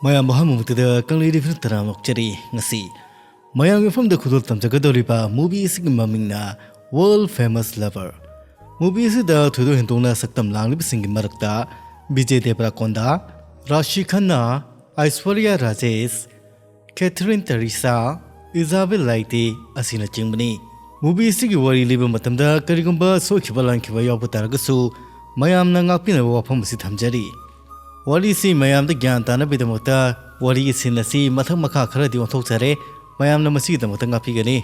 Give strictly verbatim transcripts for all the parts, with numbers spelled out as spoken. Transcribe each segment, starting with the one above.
ꯃꯌꯥꯝ ꯑꯍꯥꯟꯕꯃꯛꯇꯗ ꯀꯪꯂꯩ ꯔꯤꯐꯤꯜ ꯇꯔꯥꯝꯅ ꯑꯣꯛꯆꯔꯤ꯫ ꯉꯁꯤ ꯃꯌꯥꯝꯒꯤ ꯃꯐꯝꯗ ꯈꯨꯗꯣꯜ ꯇꯝꯖꯒꯗꯧꯔꯤꯕ movie ꯑꯁꯤꯒꯤ ꯃꯃꯤꯡꯅ World Famous Lover꯫ Movie ꯑꯁꯤꯗ ꯊꯣꯏꯗꯣꯛ ꯍꯦꯟꯗꯣꯛꯅ ꯁꯛꯇꯝ ꯂꯥꯡꯂꯤꯕꯁꯤꯡꯒꯤ ꯃꯔꯛꯇ ꯕꯤꯖꯦ ꯗꯦꯕ꯭ꯔꯥꯀꯣꯟꯗꯥ, ꯔꯥꯁꯤ ꯈꯟꯅꯥ, ꯑꯥꯏꯁ꯭ꯋꯔꯤꯌꯥ ꯔꯥꯖꯦꯁ, ꯀꯦꯊꯔꯤꯟ ꯇꯦꯔꯤꯁꯥ, ꯏꯖꯥꯕꯦꯜ ꯂꯥꯏꯇꯦ ꯑꯁꯤꯅꯆꯤꯡꯕꯅꯤ꯫ Movie ꯑꯁꯤꯒꯤ ꯋꯥꯔꯤ ꯂꯤꯕ ꯃꯇꯝꯗ ꯀꯔꯤꯒꯨꯝꯕ ꯁꯣꯏꯈꯤꯕ ꯂꯥꯟꯈꯤꯕ ꯌꯥꯎꯕ ꯇꯥꯔꯒꯁꯨ ꯃꯌꯥꯝꯅ ꯉꯥꯛꯄꯤꯅꯕ ꯋꯥꯐꯝ ꯑꯁꯤ ꯊꯝꯖꯔꯤ꯫ ꯋꯥꯔꯤꯁꯤ ꯃꯌꯥꯝꯗ ꯒ꯭ꯌꯥꯟ ꯇꯥꯅꯕꯒꯤꯗꯃꯛꯇ ꯋꯥꯔꯤꯒꯤ scene ꯑꯁꯤ ꯃꯊꯛ ꯃꯈꯥ ꯈꯔꯗꯤ ꯑꯣꯟꯊꯣꯛꯆꯔꯦ꯫ ꯃꯌꯥꯝꯅ ꯃꯁꯤꯒꯤꯗꯃꯛꯇ ꯉꯥꯛꯄꯤꯒꯅꯤ꯫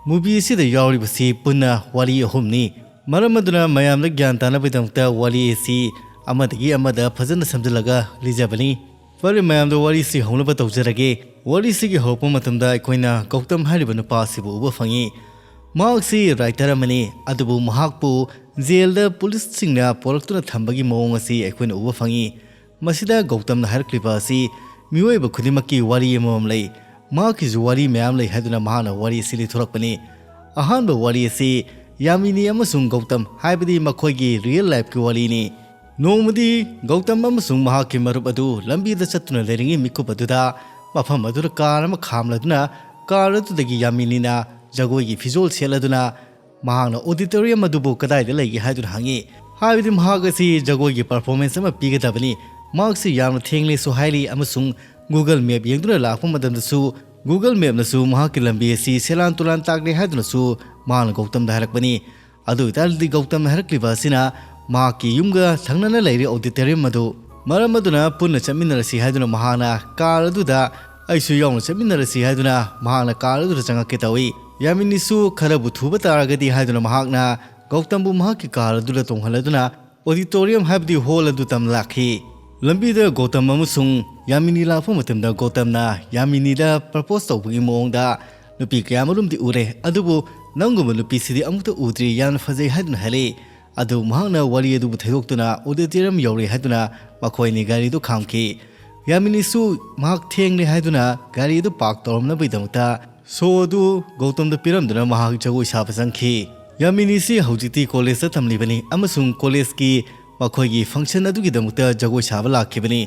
Movie ꯑꯁꯤꯗ ꯌꯥꯎꯔꯤꯕꯁꯤ ꯄꯨꯟꯅ ꯋꯥꯔꯤ ꯑꯍꯨꯝꯅꯤ꯫ ꯃꯔꯝ ꯑꯗꯨꯅ ꯃꯌꯥꯝꯗ ꯒ꯭ꯌꯥꯟ ꯇꯥꯅꯕꯒꯤꯗꯃꯛꯇ ꯋꯥꯔꯤ ꯑꯁꯤ ꯑꯃꯗꯒꯤ ꯑꯃꯗ ꯐꯖꯅ ꯁꯝꯖꯤꯜꯂꯒ ꯂꯤꯖꯕꯅꯤ꯫ ꯐꯔꯦ, ꯃꯌꯥꯝꯗ ꯋꯥꯔꯤꯁꯤ ꯍꯧꯅꯕ ꯇꯧꯖꯔꯒꯦ꯫ ꯋꯥꯔꯤꯁꯤꯒꯤ ꯍꯧꯔꯛꯄ ꯃꯇꯝꯗ ꯑꯩꯈꯣꯏꯅ ꯒꯧꯇꯝ ꯍꯥꯏꯔꯤꯕ ꯅꯨꯄꯥ ꯑꯁꯤꯕꯨ ꯎꯕ ꯐꯪꯉꯤ꯫ ꯃꯍꯥꯛꯁꯤ writer ꯑꯃꯅꯤ, ꯑꯗꯨꯕꯨ ꯃꯍꯥꯛꯄꯨ ꯖꯦꯜꯗ ꯄꯨꯂꯤꯁꯁꯤꯡꯅ ꯄꯣꯔꯛꯇꯨꯅ ꯊꯝꯕꯒꯤ ꯃꯑꯣꯡ ꯑꯁꯤ ꯑꯩꯈꯣꯏꯅ ꯎꯕ ꯐꯪꯉꯤ꯫ ꯃꯁꯤꯗ ꯒꯧꯇꯝꯅ ꯍꯥꯏꯔꯛꯂꯤꯕ ꯑꯁꯤ ꯃꯤꯑꯣꯏꯕ ꯈꯨꯗꯤꯡꯃꯛꯀꯤ ꯋꯥꯔꯤ ꯑꯃꯃꯝ ꯂꯩ꯫ ꯃꯍꯥꯛꯀꯤꯁꯨ ꯋꯥꯔꯤ ꯃꯌꯥꯝ ꯂꯩ ꯍꯥꯏꯗꯨꯅ ꯃꯍꯥꯛꯅ ꯋꯥꯔꯤ ꯑꯁꯤ ꯂꯤꯊꯣꯔꯛꯄꯅꯤ꯫ ꯑꯍꯥꯟꯕ ꯋꯥꯔꯤ ꯑꯁꯤ ꯌꯥꯃꯤꯅꯤ ꯑꯃꯁꯨꯡ ꯒꯧꯇꯝ, ꯍꯥꯏꯕꯗꯤ ꯃꯈꯣꯏꯒꯤ real lifeꯀꯤ ꯋꯥꯔꯤꯅꯤ꯫ ꯅꯣꯡꯃꯗꯤ ꯒꯧꯇꯝ ꯑꯃꯁꯨꯡ ꯃꯍꯥꯛꯀꯤ ꯃꯔꯨꯞ ꯑꯗꯨ ꯂꯝꯕꯤꯗ ꯆꯠꯇꯨꯅ ꯂꯩꯔꯤꯉꯩ ꯃꯤꯀꯨꯞ ꯑꯗꯨꯗ ꯃꯐꯝ ꯑꯗꯨꯗ car ꯑꯃ ꯈꯥꯝꯂꯗꯨꯅ car ꯑꯗꯨꯗꯒꯤ ꯌꯥꯃꯤꯅꯤꯅ ꯖꯒꯣꯏꯒꯤ ꯐꯤꯖꯣꯜ ꯁꯦꯠꯂꯗꯨꯅ ꯃꯍꯥꯛꯅ auditorium ꯑꯗꯨꯕꯨ ꯀꯗꯥꯏꯗ ꯂꯩꯒꯦ ꯍꯥꯏꯗꯨꯅ ꯍꯪꯉꯤ꯫ ꯍꯥꯏꯕꯗꯤ ꯃꯍꯥꯛ ꯑꯁꯤ ꯖꯒꯣꯏꯒꯤ performance ꯑꯃ ꯄꯤꯒꯗꯕꯅꯤ꯫ ꯃꯍꯥꯛꯁꯤ ꯌꯥꯝꯅ ꯊꯦꯡꯂꯦꯁꯨ ꯍꯥꯏꯔꯤ ꯑꯃꯁꯨꯡ Google Map ꯌꯦꯡꯗꯨꯅ ꯂꯥꯛꯄ ꯃꯇꯝꯗꯁꯨ Google Mapꯅꯁꯨ ꯃꯍꯥꯛꯀꯤ ꯂꯝꯕꯤ ꯑꯁꯤ ꯁꯦꯔꯥꯟ ꯇꯨꯔꯥꯟ ꯇꯥꯛꯂꯦ ꯍꯥꯏꯗꯨꯅꯁꯨ ꯃꯍꯥꯛꯅ ꯒꯧꯇꯝꯗ ꯍꯥꯏꯔꯛꯄꯅꯤ꯫ ꯑꯗꯨ ꯑꯣꯏꯇꯥꯔꯗꯤ ꯒꯧꯇꯝꯅ ꯍꯥꯏꯔꯛꯂꯤꯕ ꯑꯁꯤꯅ ꯃꯍꯥꯛꯀꯤ ꯌꯨꯝꯒ ꯊꯪꯅꯅ ꯂꯩꯔꯤ auditorium ꯑꯗꯨ꯫ ꯃꯔꯝ ꯑꯗꯨꯅ ꯄꯨꯟꯅ ꯆꯠꯃꯤꯟꯅꯔꯁꯤ ꯍꯥꯏꯗꯨꯅ ꯃꯍꯥꯛꯅ car ꯑꯗꯨꯗ ꯑꯩꯁꯨ ꯌꯥꯎꯅ ꯆꯠꯃꯤꯟꯅꯔꯁꯤ ꯍꯥꯏꯗꯨꯅ ꯃꯍꯥꯛꯅ car ꯑꯗꯨꯗ ꯆꯪꯉꯛꯀꯦ ꯇꯧꯏ꯫ ꯌꯥꯃꯤꯅꯤꯁꯨ ꯈꯔꯕꯨ ꯊꯨꯕ ꯇꯥꯔꯒꯗꯤ ꯍꯥꯏꯗꯨꯅ ꯃꯍꯥꯛꯅ ꯒꯧꯇꯝꯕꯨ ꯃꯍꯥꯛꯀꯤ car ꯑꯗꯨꯗ ꯇꯣꯡꯍꯜꯂꯗꯨꯅ auditorium ꯍꯥꯏꯕꯗꯤ hall ꯑꯗꯨ ꯇꯝꯅ ꯂꯥꯛꯈꯤ꯫ ꯂꯝꯕꯤꯗ ꯒꯧꯇꯝ ꯑꯃꯁꯨꯡ ꯌꯥꯃꯤꯅꯤ ꯂꯥꯛꯄ ꯃꯇꯝꯗ ꯒꯧꯇꯝꯅ ꯌꯥꯃꯤꯅꯤꯗ propose ꯇꯧꯕꯒꯤ ꯃꯑꯣꯡꯗ ꯅꯨꯄꯤ ꯀꯌꯥꯃꯔꯨꯝꯗꯤ ꯎꯔꯦ, ꯑꯗꯨꯕꯨ ꯅꯪꯒꯨꯝꯕ ꯅꯨꯄꯤꯁꯤꯗꯤ ꯑꯃꯨꯛꯇ ꯎꯗ꯭ꯔꯤ, ꯌꯥꯝꯅ ꯐꯖꯩ ꯍꯥꯏꯗꯨꯅ ꯍꯥꯏꯔꯛꯏ꯫ ꯑꯗꯨ ꯃꯍꯥꯛꯅ ꯋꯥꯔꯤ ꯑꯗꯨꯕꯨ ꯊꯩꯗꯣꯛꯇꯨꯅ auditorium ꯌꯧꯔꯦ ꯍꯥꯏꯗꯨꯅ ꯃꯈꯣꯏ ꯑꯅꯤ ꯒꯥꯔꯤꯗꯨ ꯈꯥꯝꯈꯤ꯫ ꯌꯥꯃꯤꯅꯤꯁꯨ ꯃꯍꯥꯛ ꯊꯦꯡꯂꯦ ꯍꯥꯏꯗꯨꯅ ꯒꯥꯔꯤ ꯑꯗꯨ park ꯇꯧꯔꯝꯅꯕꯒꯤꯗꯃꯛꯇ show ꯑꯗꯨ ꯒꯧꯇꯝꯗ ꯄꯤꯔꯝꯗꯨꯅ ꯃꯍꯥꯛ ꯖꯒꯣꯏ ꯁꯥꯕ ꯆꯪꯈꯤ꯫ ꯌꯥꯃꯤꯅꯤꯁꯤ ꯍꯧꯖꯤꯛꯇꯤ collegeꯇ ꯇꯝꯂꯤꯕꯅꯤ ꯑꯃꯁꯨꯡ collegeꯀꯤ ꯃꯈꯣꯏꯒꯤ function ꯑꯗꯨꯒꯤꯗꯃꯛꯇ ꯖꯒꯣꯏ ꯁꯥꯕ ꯂꯥꯛꯈꯤꯕꯅꯤ꯫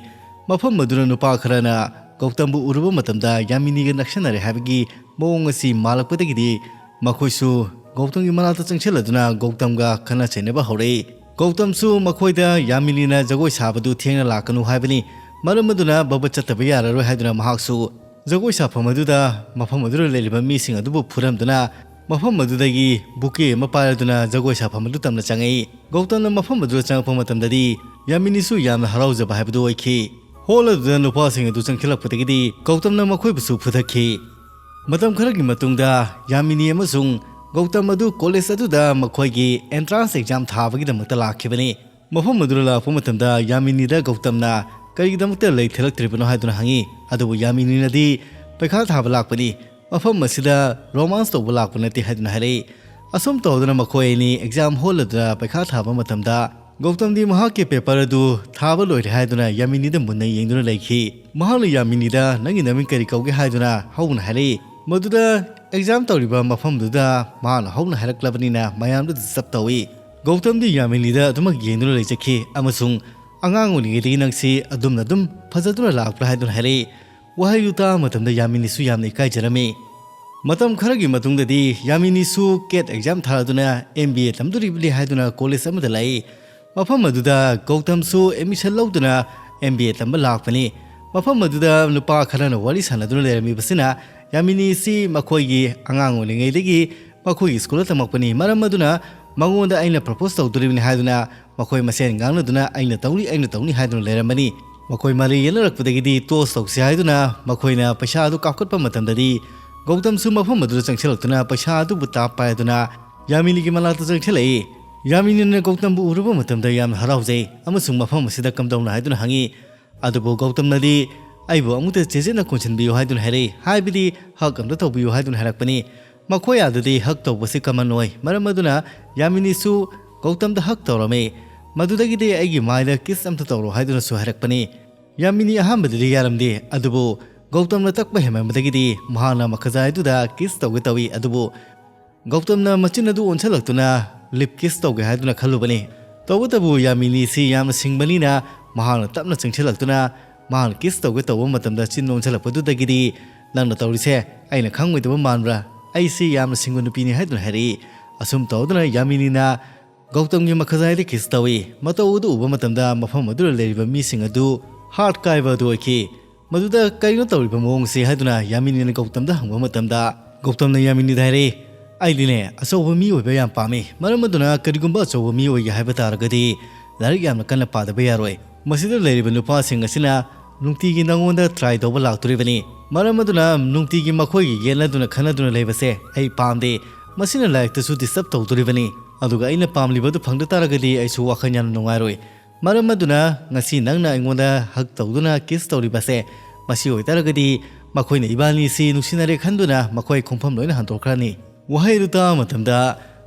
ꯃꯐꯝ ꯑꯗꯨꯗ ꯅꯨꯄꯥ ꯈꯔꯅ ꯒꯧꯇꯝꯕꯨ ꯎꯔꯨꯕ ꯃꯇꯝꯗ ꯌꯥꯃꯤꯅꯤꯒ ꯅꯛꯁꯟꯅꯔꯦ ꯍꯥꯏꯕꯒꯤ ꯃꯑꯣꯡ ꯑꯁꯤ ꯃꯥꯜꯂꯛꯄꯗꯒꯤꯗꯤ ꯃꯈꯣꯏꯁꯨ ꯒꯧꯇꯝꯒꯤ ꯃꯅꯥꯛꯇ ꯆꯪꯁꯤꯜꯂꯗꯨꯅ ꯒꯧꯇꯝꯒ ꯈꯠꯅ ꯆꯩꯅꯕ ꯍꯧꯔꯛꯏ꯫ ꯒꯧꯇꯝꯁꯨ ꯃꯈꯣꯏꯗ ꯌꯥꯃꯤꯅꯤꯅ ꯖꯒꯣꯏ ꯁꯥꯕꯗꯨ ꯊꯦꯡꯅ ꯂꯥꯛꯀꯅꯨ ꯍꯥꯏꯕꯅꯤ, ꯃꯔꯝ ꯑꯗꯨꯅ ꯕꯕ ꯆꯠꯇꯕ ꯌꯥꯔꯔꯣꯏ ꯍꯥꯏꯗꯨꯅ ꯃꯍꯥꯛꯁꯨ ꯖꯒꯣꯏ ꯁꯥꯐꯝ ꯑꯗꯨꯗ ꯃꯐꯝ ꯑꯗꯨꯗ ꯂꯩꯔꯤꯕ ꯃꯤꯁꯤꯡ ꯑꯗꯨꯕꯨ ꯐꯨꯔꯝꯗꯨꯅ ꯃꯐꯝ ꯑꯗꯨꯗꯒꯤ ꯕꯨꯀꯦ ꯑꯃ ꯄꯥꯏꯔꯗꯨꯅ ꯖꯒꯣꯏ ꯁꯥꯐꯝ ꯑꯗꯨ ꯇꯝꯅ ꯆꯪꯉꯛꯏ꯫ ꯒꯧꯇꯝꯅ ꯃꯐꯝ ꯑꯗꯨꯗ ꯆꯪꯉꯛꯄ ꯃꯇꯝꯗꯗꯤ ꯌꯥꯃꯤꯅꯤꯁꯨ ꯌꯥꯝꯅ ꯍꯔꯥꯎꯖꯕ ꯍꯥꯏꯕꯗꯨ ꯑꯣꯏꯈꯤ꯫ ꯍꯣꯜ ꯑꯗꯨꯗ ꯅꯨꯄꯥꯁꯤꯡ ꯑꯗꯨ ꯆꯪꯁꯤꯜꯂꯛꯄꯗꯒꯤꯗꯤ ꯒꯧꯇꯝꯅ ꯃꯈꯣꯏꯕꯨꯁꯨ ꯐꯨꯊꯈꯤ꯫ ꯃꯇꯝ ꯈꯔꯒꯤ ꯃꯇꯨꯡꯗ ꯌꯥꯃꯤꯅꯤ ꯑꯃꯁꯨꯡ ꯒꯧꯇꯝ ꯑꯗꯨ ꯀꯣꯂꯦꯖ ꯑꯗꯨꯗ ꯃꯈꯣꯏꯒꯤ ꯑꯦꯟꯇ꯭ꯔꯥꯟꯁ ꯑꯦꯛꯖꯥꯝ ꯊꯥꯕꯒꯤꯗꯃꯛꯇ ꯂꯥꯛꯈꯤꯕꯅꯤ꯫ ꯃꯐꯝ ꯑꯗꯨꯗ ꯂꯥꯛꯄ ꯃꯇꯝꯗ ꯌꯥꯃꯤꯅꯤꯗ ꯒꯧꯇꯝꯅ ꯀꯔꯤꯒꯤꯗꯃꯛꯇ ꯂꯩꯊꯔꯛꯇ꯭ꯔꯤꯕꯅꯣ ꯍꯥꯏꯗꯨꯅ ꯍꯪꯉꯤ꯫ ꯑꯗꯨꯕꯨ ꯌꯥꯃꯤꯅꯤꯅꯗꯤ ꯄꯩꯈꯥ ꯊꯥꯕ ꯂꯥꯛꯄꯅꯤ, ꯃꯐꯝ ꯑꯁꯤꯗ ꯔꯣꯃꯥꯟꯁ ꯇꯧꯕ ꯂꯥꯛꯄ ꯅꯠꯇꯦ ꯍꯥꯏꯗꯨꯅ ꯍꯥꯏꯔꯛꯏ꯫ ꯑꯁꯨꯝ ꯇꯧꯗꯨꯅ ꯃꯈꯣꯏ ꯑꯅꯤ ꯑꯦꯛꯖꯥꯝ ꯍꯣꯜ ꯑꯗꯨꯗ ꯄꯩꯈꯥ ꯊꯥꯕ ꯃꯇꯝꯗ ꯒꯧꯇꯝꯗꯤ ꯃꯍꯥꯛꯀꯤ ꯄꯦꯄꯔ ꯑꯗꯨ ꯊꯥꯕ ꯂꯣꯏꯔꯦ ꯍꯥꯏꯗꯨꯅ ꯌꯥꯃꯤꯅꯤꯗ ꯃꯨꯟꯅ ꯌꯦꯡꯗꯨꯅ ꯂꯩꯈꯤ꯫ ꯃꯍꯥꯛꯅ ꯌꯥꯃꯤꯅꯤꯗ "ꯅꯪꯒꯤ ꯅꯃꯤꯡ ꯀꯔꯤ ꯀꯧꯒꯦ?" ꯍꯥꯏꯗꯨꯅ ꯍꯧꯅ ꯍꯥꯏꯔꯛꯏ꯫ ꯃꯗꯨꯗ ꯑꯦꯛꯖꯥꯝ ꯇꯧꯔꯤꯕ ꯃꯐꯝꯗꯨꯗ ꯃꯍꯥꯛꯅ ꯍꯧꯅ ꯍꯥꯏꯔꯛꯂꯕꯅꯤꯅ ꯃꯌꯥꯝꯗꯨ ꯗꯤꯁꯇꯔꯕ ꯇꯧꯏ꯫ ꯒꯧꯇꯝꯗꯤ ꯌꯥꯃꯤꯅꯤꯗ ꯑꯗꯨꯃꯛ ꯌꯦꯡꯗꯨꯅ ꯂꯩꯖꯈꯤ ꯑꯃꯁꯨꯡ "ꯑꯉꯥꯡ ꯑꯣꯏꯔꯤꯉꯩꯗꯒꯤ ꯅꯪꯁꯤ ꯑꯗꯨꯝꯅ ꯑꯗꯨꯝ ꯐꯖꯗꯨꯅ ꯂꯥꯛꯄ꯭ꯔꯥ?" ꯍꯥꯏꯗꯨꯅ ꯍꯥꯏꯔꯛꯏ꯫ ꯋꯥꯍꯩꯗꯨ ꯇꯥꯕ ꯃꯇꯝꯗ ꯌꯥꯃꯤꯅꯤꯁꯨ ꯌꯥꯝꯅ ꯏꯀꯥꯏꯖꯔꯝꯃꯤ꯫ ꯃꯇꯝ ꯈꯔꯒꯤ ꯃꯇꯨꯡꯗꯗꯤ ꯌꯥꯃꯤꯅꯤꯁꯨ ꯀꯦꯠ ꯑꯦꯛꯖꯥꯝ ꯊꯥꯗꯨꯅ ꯑꯦꯝ ꯕꯤ ꯑꯦ ꯇꯝꯗꯣꯔꯤꯕꯅꯤ ꯍꯥꯏꯗꯨꯅ ꯀꯣꯂꯦꯖ ꯑꯃꯗ ꯂꯥꯛꯏ꯫ ꯃꯐꯝ ꯑꯗꯨꯗ ꯒꯧꯇꯝꯁꯨ ꯑꯦꯗꯃꯤꯁꯟ ꯂꯧꯗꯨꯅ ꯑꯦꯝ ꯕꯤ ꯑꯦ ꯇꯝꯕ ꯂꯥꯛꯄꯅꯤ꯫ ꯃꯐꯝ ꯑꯗꯨꯗ ꯅꯨꯄꯥ ꯈꯔꯅ ꯋꯥꯔꯤ ꯁꯥꯟꯅꯗꯨꯅ ꯂꯩꯔꯝꯃꯤꯕꯁꯤꯅ ꯌꯥꯃꯤꯅꯤꯁꯤ ꯃꯈꯣꯏꯒꯤ ꯑꯉꯥꯡ ꯑꯣꯏꯔꯤꯉꯩꯗꯒꯤ ꯃꯈꯣꯏꯒꯤ ꯁ꯭ꯀꯨꯜꯗ ꯇꯝꯃꯛꯄꯅꯤ, ꯃꯔꯝ ꯑꯗꯨꯅ ꯃꯉꯣꯟꯗ ꯑꯩꯅ ꯄ꯭ꯔꯄꯣꯁ ꯇꯧꯗꯣꯔꯤꯕꯅꯤ ꯍꯥꯏꯗꯨꯅ ꯃꯈꯣꯏ ꯃꯁꯦꯟ ꯉꯥꯡꯅꯗꯨꯅ "ꯑꯩꯅ ꯇꯧꯅꯤ, ꯑꯩꯅ ꯇꯧꯅꯤ" ꯍꯥꯏꯗꯨꯅ ꯂꯩꯔꯝꯕꯅꯤ꯫ ꯃꯈꯣꯏ ꯃꯔꯩ ꯌꯦꯠꯅꯔꯛꯄꯗꯒꯤꯗꯤ ꯇꯣꯁ ꯇꯧꯁꯤ ꯍꯥꯏꯗꯨꯅ ꯃꯈꯣꯏꯅ ꯄꯩꯁꯥ ꯑꯗꯨ ꯀꯥꯞꯈꯠꯄ ꯃꯇꯝꯗꯗꯤ ꯒꯧꯇꯝꯁꯨ ꯃꯐꯝ ꯑꯗꯨꯗ ꯆꯪꯁꯤꯜꯂꯛꯇꯨꯅ ꯄꯩꯁꯥ ꯑꯗꯨꯕꯨ ꯇꯥꯞ ꯄꯥꯏꯗꯨꯅ ꯌꯥꯃꯤꯅꯤꯒꯤ ꯃꯅꯥꯛꯇ ꯆꯪꯁꯤꯜꯂꯛꯏ꯫ ꯌꯥꯃꯤꯅꯤꯅ ꯒꯧꯇꯝꯕꯨ ꯎꯔꯨꯕ ꯃꯇꯝꯗ ꯌꯥꯝꯅ ꯍꯔꯥꯎꯖꯩ ꯑꯃꯁꯨꯡ ꯃꯐꯝ ꯑꯁꯤꯗ ꯀꯝꯗꯧꯅ ꯍꯥꯏꯗꯨꯅ ꯍꯪꯉꯤ꯫ ꯑꯗꯨꯕꯨ ꯒꯧꯇꯝꯅꯗꯤ "ꯑꯩꯕꯨ ꯑꯃꯨꯛꯇ ꯆꯦꯠꯅ ꯀꯣꯟꯁꯤꯟꯕꯤꯌꯨ" ꯍꯥꯏꯗꯨꯅ ꯍꯥꯏꯔꯛꯏ, ꯍꯥꯏꯕꯗꯤ ꯍꯛ ꯑꯝꯇ ꯇꯧꯕꯤꯌꯨ ꯍꯥꯏꯗꯨꯅ ꯍꯥꯏꯔꯛꯄꯅꯤ꯫ ꯃꯈꯣꯏ ꯑꯥꯗꯗꯤ ꯍꯛ ꯇꯧꯕꯁꯤ ꯀꯃꯟ ꯑꯣꯏ, ꯃꯔꯝ ꯑꯗꯨꯅ ꯌꯥꯃꯤꯅꯤꯁꯨ ꯒꯧꯇꯝꯗ ꯍꯛ ꯇꯧꯔꯝꯃꯤ꯫ ꯃꯗꯨꯗꯒꯤꯗꯤ "ꯑꯩꯒꯤ ꯃꯥꯏꯗ ꯀꯤꯁ ꯑꯝꯇ ꯇꯧꯔꯣ" ꯍꯥꯏꯗꯨꯅꯁꯨ ꯍꯥꯏꯔꯛꯄꯅꯤ꯫ ꯌꯥꯃꯤꯅꯤ ꯑꯍꯥꯟꯕꯗꯗꯤ ꯌꯥꯔꯝꯗꯦ, ꯑꯗꯨꯕꯨ ꯒꯧꯇꯝꯅ ꯇꯛꯄ ꯍꯦꯟꯃꯟꯕꯗꯒꯤꯗꯤ ꯃꯍꯥꯛꯅ ꯃꯈꯖꯥꯏ ꯑꯗꯨꯗ ꯀꯤꯁ ꯇꯧꯒꯦ ꯇꯧꯏ, ꯑꯗꯨꯕꯨ ꯒꯧꯇꯝꯅ ꯃꯆꯤꯟ ꯑꯗꯨ ꯑꯣꯟꯁꯤꯜꯂꯛꯇꯨꯅ ꯂꯤꯞ ꯀꯤꯁ ꯇꯧꯒꯦ ꯍꯥꯏꯗꯨꯅ ꯈꯜꯂꯨꯕꯅꯤ꯫ ꯇꯧꯕꯇꯕꯨ ꯌꯥꯃꯤꯅꯤꯁꯤ ꯌꯥꯝꯅ ꯁꯤꯡꯕꯅꯤꯅ ꯃꯍꯥꯛꯅ ꯇꯞꯅ ꯆꯪꯁꯤꯜꯂꯛꯇꯨꯅ ꯃꯍꯥꯛꯅ ꯀꯤꯁ ꯇꯧꯒꯦ ꯇꯧꯕ ꯃꯇꯝꯗ ꯆꯤꯟ ꯂꯣꯟꯁꯤꯜꯂꯛꯄꯗꯨꯗꯒꯤꯗꯤ, "ꯅꯪꯅ ꯇꯧꯔꯤꯁꯦ ꯑꯩꯅ ꯈꯪꯉꯣꯏꯗꯕ ꯃꯥꯟꯕ꯭ꯔꯥ? ꯑꯩꯁꯤ ꯌꯥꯝꯅ ꯁꯤꯡꯕ ꯅꯨꯄꯤꯅꯤ" ꯍꯥꯏꯗꯨꯅ ꯍꯥꯏꯔꯛꯏ꯫ ꯑꯁꯨꯝ ꯇꯧꯗꯨꯅ ꯌꯥꯃꯤꯅꯤꯅ ꯒꯧꯇꯝꯒꯤ ꯃꯈꯖꯥꯏꯗ ꯀꯤꯁ ꯇꯧꯏ꯫ ꯃꯇꯧ ꯑꯗꯨ ꯎꯕ ꯃꯇꯝꯗ ꯃꯐꯝ ꯑꯗꯨꯗ ꯂꯩꯔꯤꯕ ꯃꯤꯁꯤꯡ ꯑꯗꯨ ꯍꯥꯔꯠ ꯀꯥꯏꯕ ꯑꯗꯨ ꯑꯣꯏꯈꯤ꯫ "ꯃꯗꯨꯗ ꯀꯔꯤꯅꯣ ꯇꯧꯔꯤꯕ ꯃꯑꯣꯡꯁꯤ?" ꯍꯥꯏꯗꯨꯅ ꯌꯥꯃꯤꯅꯤꯅ ꯒꯧꯇꯝꯗ ꯍꯪꯕ ꯃꯇꯝꯗ, ꯒꯧꯇꯝꯅ ꯌꯥꯃꯤꯅꯤꯗ ꯍꯥꯏꯔꯛꯏ, "ꯑꯩꯗꯤꯅꯦ, ꯑꯆꯧꯕ ꯃꯤ ꯑꯣꯏꯕ ꯌꯥꯝ ꯄꯥꯝꯃꯤ꯫ ꯃꯔꯝ ꯑꯗꯨꯅ ꯀꯔꯤꯒꯨꯝꯕ ꯑꯆꯧꯕ ꯃꯤ ꯑꯣꯏꯒꯦ ꯍꯥꯏꯕ ꯇꯥꯔꯒꯗꯤ ꯂꯥꯏꯔꯤꯛ ꯌꯥꯝꯅ ꯀꯟꯅ ꯄꯥꯗꯕ ꯌꯥꯔꯣꯏ꯫ ꯃꯁꯤꯗ ꯂꯩꯔꯤꯕ ꯅꯨꯄꯥꯁꯤꯡ ꯑꯁꯤꯅ ꯅꯨꯡꯇꯤꯒꯤ ꯅꯉꯣꯟꯗ ꯇ꯭ꯔꯥꯏ ꯇꯧꯕ ꯂꯥꯛꯇꯣꯔꯤꯕꯅꯤ꯫ ꯃꯔꯝ ꯑꯗꯨꯅ ꯅꯨꯡꯇꯤꯒꯤ ꯃꯈꯣꯏꯒꯤ ꯌꯦꯠꯅꯗꯨꯅ ꯈꯟꯅꯗꯨꯅ ꯂꯩꯕꯁꯦ ꯑꯩ ꯄꯥꯝꯗꯦ꯫ ꯃꯁꯤꯅ ꯂꯥꯏꯔꯤꯛꯇꯁꯨ ꯗꯤꯁꯇꯔꯕ ꯇꯧꯗꯣꯔꯤꯕꯅꯤ꯫ ꯑꯗꯨꯒ ꯑꯩꯅ ꯄꯥꯝꯂꯤꯕꯗꯨ ꯐꯪꯗ ꯇꯥꯔꯒꯗꯤ ꯑꯩꯁꯨ ꯋꯥꯈꯜ ꯌꯥꯝꯅ ꯅꯨꯡꯉꯥꯏꯔꯣꯏ꯫ ꯃꯔꯝ ꯑꯗꯨꯅ ꯉꯁꯤ ꯅꯪꯅ ꯑꯩꯉꯣꯟꯗ ꯍꯛ ꯇꯧꯗꯨꯅ ꯀꯤꯁ ꯇꯧꯔꯤꯕꯁꯦ, ꯃꯁꯤ ꯑꯣꯏꯇꯥꯔꯒꯗꯤ ꯃꯈꯣꯏꯅ ꯏꯕꯥꯅꯤꯁꯤ ꯅꯨꯡꯁꯤꯅꯔꯦ ꯈꯟꯗꯨꯅ ꯃꯈꯣꯏ ꯈꯣꯡꯐꯝ ꯂꯣꯏꯅ ꯍꯟꯗꯣꯛꯈ꯭ꯔꯅꯤ"꯫ ꯋꯥꯍꯩ ꯑꯗꯨ ꯇꯥꯕ ꯃꯇꯝꯗ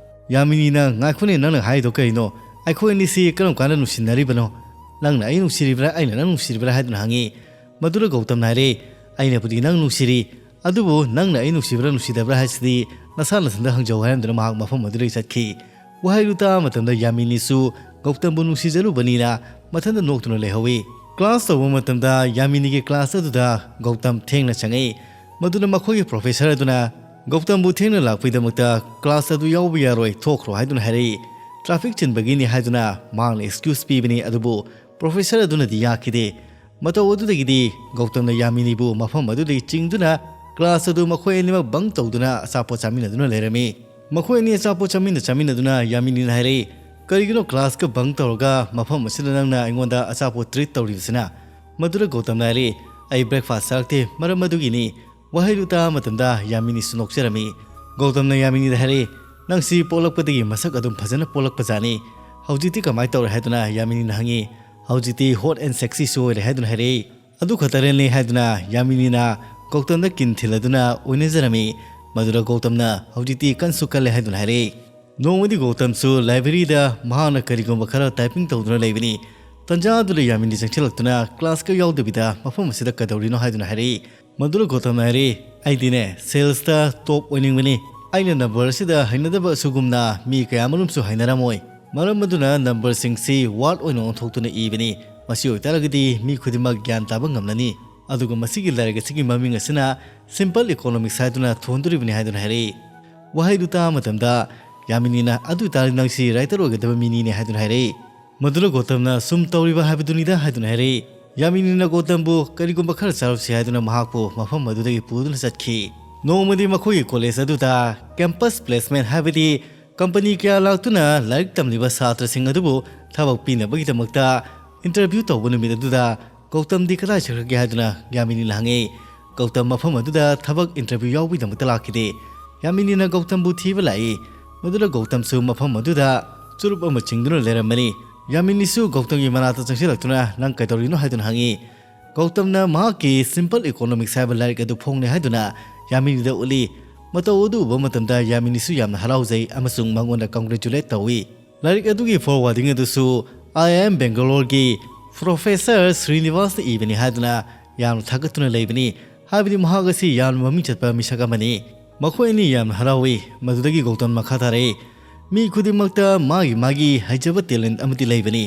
ꯌꯥꯃꯤꯅꯤꯅ, "ꯉꯥꯏꯈꯣꯅꯦ, ꯅꯪꯅ ꯍꯥꯏꯗꯣ ꯀꯔꯤꯅꯣ? ꯑꯩꯈꯣꯏ ꯑꯅꯤꯁꯤ ꯀꯔꯝ ꯀꯥꯟꯗ ꯅꯨꯡꯁꯤꯅꯔꯤꯕꯅꯣ? ꯅꯪꯅ ꯑꯩ ꯅꯨꯡꯁꯤꯔꯤꯕ꯭ꯔꯥ, ꯑꯩꯅ ꯅꯪ ꯅꯨꯡꯁꯤꯔꯤꯕ꯭ꯔꯥ?" ꯍꯥꯏꯗꯨꯅ ꯍꯪꯉꯤ꯫ ꯃꯗꯨꯗ ꯒꯧꯇꯝꯅ ꯍꯥꯏꯔꯦ, "ꯑꯩꯅꯕꯨꯗꯤ ꯅꯪ ꯅꯨꯡꯁꯤꯔꯤ, ꯑꯗꯨꯕꯨ ꯅꯪꯅ ꯑꯩ ꯅꯨꯡꯁꯤꯕ꯭ꯔꯥ ꯅꯨꯡꯁꯤꯗꯕ꯭ꯔꯥ ꯍꯥꯏꯁꯤꯗꯤ ꯅꯁꯥ ꯅꯊꯟꯗ ꯍꯪꯖꯧ" ꯍꯥꯏꯔꯝꯗꯨꯅ ꯃꯍꯥꯛ ꯃꯐꯝ ꯑꯗꯨꯗꯒꯤ ꯆꯠꯈꯤ꯫ ꯋꯥꯍꯩꯗꯨ ꯇꯥꯕ ꯃꯇꯝꯗ ꯌꯥꯃꯤꯅꯤꯁꯨ ꯒꯧꯇꯝꯕꯨ ꯅꯨꯡꯁꯤꯖꯔꯨꯕꯅꯤꯅ ꯃꯊꯟꯇ ꯅꯣꯛꯇꯨꯅ ꯂꯩꯍꯧꯏ꯫ ꯀ꯭ꯂꯥꯁ ꯇꯧꯕ ꯃꯇꯝꯗ ꯌꯥꯃꯤꯅꯤꯒꯤ ꯀ꯭ꯂꯥꯁ ꯑꯗꯨꯗ ꯒꯧꯇꯝ ꯊꯦꯡꯅ ꯆꯪꯉꯛꯏ꯫ ꯃꯗꯨꯅ ꯃꯈꯣꯏꯒꯤ ꯄ꯭ꯔꯣꯐꯦꯁꯔ ꯑꯗꯨꯅ ꯒꯧꯇꯝꯕꯨ ꯊꯦꯡꯅ ꯂꯥꯛꯄꯒꯤꯗꯃꯛꯇ ꯀ꯭ꯂꯥꯁ ꯑꯗꯨ ꯌꯥꯎꯕ ꯌꯥꯔꯣꯏ, ꯊꯣꯛꯈ꯭ꯔꯣ ꯍꯥꯏꯗꯨꯅ ꯍꯥꯏꯔꯛꯏ꯫ ꯇ꯭ꯔꯥꯐꯤꯛ ꯆꯤꯟꯕꯒꯤꯅꯤ ꯍꯥꯏꯗꯨꯅ ꯃꯍꯥꯛꯅ ꯑꯦꯛꯁꯀ꯭ꯌꯨꯁ ꯄꯤꯕꯅꯤ, ꯑꯗꯨꯕꯨ ꯄ꯭ꯔꯣꯐꯦꯁꯔ ꯑꯗꯨꯅꯗꯤ ꯌꯥꯈꯤꯗꯦ꯫ ꯃꯇꯧ ꯑꯗꯨꯗꯒꯤꯗꯤ ꯒꯧꯇꯝꯅ ꯌꯥꯃꯤꯅꯤꯕꯨ ꯃꯐꯝ ꯑꯗꯨꯗꯒꯤ ꯆꯤꯡꯗꯨꯅ ꯀ꯭ꯂꯥꯁ ꯑꯗꯨ ꯃꯈꯣꯏ ꯑꯅꯤꯃꯛ ꯕꯪ ꯇꯧꯗꯨꯅ ꯑꯆꯥꯄꯣꯠ ꯆꯥꯃꯤꯟꯅꯗꯨꯅ ꯂꯩꯔꯝꯃꯤ꯫ ꯃꯈꯣꯏ ꯑꯅꯤ ꯑꯆꯥꯄꯣꯠ ꯆꯥꯃꯤꯟꯅ ꯆꯥꯃꯤꯟꯅꯗꯨꯅ ꯌꯥꯃꯤꯅꯤꯅ ꯍꯥꯏꯔꯛꯏ, "ꯀꯔꯤꯒꯤꯅꯣ ꯀ꯭ꯂꯥꯁꯀ ꯕꯪ ꯇꯧꯔꯒ ꯃꯐꯝ ꯑꯁꯤꯗ ꯅꯪꯅ ꯑꯩꯉꯣꯟꯗ ꯑꯆꯥꯄꯣꯠ ꯇ꯭ꯔꯤꯠ ꯇꯧꯔꯤꯕꯁꯤꯅ?" ꯃꯗꯨꯗ ꯒꯧꯇꯝꯅ ꯍꯥꯏꯔꯛꯏ, "ꯑꯩ ꯕ꯭ꯔꯦꯛꯐꯥꯁ ꯆꯥꯔꯛꯇꯦ, ꯃꯔꯝ ꯑꯗꯨꯒꯤꯅꯤ"꯫ ꯋꯥꯍꯩꯗꯨ ꯇꯥꯕ ꯃꯇꯝꯗ ꯌꯥꯃꯤꯅꯤꯁꯨ ꯅꯣꯛꯆꯔꯝꯃꯤ꯫ ꯒꯧꯇꯝꯅ ꯌꯥꯃꯤꯅꯤꯗ ꯍꯥꯏꯔꯛꯏ, "ꯅꯪꯁꯤ ꯄꯣꯛꯂꯛꯄꯗꯒꯤ ꯃꯁꯛ ꯑꯗꯨꯝ ꯐꯖꯅ ꯄꯣꯛꯂꯛꯄꯖꯥꯠꯅꯤ꯫ ꯍꯧꯖꯤꯛꯇꯤ ꯀꯃꯥꯏꯅ ꯇꯧꯔꯦ?" ꯍꯥꯏꯗꯨꯅ ꯌꯥꯃꯤꯅꯤꯅ ꯍꯪꯉꯤ꯫ "ꯍꯧꯖꯤꯛꯇꯤ ꯍꯣꯠ ꯑꯦꯟ ꯁꯦꯛꯁꯤꯁꯨ ꯑꯣꯏꯔꯦ" ꯍꯥꯏꯗꯨꯅ ꯍꯥꯏꯔꯛꯏ꯫ ꯑꯗꯨ ꯈꯛꯇꯔꯅꯦ ꯍꯥꯏꯗꯨꯅ ꯌꯥꯃꯤꯅꯤꯅ ꯒꯧꯇꯝꯗ ꯀꯤꯟ ꯊꯤꯜꯂꯗꯨꯅ ꯑꯣꯏꯅꯖꯔꯝꯃꯤ꯫ ꯃꯗꯨꯗ ꯒꯧꯇꯝꯅ ꯍꯧꯖꯤꯛꯇꯤ ꯀꯟꯁꯨ ꯀꯜꯂꯦ ꯍꯥꯏꯗꯨꯅ ꯍꯥꯏꯔꯛꯏ꯫ ꯅꯣꯡꯃꯗꯤ ꯒꯧꯇꯝꯁꯨ ꯂꯥꯏꯕ꯭ꯔꯦꯔꯤꯗ ꯃꯍꯥꯛꯅ ꯀꯔꯤꯒꯨꯝꯕ ꯈꯔ ꯇꯥꯏꯄꯤꯡ ꯇꯧꯗꯨꯅ ꯂꯩꯕꯅꯤ꯫ ꯇꯟꯖꯥ ꯑꯗꯨꯗ ꯌꯥꯃꯤꯅꯤ ꯆꯪꯁꯤꯜꯂꯛꯇꯨꯅ ꯀ꯭ꯂꯥꯁꯀ ꯌꯥꯎꯗꯕꯤꯗ ꯃꯐꯝ ꯑꯁꯤꯗ ꯀꯩꯗꯧꯔꯤꯅꯣ ꯍꯥꯏꯗꯨꯅ ꯍꯥꯏꯔꯛꯏ꯫ ꯃꯗꯨꯗ ꯒꯧꯇꯝꯅ ꯍꯥꯏꯔꯛꯏ, "ꯑꯩꯗꯤꯅꯦ, ꯁꯦꯜꯁꯇ ꯇꯣꯞ ꯑꯣꯏꯅꯤꯡꯕꯅꯤ꯫ ꯑꯩꯅ ꯅꯝꯕꯔ ꯑꯁꯤꯗ ꯍꯩꯅꯗꯕ ꯑꯁꯤꯒꯨꯝꯅ ꯃꯤ ꯀꯌꯥꯃꯔꯨꯝꯁꯨ ꯍꯩꯅꯔꯝꯃꯣꯏ꯫ ꯃꯔꯝ ꯑꯗꯨꯅ ꯅꯝꯕꯔꯁꯤꯡꯁꯤ ꯋꯥꯔꯗ ꯑꯣꯏꯅ ꯑꯣꯟꯊꯣꯛꯇꯨꯅ ꯏꯕꯅꯤ꯫ ꯃꯁꯤ ꯑꯣꯏꯇꯥꯔꯒꯗꯤ ꯃꯤ ꯈꯨꯗꯤꯡꯃꯛ ꯒ꯭ꯌꯥꯟ ꯇꯥꯕ ꯉꯝꯂꯅꯤ꯫ ꯑꯗꯨꯒ ꯃꯁꯤꯒꯤ ꯂꯥꯏꯔꯤꯛ ꯑꯁꯤꯒꯤ ꯃꯃꯤꯡ ꯑꯁꯤꯅ Simple Economics ꯍꯥꯏꯗꯨꯅ ꯊꯣꯟꯗꯣꯔꯤꯕꯅꯤ ꯍꯥꯏꯗꯨꯅ ꯍꯥꯏꯔꯛꯏ꯫ ꯋꯥꯍꯩꯗꯨ ꯇꯥꯕ ꯃꯇꯝꯗ ꯌꯥꯃꯤꯅꯤꯅ, "ꯑꯗꯨ ꯑꯣꯏꯇꯥꯔꯗꯤ ꯅꯪꯁꯤ writer ꯑꯣꯏꯒꯗꯕ ꯃꯤꯅꯤꯅꯦ" ꯍꯥꯏꯗꯨꯅ ꯍꯥꯏꯔꯛꯏ꯫ ꯃꯗꯨꯅ ꯒꯧꯇꯝꯅ, "ꯁꯨꯝ ꯇꯧꯔꯤꯕ ꯍꯥꯏꯕꯗꯨꯅꯤꯗ" ꯍꯥꯏꯗꯨꯅ ꯍꯥꯏꯔꯛꯏ꯫ ꯌꯥꯃꯤꯅꯤꯅ ꯒꯧꯇꯝꯕꯨ ꯀꯔꯤꯒꯨꯝꯕ ꯈꯔ ꯆꯥꯔꯨꯁꯤ ꯍꯥꯏꯗꯨꯅ ꯃꯍꯥꯛꯄꯨ ꯃꯐꯝ ꯑꯗꯨꯗꯒꯤ ꯄꯨꯗꯨꯅ ꯆꯠꯈꯤ꯫ ꯅꯣꯡꯃꯗꯤ ꯃꯈꯣꯏꯒꯤ ꯀꯣꯂꯦꯖ ꯑꯗꯨꯗ campus placement, ꯍꯥꯏꯕꯗꯤ ꯀꯝꯄꯅꯤ ꯀꯌꯥ ꯂꯥꯛꯇꯨꯅ ꯂꯥꯏꯔꯤꯛ ꯇꯝꯂꯤꯕ ꯁꯥꯇ꯭ꯔꯁꯤꯡ ꯑꯗꯨꯕꯨ ꯊꯕꯛ ꯄꯤꯅꯕꯒꯤꯗꯃꯛꯇ interview ꯇꯧꯕ ꯅꯨꯃꯤꯠ ꯑꯗꯨꯗ ꯒꯧꯇꯝꯗꯤ ꯀꯗꯥꯏ ꯆꯠꯈ꯭ꯔꯒꯦ ꯍꯥꯏꯗꯨꯅ ꯌꯥꯃꯤꯅꯤꯅ ꯍꯪꯉꯤ꯫ ꯒꯧꯇꯝ ꯃꯐꯝ ꯑꯗꯨꯗ ꯊꯕꯛ interview ꯌꯥꯎꯕꯒꯤꯗꯃꯛꯇ ꯂꯥꯛꯈꯤꯗꯦ꯫ ꯌꯥꯃꯤꯅꯤꯅ ꯒꯧꯇꯝꯕꯨ ꯊꯤꯕ ꯂꯥꯛꯏ꯫ ꯃꯗꯨꯗ ꯒꯧꯇꯝꯁꯨ ꯃꯐꯝ ꯑꯗꯨꯗ ꯆꯨꯔꯨꯞ ꯑꯃ ꯆꯤꯡꯗꯨꯅ ꯂꯩꯔꯝꯕꯅꯤ꯫ ꯌꯥꯃꯤꯅꯤꯁꯨ ꯒꯧꯇꯝꯒꯤ ꯃꯅꯥꯛꯇ ꯆꯪꯁꯤꯜꯂꯛꯇꯨꯅ, "ꯅꯪ ꯀꯩꯗꯧꯔꯤꯅꯣ?" ꯍꯥꯏꯗꯨꯅ ꯍꯪꯉꯤ꯫ ꯒꯧꯇꯝꯅ ꯃꯍꯥꯛꯀꯤ Simple Economics ꯍꯥꯏꯕ ꯂꯥꯏꯔꯤꯛ ꯑꯗꯨ ꯐꯣꯡꯂꯦ ꯍꯥꯏꯗꯨꯅ ꯌꯥꯃꯤꯅꯤꯗ ꯎꯠꯂꯤ꯫ ꯃꯇꯧ ꯑꯗꯨ ꯎꯕ ꯃꯇꯝꯗ ꯌꯥꯃꯤꯅꯤꯁꯨ ꯌꯥꯝꯅ ꯍꯔꯥꯎꯖꯩ ꯑꯃꯁꯨꯡ ꯃꯉꯣꯟꯗ congratulate ꯇꯧꯏ꯫ ꯂꯥꯏꯔꯤꯛ ꯑꯗꯨꯒꯤ forwarding ꯑꯗꯨꯁꯨ IIM Bangaloreꯒꯤ Professor ꯁ꯭ꯔꯤꯅꯤꯋꯥꯁꯅ ꯏꯕꯅꯤ ꯍꯥꯏꯗꯨꯅ ꯌꯥꯝꯅ ꯊꯥꯒꯠꯇꯨꯅ ꯂꯩꯕꯅꯤ꯫ ꯍꯥꯏꯕꯗꯤ ꯃꯍꯥꯛ ꯑꯁꯤ ꯌꯥꯝꯅ ꯃꯃꯤꯡ ꯆꯠꯄ ꯃꯤꯁꯛ ꯑꯃꯅꯤ꯫ ꯃꯈꯣꯏ ꯑꯅꯤ ꯌꯥꯝꯅ ꯍꯔꯥꯎꯏ꯫ ꯃꯗꯨꯗꯒꯤ ꯒꯧꯇꯝ ꯃꯈꯥ ꯇꯥꯔꯛꯏ, "ꯃꯤ ꯈꯨꯗꯤꯡꯃꯛꯇ ꯃꯥꯒꯤ ꯃꯥꯒꯤ ꯍꯩꯖꯕ talent ꯑꯃꯗꯤ ꯂꯩꯕꯅꯤ꯫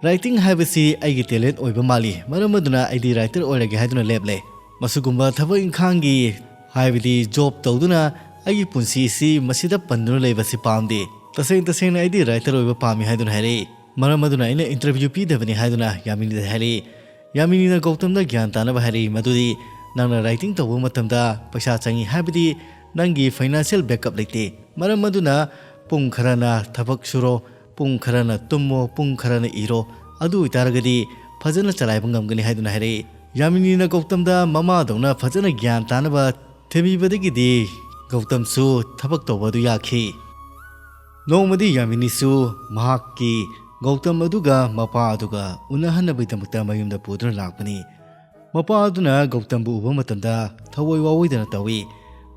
Writing ꯍꯥꯏꯕꯁꯤ ꯑꯩꯒꯤ talent ꯑꯣꯏꯕ ꯃꯥꯜꯂꯤ, ꯃꯔꯝ ꯑꯗꯨꯅ ꯑꯩꯗꯤ writer ꯑꯣꯏꯔꯒꯦ" ꯍꯥꯏꯗꯨꯅ ꯂꯦꯞꯂꯦ꯫ ꯃꯁꯤꯒꯨꯝꯕ ꯊꯕꯛ ꯏꯪꯈꯥꯡꯒꯤ, ꯍꯥꯏꯕꯗꯤ job ꯇꯧꯗꯨꯅ ꯑꯩꯒꯤ ꯄꯨꯟꯁꯤ ꯑꯁꯤ ꯃꯁꯤꯗ ꯄꯟꯗꯨꯅ ꯂꯩꯕꯁꯤ ꯄꯥꯝꯗꯦ꯫ ꯇꯁꯦꯡ ꯇꯁꯦꯡꯅ ꯑꯩꯗꯤ writer ꯑꯣꯏꯕ ꯄꯥꯝꯃꯤ ꯍꯥꯏꯗꯨꯅ ꯍꯥꯏꯔꯛꯏ꯫ ꯃꯔꯝ ꯑꯗꯨꯅ ꯑꯩꯅ interview ꯄꯤꯗꯕꯅꯤ ꯍꯥꯏꯗꯨꯅ ꯌꯥꯃꯤꯅꯤꯗ ꯍꯥꯏꯔꯛꯏ꯫ ꯌꯥꯃꯤꯅꯤꯅ ꯒꯧꯇꯝꯗ ꯒ꯭ꯌꯥꯟ ꯇꯥꯅꯕ ꯍꯥꯏꯔꯛꯏ ꯃꯗꯨꯗꯤ, "ꯅꯪꯅ writing ꯇꯧꯕ ꯃꯇꯝꯗ ꯄꯩꯁꯥ ꯆꯪꯏ, ꯍꯥꯏꯕꯗꯤ ꯅꯪꯒꯤ financial backup ꯂꯩꯇꯦ꯫ ꯃꯔꯝ ꯑꯗꯨꯅ ꯄꯨꯡ ꯈꯔꯅ ꯊꯕꯛ ꯁꯨꯔꯣ, ꯄꯨꯡ ꯈꯔꯅ ꯇꯨꯝꯃꯣ, ꯄꯨꯡ ꯈꯔꯅ ꯏꯔꯣ꯫ ꯑꯗꯨ ꯑꯣꯏꯇꯥꯔꯒꯗꯤ ꯐꯖꯅ ꯆꯂꯥꯏꯕ ꯉꯝꯒꯅꯤ" ꯍꯥꯏꯗꯨꯅ ꯍꯥꯏꯔꯛꯏ꯫ ꯌꯥꯃꯤꯅꯤꯅ ꯒꯧꯇꯝꯗ ꯃꯃꯥꯗꯧꯅ ꯐꯖꯅ ꯒ꯭ꯌꯥꯟ ꯇꯥꯅꯕ ꯊꯦꯝꯕꯤꯕꯗꯒꯤꯗꯤ ꯒꯧꯇꯝꯁꯨ ꯊꯕꯛ ꯇꯧꯕ ꯑꯗꯨ ꯌꯥꯈꯤ꯫ ꯅꯣꯡꯃꯗꯤ ꯌꯥꯃꯤꯅꯤꯁꯨ ꯃꯍꯥꯛꯀꯤ ꯒꯧꯇꯝ ꯑꯗꯨꯒ ꯃꯄꯥ ꯑꯗꯨꯒ ꯎꯅꯍꯟꯅꯕꯒꯤꯗꯃꯛꯇ ꯃꯌꯨꯝꯗ ꯄꯨꯗꯨꯅ ꯂꯥꯛꯄꯅꯤ꯫ ꯃꯄꯥ ꯑꯗꯨꯅ ꯒꯧꯇꯝꯕꯨ ꯎꯕ ꯃꯇꯝꯗ ꯊꯋꯥꯏ ꯋꯥꯑꯣꯏꯗꯅ ꯇꯧꯏ꯫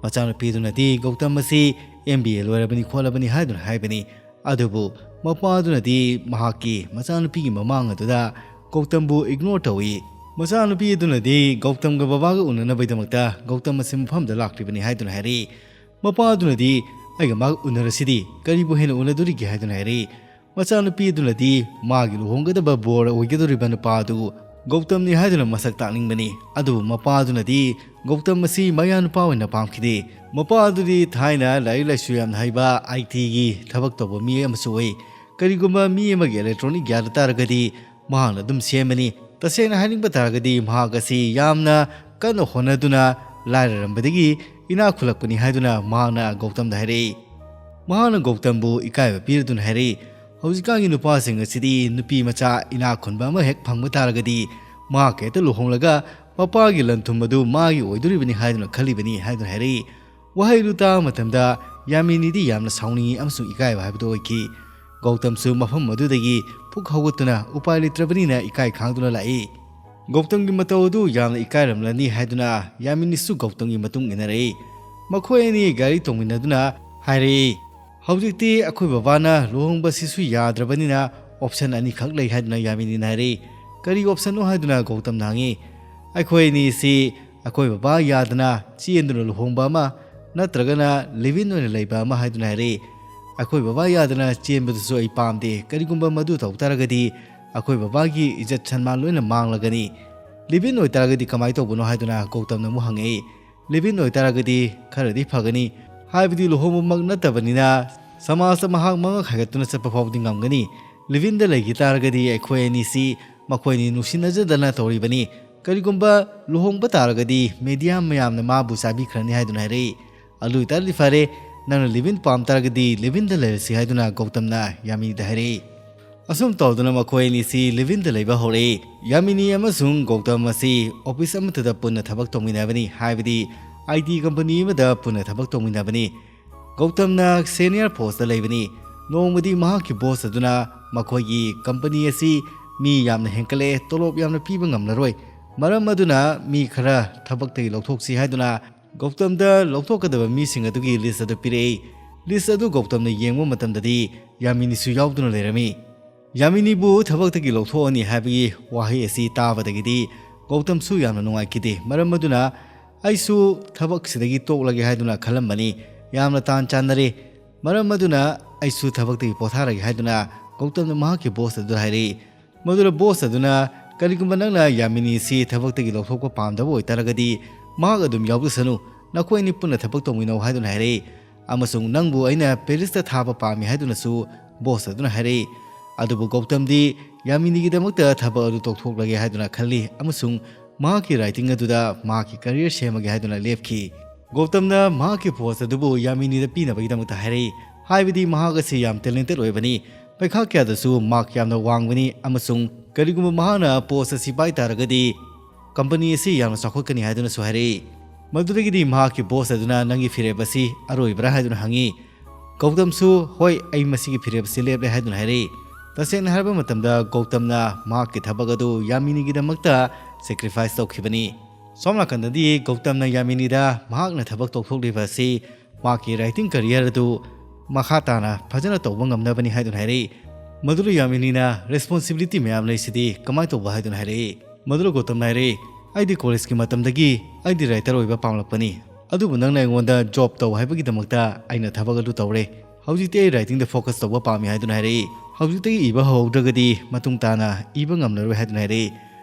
ꯃꯆꯥꯅꯨꯄꯤ ꯑꯗꯨꯅꯗꯤ ꯒꯧꯇꯝ ꯑꯁꯤ M B A ꯂꯣꯏꯔꯕꯅꯤ ꯈꯣꯠꯂꯕꯅꯤ ꯍꯥꯏꯗꯨꯅ ꯍꯥꯏꯕꯅꯤ꯫ ꯑꯗꯨꯕꯨ ꯃꯄꯥ ꯑꯗꯨꯅꯗꯤ ꯃꯍꯥꯛꯀꯤ ꯃꯆꯥꯅꯨꯄꯤꯒꯤ ꯃꯃꯥꯡ ꯑꯗꯨꯗ ꯒꯧꯇꯝꯕꯨ ignore ꯇꯧꯏ꯫ ꯃꯆꯥꯅꯨꯄꯤ ꯑꯗꯨꯅꯗꯤ ꯒꯧꯇꯝꯒ ꯕꯕꯥꯒ ꯎꯅꯅꯕꯒꯤꯗꯃꯛꯇ ꯒꯧꯇꯝ ꯑꯁꯤ ꯃꯐꯝꯗ ꯂꯥꯛꯂꯤꯕꯅꯤ ꯍꯥꯏꯗꯨꯅ ꯍꯥꯏꯔꯛꯏ꯫ ꯃꯄꯥ ꯑꯗꯨꯅꯗꯤ, "ꯑꯩꯒ ꯃꯥꯒ ꯎꯅꯔꯁꯤꯗꯤ, ꯀꯔꯤꯕꯨ ꯍꯦꯟꯅ ꯎꯅꯗꯣꯔꯤꯒꯦ?" ꯍꯥꯏꯗꯨꯅ ꯍꯥꯏꯔꯛꯏ꯫ ꯃꯆꯥꯅꯨꯄꯤ ꯑꯗꯨꯅꯗꯤ ꯃꯥꯒꯤ ꯂꯨꯍꯣꯡꯒꯗꯕ ꯕꯣꯔ ꯑꯣꯏꯒꯗꯧꯔꯤꯕ ꯅꯨꯄꯥ ꯑꯗꯨ ꯒꯧꯇꯝꯅꯤ ꯍꯥꯏꯗꯨꯅ ꯃꯁꯛ ꯇꯥꯛꯅꯤꯡꯕꯅꯤ꯫ ꯑꯗꯨꯕꯨ ꯃꯄꯥ ꯑꯗꯨꯅꯗꯤ ꯒꯧꯇꯝ ꯑꯁꯤ ꯃꯌꯥ ꯅꯨꯄꯥ ꯑꯣꯏꯅ ꯄꯥꯝꯈꯤꯗꯦ꯫ ꯃꯄꯥ ꯑꯗꯨꯗꯤ ꯊꯥꯏꯅ ꯂꯥꯏꯔꯤꯛ ꯂꯥꯏꯁꯨ ꯌꯥꯝꯅ ꯍꯩꯕ, ꯑꯥꯏ ꯇꯤꯒꯤ ꯊꯕꯛ ꯇꯧꯕ ꯃꯤ ꯑꯃꯁꯨ ꯑꯣꯏ꯫ ꯀꯔꯤꯒꯨꯝꯕ ꯃꯤ ꯑꯃꯒꯤ electronic ꯌꯥꯗ ꯇꯥꯔꯒꯗꯤ ꯃꯍꯥꯛꯅ ꯑꯗꯨꯝ ꯁꯦꯝꯕꯅꯤ꯫ ꯇꯁꯦꯡꯅ ꯍꯥꯏꯅꯤꯡꯕ ꯇꯥꯔꯒꯗꯤ ꯃꯍꯥꯛ ꯑꯁꯤ ꯌꯥꯝꯅ ꯀꯟꯅ ꯍꯣꯠꯅꯗꯨꯅ ꯂꯥꯏꯔꯔꯝꯕꯗꯒꯤ ꯏꯅꯥꯛ ꯈꯨꯜꯂꯛꯄꯅꯤ ꯍꯥꯏꯗꯨꯅ ꯃꯍꯥꯛꯅ ꯒꯧꯇꯝꯗ ꯍꯥꯏꯔꯛꯏ꯫ ꯃꯍꯥꯛꯅ ꯒꯧꯇꯝꯕꯨ ꯏꯀꯥꯏꯕ ꯄꯤꯔꯗꯨꯅ ꯍꯥꯏꯔꯛꯏ, "ꯍꯧꯖꯤꯛꯀꯥꯟꯒꯤ ꯅꯨꯄꯥꯁꯤꯡ ꯑꯁꯤꯗꯤ ꯅꯨꯄꯤ ꯃꯆꯥ ꯏꯅꯥꯛ ꯈꯨꯟꯕ ꯑꯃ ꯍꯦꯛ ꯐꯪꯕ ꯇꯥꯔꯒꯗꯤ ꯃꯍꯥꯛ ꯍꯦꯛꯇ ꯂꯨꯍꯣꯡꯂꯒ ꯃꯄꯥꯒꯤ ꯂꯟ ꯊꯨꯝ ꯑꯗꯨ ꯃꯥꯒꯤ ꯑꯣꯏꯗꯣꯔꯤꯕꯅꯤ ꯍꯥꯏꯗꯨꯅ ꯈꯜꯂꯤꯕꯅꯤ" ꯍꯥꯏꯗꯨꯅ ꯍꯥꯏꯔꯛꯏ꯫ ꯋꯥꯍꯩꯗꯨ ꯇꯥꯕ ꯃꯇꯝꯗ ꯌꯥꯃꯤꯅꯤꯗꯤ ꯌꯥꯝꯅ ꯁꯥꯎꯅꯤꯡꯏ ꯑꯃꯁꯨꯡ ꯏꯀꯥꯏꯕ ꯍꯥꯏꯕꯗꯨ ꯑꯣꯏꯈꯤ꯫ ꯒꯧꯇꯝꯁꯨ ꯃꯐꯝ ꯑꯗꯨꯗꯒꯤ ꯐꯨꯛ ꯍꯧꯒꯠꯇꯨꯅ ꯎꯄꯥꯏ ꯂꯩꯇ꯭ꯔꯕꯅꯤꯅ ꯏꯀꯥꯏ ꯈꯥꯡꯗꯨꯅ ꯂꯥꯛꯏ꯫ ꯒꯧꯇꯝꯒꯤ ꯃꯇꯧ ꯑꯗꯨ ꯌꯥꯝꯅ ꯏꯀꯥꯏꯔꯝꯂꯅꯤ ꯍꯥꯏꯗꯨꯅ ꯌꯥꯃꯤꯅꯤꯁꯨ ꯒꯧꯇꯝꯒꯤ ꯃꯇꯨꯡ ꯏꯟꯅꯔꯛꯏ꯫ ꯃꯈꯣꯏ ꯑꯅꯤ ꯒꯥꯔꯤ ꯇꯣꯡꯃꯤꯟꯅꯗꯨꯅ ꯍꯥꯏꯔꯛꯏ, "ꯍꯧꯖꯤꯛꯇꯤ ꯑꯩꯈꯣꯏ ꯕꯕꯥꯅ ꯂꯨꯍꯣꯡꯕꯁꯤꯁꯨ ꯌꯥꯗ꯭ꯔꯕꯅꯤꯅ option ꯑꯅꯤꯈꯛ ꯂꯩ" ꯍꯥꯏꯗꯨꯅ ꯌꯥꯃꯤꯅꯤꯅ ꯍꯥꯏꯔꯛꯏ꯫ "ꯀꯔꯤ optionꯅꯣ?" ꯍꯥꯏꯗꯨꯅ ꯒꯧꯇꯝꯅ ꯍꯪꯉꯤ꯫ "ꯑꯩꯈꯣꯏ ꯑꯅꯤꯁꯤ ꯑꯩꯈꯣꯏ ꯕꯕꯥ ꯌꯥꯗꯅ ꯆꯦꯟꯗꯨꯅ ꯂꯨꯍꯣꯡꯕ ꯑꯃ ꯅꯠꯇ꯭ꯔꯒꯅ live in ꯑꯣꯏꯅ ꯂꯩꯕ ꯑꯃ" ꯍꯥꯏꯗꯨꯅ ꯍꯥꯏꯔꯛꯏ꯫ "ꯑꯩꯈꯣꯏ ꯕꯕꯥ ꯌꯥꯗꯅ ꯆꯦꯟꯕꯗꯨꯁꯨ ꯑꯩ ꯄꯥꯝꯗꯦ꯫ ꯀꯔꯤꯒꯨꯝꯕ ꯃꯗꯨ ꯇꯧ ꯇꯥꯔꯒꯗꯤ ꯑꯩꯈꯣꯏ ꯕꯕꯥꯒꯤ ꯏꯖꯠ ꯁꯟꯃꯥꯟ ꯂꯣꯏꯅ ꯃꯥꯡꯂꯒꯅꯤ꯫ Live in ꯑꯣꯏꯇꯥꯔꯒꯗꯤ ꯀꯃꯥꯏꯅ ꯇꯧꯕꯅꯣ?" ꯍꯥꯏꯗꯨꯅ ꯒꯧꯇꯝꯅ ꯑꯃꯨꯛ ꯍꯪꯉꯛꯏ꯫ "Live in ꯑꯣꯏꯇꯥꯔꯒꯗꯤ ꯈꯔꯗꯤ ꯐꯒꯅꯤ, ꯍꯥꯏꯕꯗꯤ ꯂꯨꯍꯣꯡꯕꯃꯛ ꯅꯠꯇꯕꯅꯤꯅ ꯁꯃꯥꯖꯇ ꯃꯍꯥꯛ ꯃꯉꯛ ꯍꯥꯏꯒꯠꯇꯨꯅ ꯆꯠꯄ ꯐꯥꯎꯕꯗꯤ ꯉꯝꯒꯅꯤ꯫ Live inꯗ ꯂꯩꯈꯤ ꯇꯥꯔꯒꯗꯤ ꯑꯩꯈꯣꯏ ꯑꯅꯤꯁꯤ ꯃꯈꯣꯏꯅꯤ ꯅꯨꯡꯁꯤꯅꯖꯗꯅ ꯇꯧꯔꯤꯕꯅꯤ꯫ ꯀꯔꯤꯒꯨꯝꯕ ꯂꯨꯍꯣꯡꯕ ꯇꯥꯔꯒꯗꯤ media ꯃꯌꯥꯝꯅ ꯃꯥꯕꯨ ꯆꯥꯕꯤꯈ꯭ꯔꯅꯤ" ꯍꯥꯏꯗꯨꯅ ꯍꯥꯏꯔꯛꯏ꯫ "ꯑꯗꯨ ꯑꯣꯏꯇꯥꯔꯗꯤ ꯐꯔꯦ, ꯅꯪꯅ live in ꯄꯥꯝ ꯇꯥꯔꯒꯗꯤ live inꯗ ꯂꯩꯔꯁꯤ" ꯍꯥꯏꯗꯨꯅ ꯒꯧꯇꯝꯅ ꯌꯥꯃꯤꯅꯤꯗ ꯍꯥꯏꯔꯛꯏ꯫ ꯑꯁꯨꯝ ꯇꯧꯗꯨꯅ ꯃꯈꯣꯏ ꯑꯅꯤꯁꯤ live inꯗ ꯂꯩꯕ ꯍꯧꯔꯛꯏ꯫ ꯌꯥꯃꯤꯅꯤ ꯑꯃꯁꯨꯡ ꯒꯧꯇꯝ ꯑꯁꯤ office ꯑꯃꯠꯇꯗ ꯄꯨꯟꯅ ꯊꯕꯛ ꯇꯧꯃꯤꯟꯅꯕꯅꯤ, ꯍꯥꯏꯕꯗꯤ ꯑꯥꯏ ꯇꯤ company ꯑꯃꯗ ꯄꯨꯟꯅ ꯊꯕꯛ ꯇꯧꯃꯤꯟꯅꯕꯅꯤ꯫ ꯒꯧꯇꯝꯅ senior postꯇ ꯂꯩꯕꯅꯤ꯫ ꯅꯣꯡꯃꯗꯤ ꯃꯍꯥꯛꯀꯤ boss ꯑꯗꯨꯅ ꯃꯈꯣꯏꯒꯤ company ꯑꯁꯤ ꯃꯤ ꯌꯥꯝꯅ ꯍꯦꯟꯀꯠꯂꯛꯑꯦ, ꯇꯣꯂꯣꯞ ꯌꯥꯝꯅ ꯄꯤꯕ ꯉꯝꯂꯔꯣꯏ, ꯃꯔꯝ ꯑꯗꯨꯅ ꯃꯤ ꯈꯔ ꯊꯕꯛꯇꯒꯤ ꯂꯧꯊꯣꯛꯁꯤ ꯍꯥꯏꯗꯨꯅ ꯒꯧꯇꯝꯗ ꯂꯧꯊꯣꯛꯀꯗꯕ ꯃꯤꯁꯤꯡ ꯑꯗꯨꯒꯤ list ꯑꯗꯨ ꯄꯤꯔꯛꯏ꯫ List ꯑꯗꯨ ꯒꯧꯇꯝꯅ ꯌꯦꯡꯕ ꯃꯇꯝꯗꯗꯤ ꯌꯥꯃꯤꯅꯤꯁꯨ ꯌꯥꯎꯗꯨꯅ ꯂꯩꯔꯝꯃꯤ꯫ ꯌꯥꯃꯤꯅꯤꯕꯨ ꯊꯕꯛꯇꯒꯤ ꯂꯧꯊꯣꯛꯑꯅꯤ ꯍꯥꯏꯕꯒꯤ ꯋꯥꯍꯩ ꯑꯁꯤ ꯇꯥꯕꯗꯒꯤꯗꯤ ꯒꯧꯇꯝꯁꯨ ꯌꯥꯝꯅ ꯅꯨꯡꯉꯥꯏꯈꯤꯗꯦ꯫ ꯃꯔꯝ ꯑꯗꯨꯅ "ꯑꯩꯁꯨ ꯊꯕꯛꯁꯤꯗꯒꯤ ꯇꯣꯛꯂꯒꯦ" ꯍꯥꯏꯗꯨꯅ ꯈꯜꯂꯝꯕꯅꯤ꯫ ꯌꯥꯝꯅ ꯇꯥꯟ ꯆꯥꯟꯅꯔꯦ꯫ ꯃꯔꯝ ꯑꯗꯨꯅ "ꯑꯩꯁꯨ ꯊꯕꯛꯇꯒꯤ ꯄꯣꯊꯥꯔꯒꯦ" ꯍꯥꯏꯗꯨꯅ ꯒꯧꯇꯝꯅ ꯃꯍꯥꯛꯀꯤ ꯕꯣꯁ ꯑꯗꯨꯗ ꯍꯥꯏꯔꯛꯏ꯫ ꯃꯗꯨꯗ ꯕꯣꯁ ꯑꯗꯨꯅ, "ꯀꯔꯤꯒꯨꯝꯕ ꯅꯪꯅ ꯌꯥꯃꯤꯅꯤ ꯑꯁꯤ ꯊꯕꯛꯇꯒꯤ ꯂꯧꯊꯣꯛꯄ ꯄꯥꯝꯗꯕ ꯑꯣꯏꯇꯥꯔꯒꯗꯤ, ꯃꯍꯥꯛ ꯑꯗꯨꯝ ꯌꯥꯎꯖꯁꯅꯨ, ꯅꯈꯣꯏ ꯑꯅꯤ ꯄꯨꯟꯅ ꯊꯕꯛ ꯇꯧꯃꯤꯟꯅꯧ" ꯍꯥꯏꯗꯨꯅ ꯍꯥꯏꯔꯛꯏ꯫ "ꯑꯃꯁꯨꯡ ꯅꯪꯕꯨ ꯑꯩꯅ ꯄꯦꯔꯤꯁꯇ ꯊꯥꯕ ꯄꯥꯝꯃꯤ" ꯍꯥꯏꯗꯨꯅꯁꯨ ꯕꯣꯁ ꯑꯗꯨꯅ ꯍꯥꯏꯔꯛꯏ꯫ ꯑꯗꯨꯕꯨ ꯒꯧꯇꯝꯗꯤ ꯌꯥꯃꯤꯅꯤꯒꯤꯗꯃꯛꯇ ꯊꯕꯛ ꯑꯗꯨ ꯇꯣꯛꯊꯣꯛꯂꯒꯦ ꯍꯥꯏꯗꯨꯅ ꯈꯜꯂꯤ ꯑꯃꯁꯨꯡ ꯃꯍꯥꯛꯀꯤ ꯔꯥꯏꯇꯤꯡ ꯑꯗꯨꯗ ꯃꯍꯥꯛꯀꯤ ꯀꯔꯤꯌꯔ ꯁꯦꯝꯃꯒꯦ ꯍꯥꯏꯗꯨꯅ ꯂꯦꯞꯈꯤ꯫ ꯒꯧꯇꯝꯅ ꯃꯍꯥꯛꯀꯤ ꯄꯣꯁ ꯑꯗꯨꯕꯨ ꯌꯥꯃꯤꯅꯤꯗ ꯄꯤꯅꯕꯒꯤꯗꯃꯛꯇ ꯍꯥꯏꯔꯛꯏ, ꯍꯥꯏꯕꯗꯤ ꯃꯍꯥꯛ ꯑꯁꯤ ꯌꯥꯝ ꯇꯦꯂꯦꯟꯇꯦꯗ ꯑꯣꯏꯕꯅꯤ, ꯄꯩꯈꯥ ꯀꯌꯥꯗꯁꯨ ꯃꯥꯔꯛ ꯌꯥꯝꯅ ꯋꯥꯡꯕꯅꯤ ꯑꯃꯁꯨꯡ ꯀꯔꯤꯒꯨꯝꯕ ꯃꯍꯥꯛꯅ ꯄꯣꯁ ꯑꯁꯤ ꯄꯥꯏ ꯇꯥꯔꯒꯗꯤ ꯀꯝꯄꯅꯤ ꯑꯁꯤ ꯌꯥꯝꯅ ꯆꯥꯎꯈꯠꯀꯅꯤ ꯍꯥꯏꯗꯨꯅꯁꯨ ꯍꯥꯏꯔꯛꯏ꯫ ꯃꯗꯨꯗꯒꯤꯗꯤ ꯃꯍꯥꯛꯀꯤ ꯕꯣꯁ ꯑꯗꯨꯅ ꯅꯪꯒꯤ ꯐꯤꯔꯦꯞ ꯑꯁꯤ ꯑꯔꯣꯏꯕ꯭ꯔꯥ ꯍꯥꯏꯗꯨꯅ ꯍꯪꯉꯤ꯫ ꯒꯧꯇꯝꯁꯨ, "ꯍꯣꯏ, ꯑꯩ ꯃꯁꯤꯒꯤ ꯐꯤꯔꯦꯞ ꯑꯁꯤ ꯂꯦꯞꯂꯦ" ꯍꯥꯏꯗꯨꯅ ꯍꯥꯏꯔꯛꯏ꯫ ꯇꯁꯦꯡꯅ ꯍꯥꯏꯔꯕ ꯃꯇꯝꯗ ꯒꯧꯇꯝꯅ ꯃꯍꯥꯛꯀꯤ ꯊꯕꯛ ꯑꯗꯨ ꯌꯥꯃꯤꯅꯤꯒꯤꯗꯃꯛꯇ ꯁꯦꯀ꯭ꯔꯤꯐꯥꯏꯁ ꯇꯧꯈꯤꯕꯅꯤ꯫ ꯁꯣꯝ ꯅꯥꯀꯟꯗꯗꯤ ꯒꯧꯇꯝꯅ ꯌꯥꯃꯤꯅꯤꯗ ꯃꯍꯥꯛꯅ ꯊꯕꯛ ꯇꯧꯊꯣꯛꯂꯤꯕ ꯑꯁꯤ ꯃꯍꯥꯛꯀꯤ ꯔꯥꯏꯇꯤꯡ ꯀꯔꯤꯌꯔ ꯑꯗꯨ ꯃꯈꯥ ꯇꯥꯅ ꯐꯖꯅ ꯇꯧꯕ ꯉꯝꯅꯕꯅꯤ ꯍꯥꯏꯗꯨꯅ ꯍꯥꯏꯔꯛꯏ꯫ ꯃꯗꯨꯗ ꯌꯥꯃꯤꯅꯤꯅ, "ꯔꯦꯁꯄꯣꯟꯁꯤꯕꯤꯂꯤꯇꯤ ꯃꯌꯥꯝ ꯂꯩꯁꯤꯗꯤ ꯀꯃꯥꯏꯅ ꯇꯧꯕ?" ꯍꯥꯏꯗꯨꯅ ꯍꯥꯏꯔꯛꯏ꯫ ꯃꯗꯨꯗ ꯒꯧꯇꯝꯅ ꯍꯥꯏꯔꯛꯏ, "ꯑꯩꯗꯤ ꯀꯣꯂꯦꯖꯀꯤ ꯃꯇꯝꯗꯒꯤ ꯑꯩꯗꯤ ꯔꯥꯏꯇꯔ ꯑꯣꯏꯕ ꯄꯥꯝꯂꯛꯄꯅꯤ, ꯑꯗꯨꯕꯨ ꯅꯪꯅ ꯑꯩꯉꯣꯟꯗ ꯖꯣꯕ ꯇꯧ ꯍꯥꯏꯕꯒꯤꯗꯃꯛꯇ ꯑꯩꯅ ꯊꯕꯛ ꯑꯗꯨ ꯇꯧꯔꯦ꯫ ꯍꯧꯖꯤꯛꯇꯤ ꯑꯩ ꯔꯥꯏꯇꯤꯡꯗ ꯐꯣꯀꯁ ꯇꯧꯕ ꯄꯥꯝꯃꯤ" ꯍꯥꯏꯗꯨꯅ ꯍꯥꯏꯔꯛꯏ꯫ "ꯍꯧꯖꯤꯛꯇꯒꯤ ꯏꯕ ꯍꯧꯍꯧꯗ꯭ꯔꯒꯗꯤ ꯃꯇꯨꯡ ꯇꯥꯅ ꯏꯕ ꯉꯝꯂꯔꯣꯏ" ꯍꯥꯏꯗꯨꯅ ꯍꯥꯏꯔꯛꯏ꯫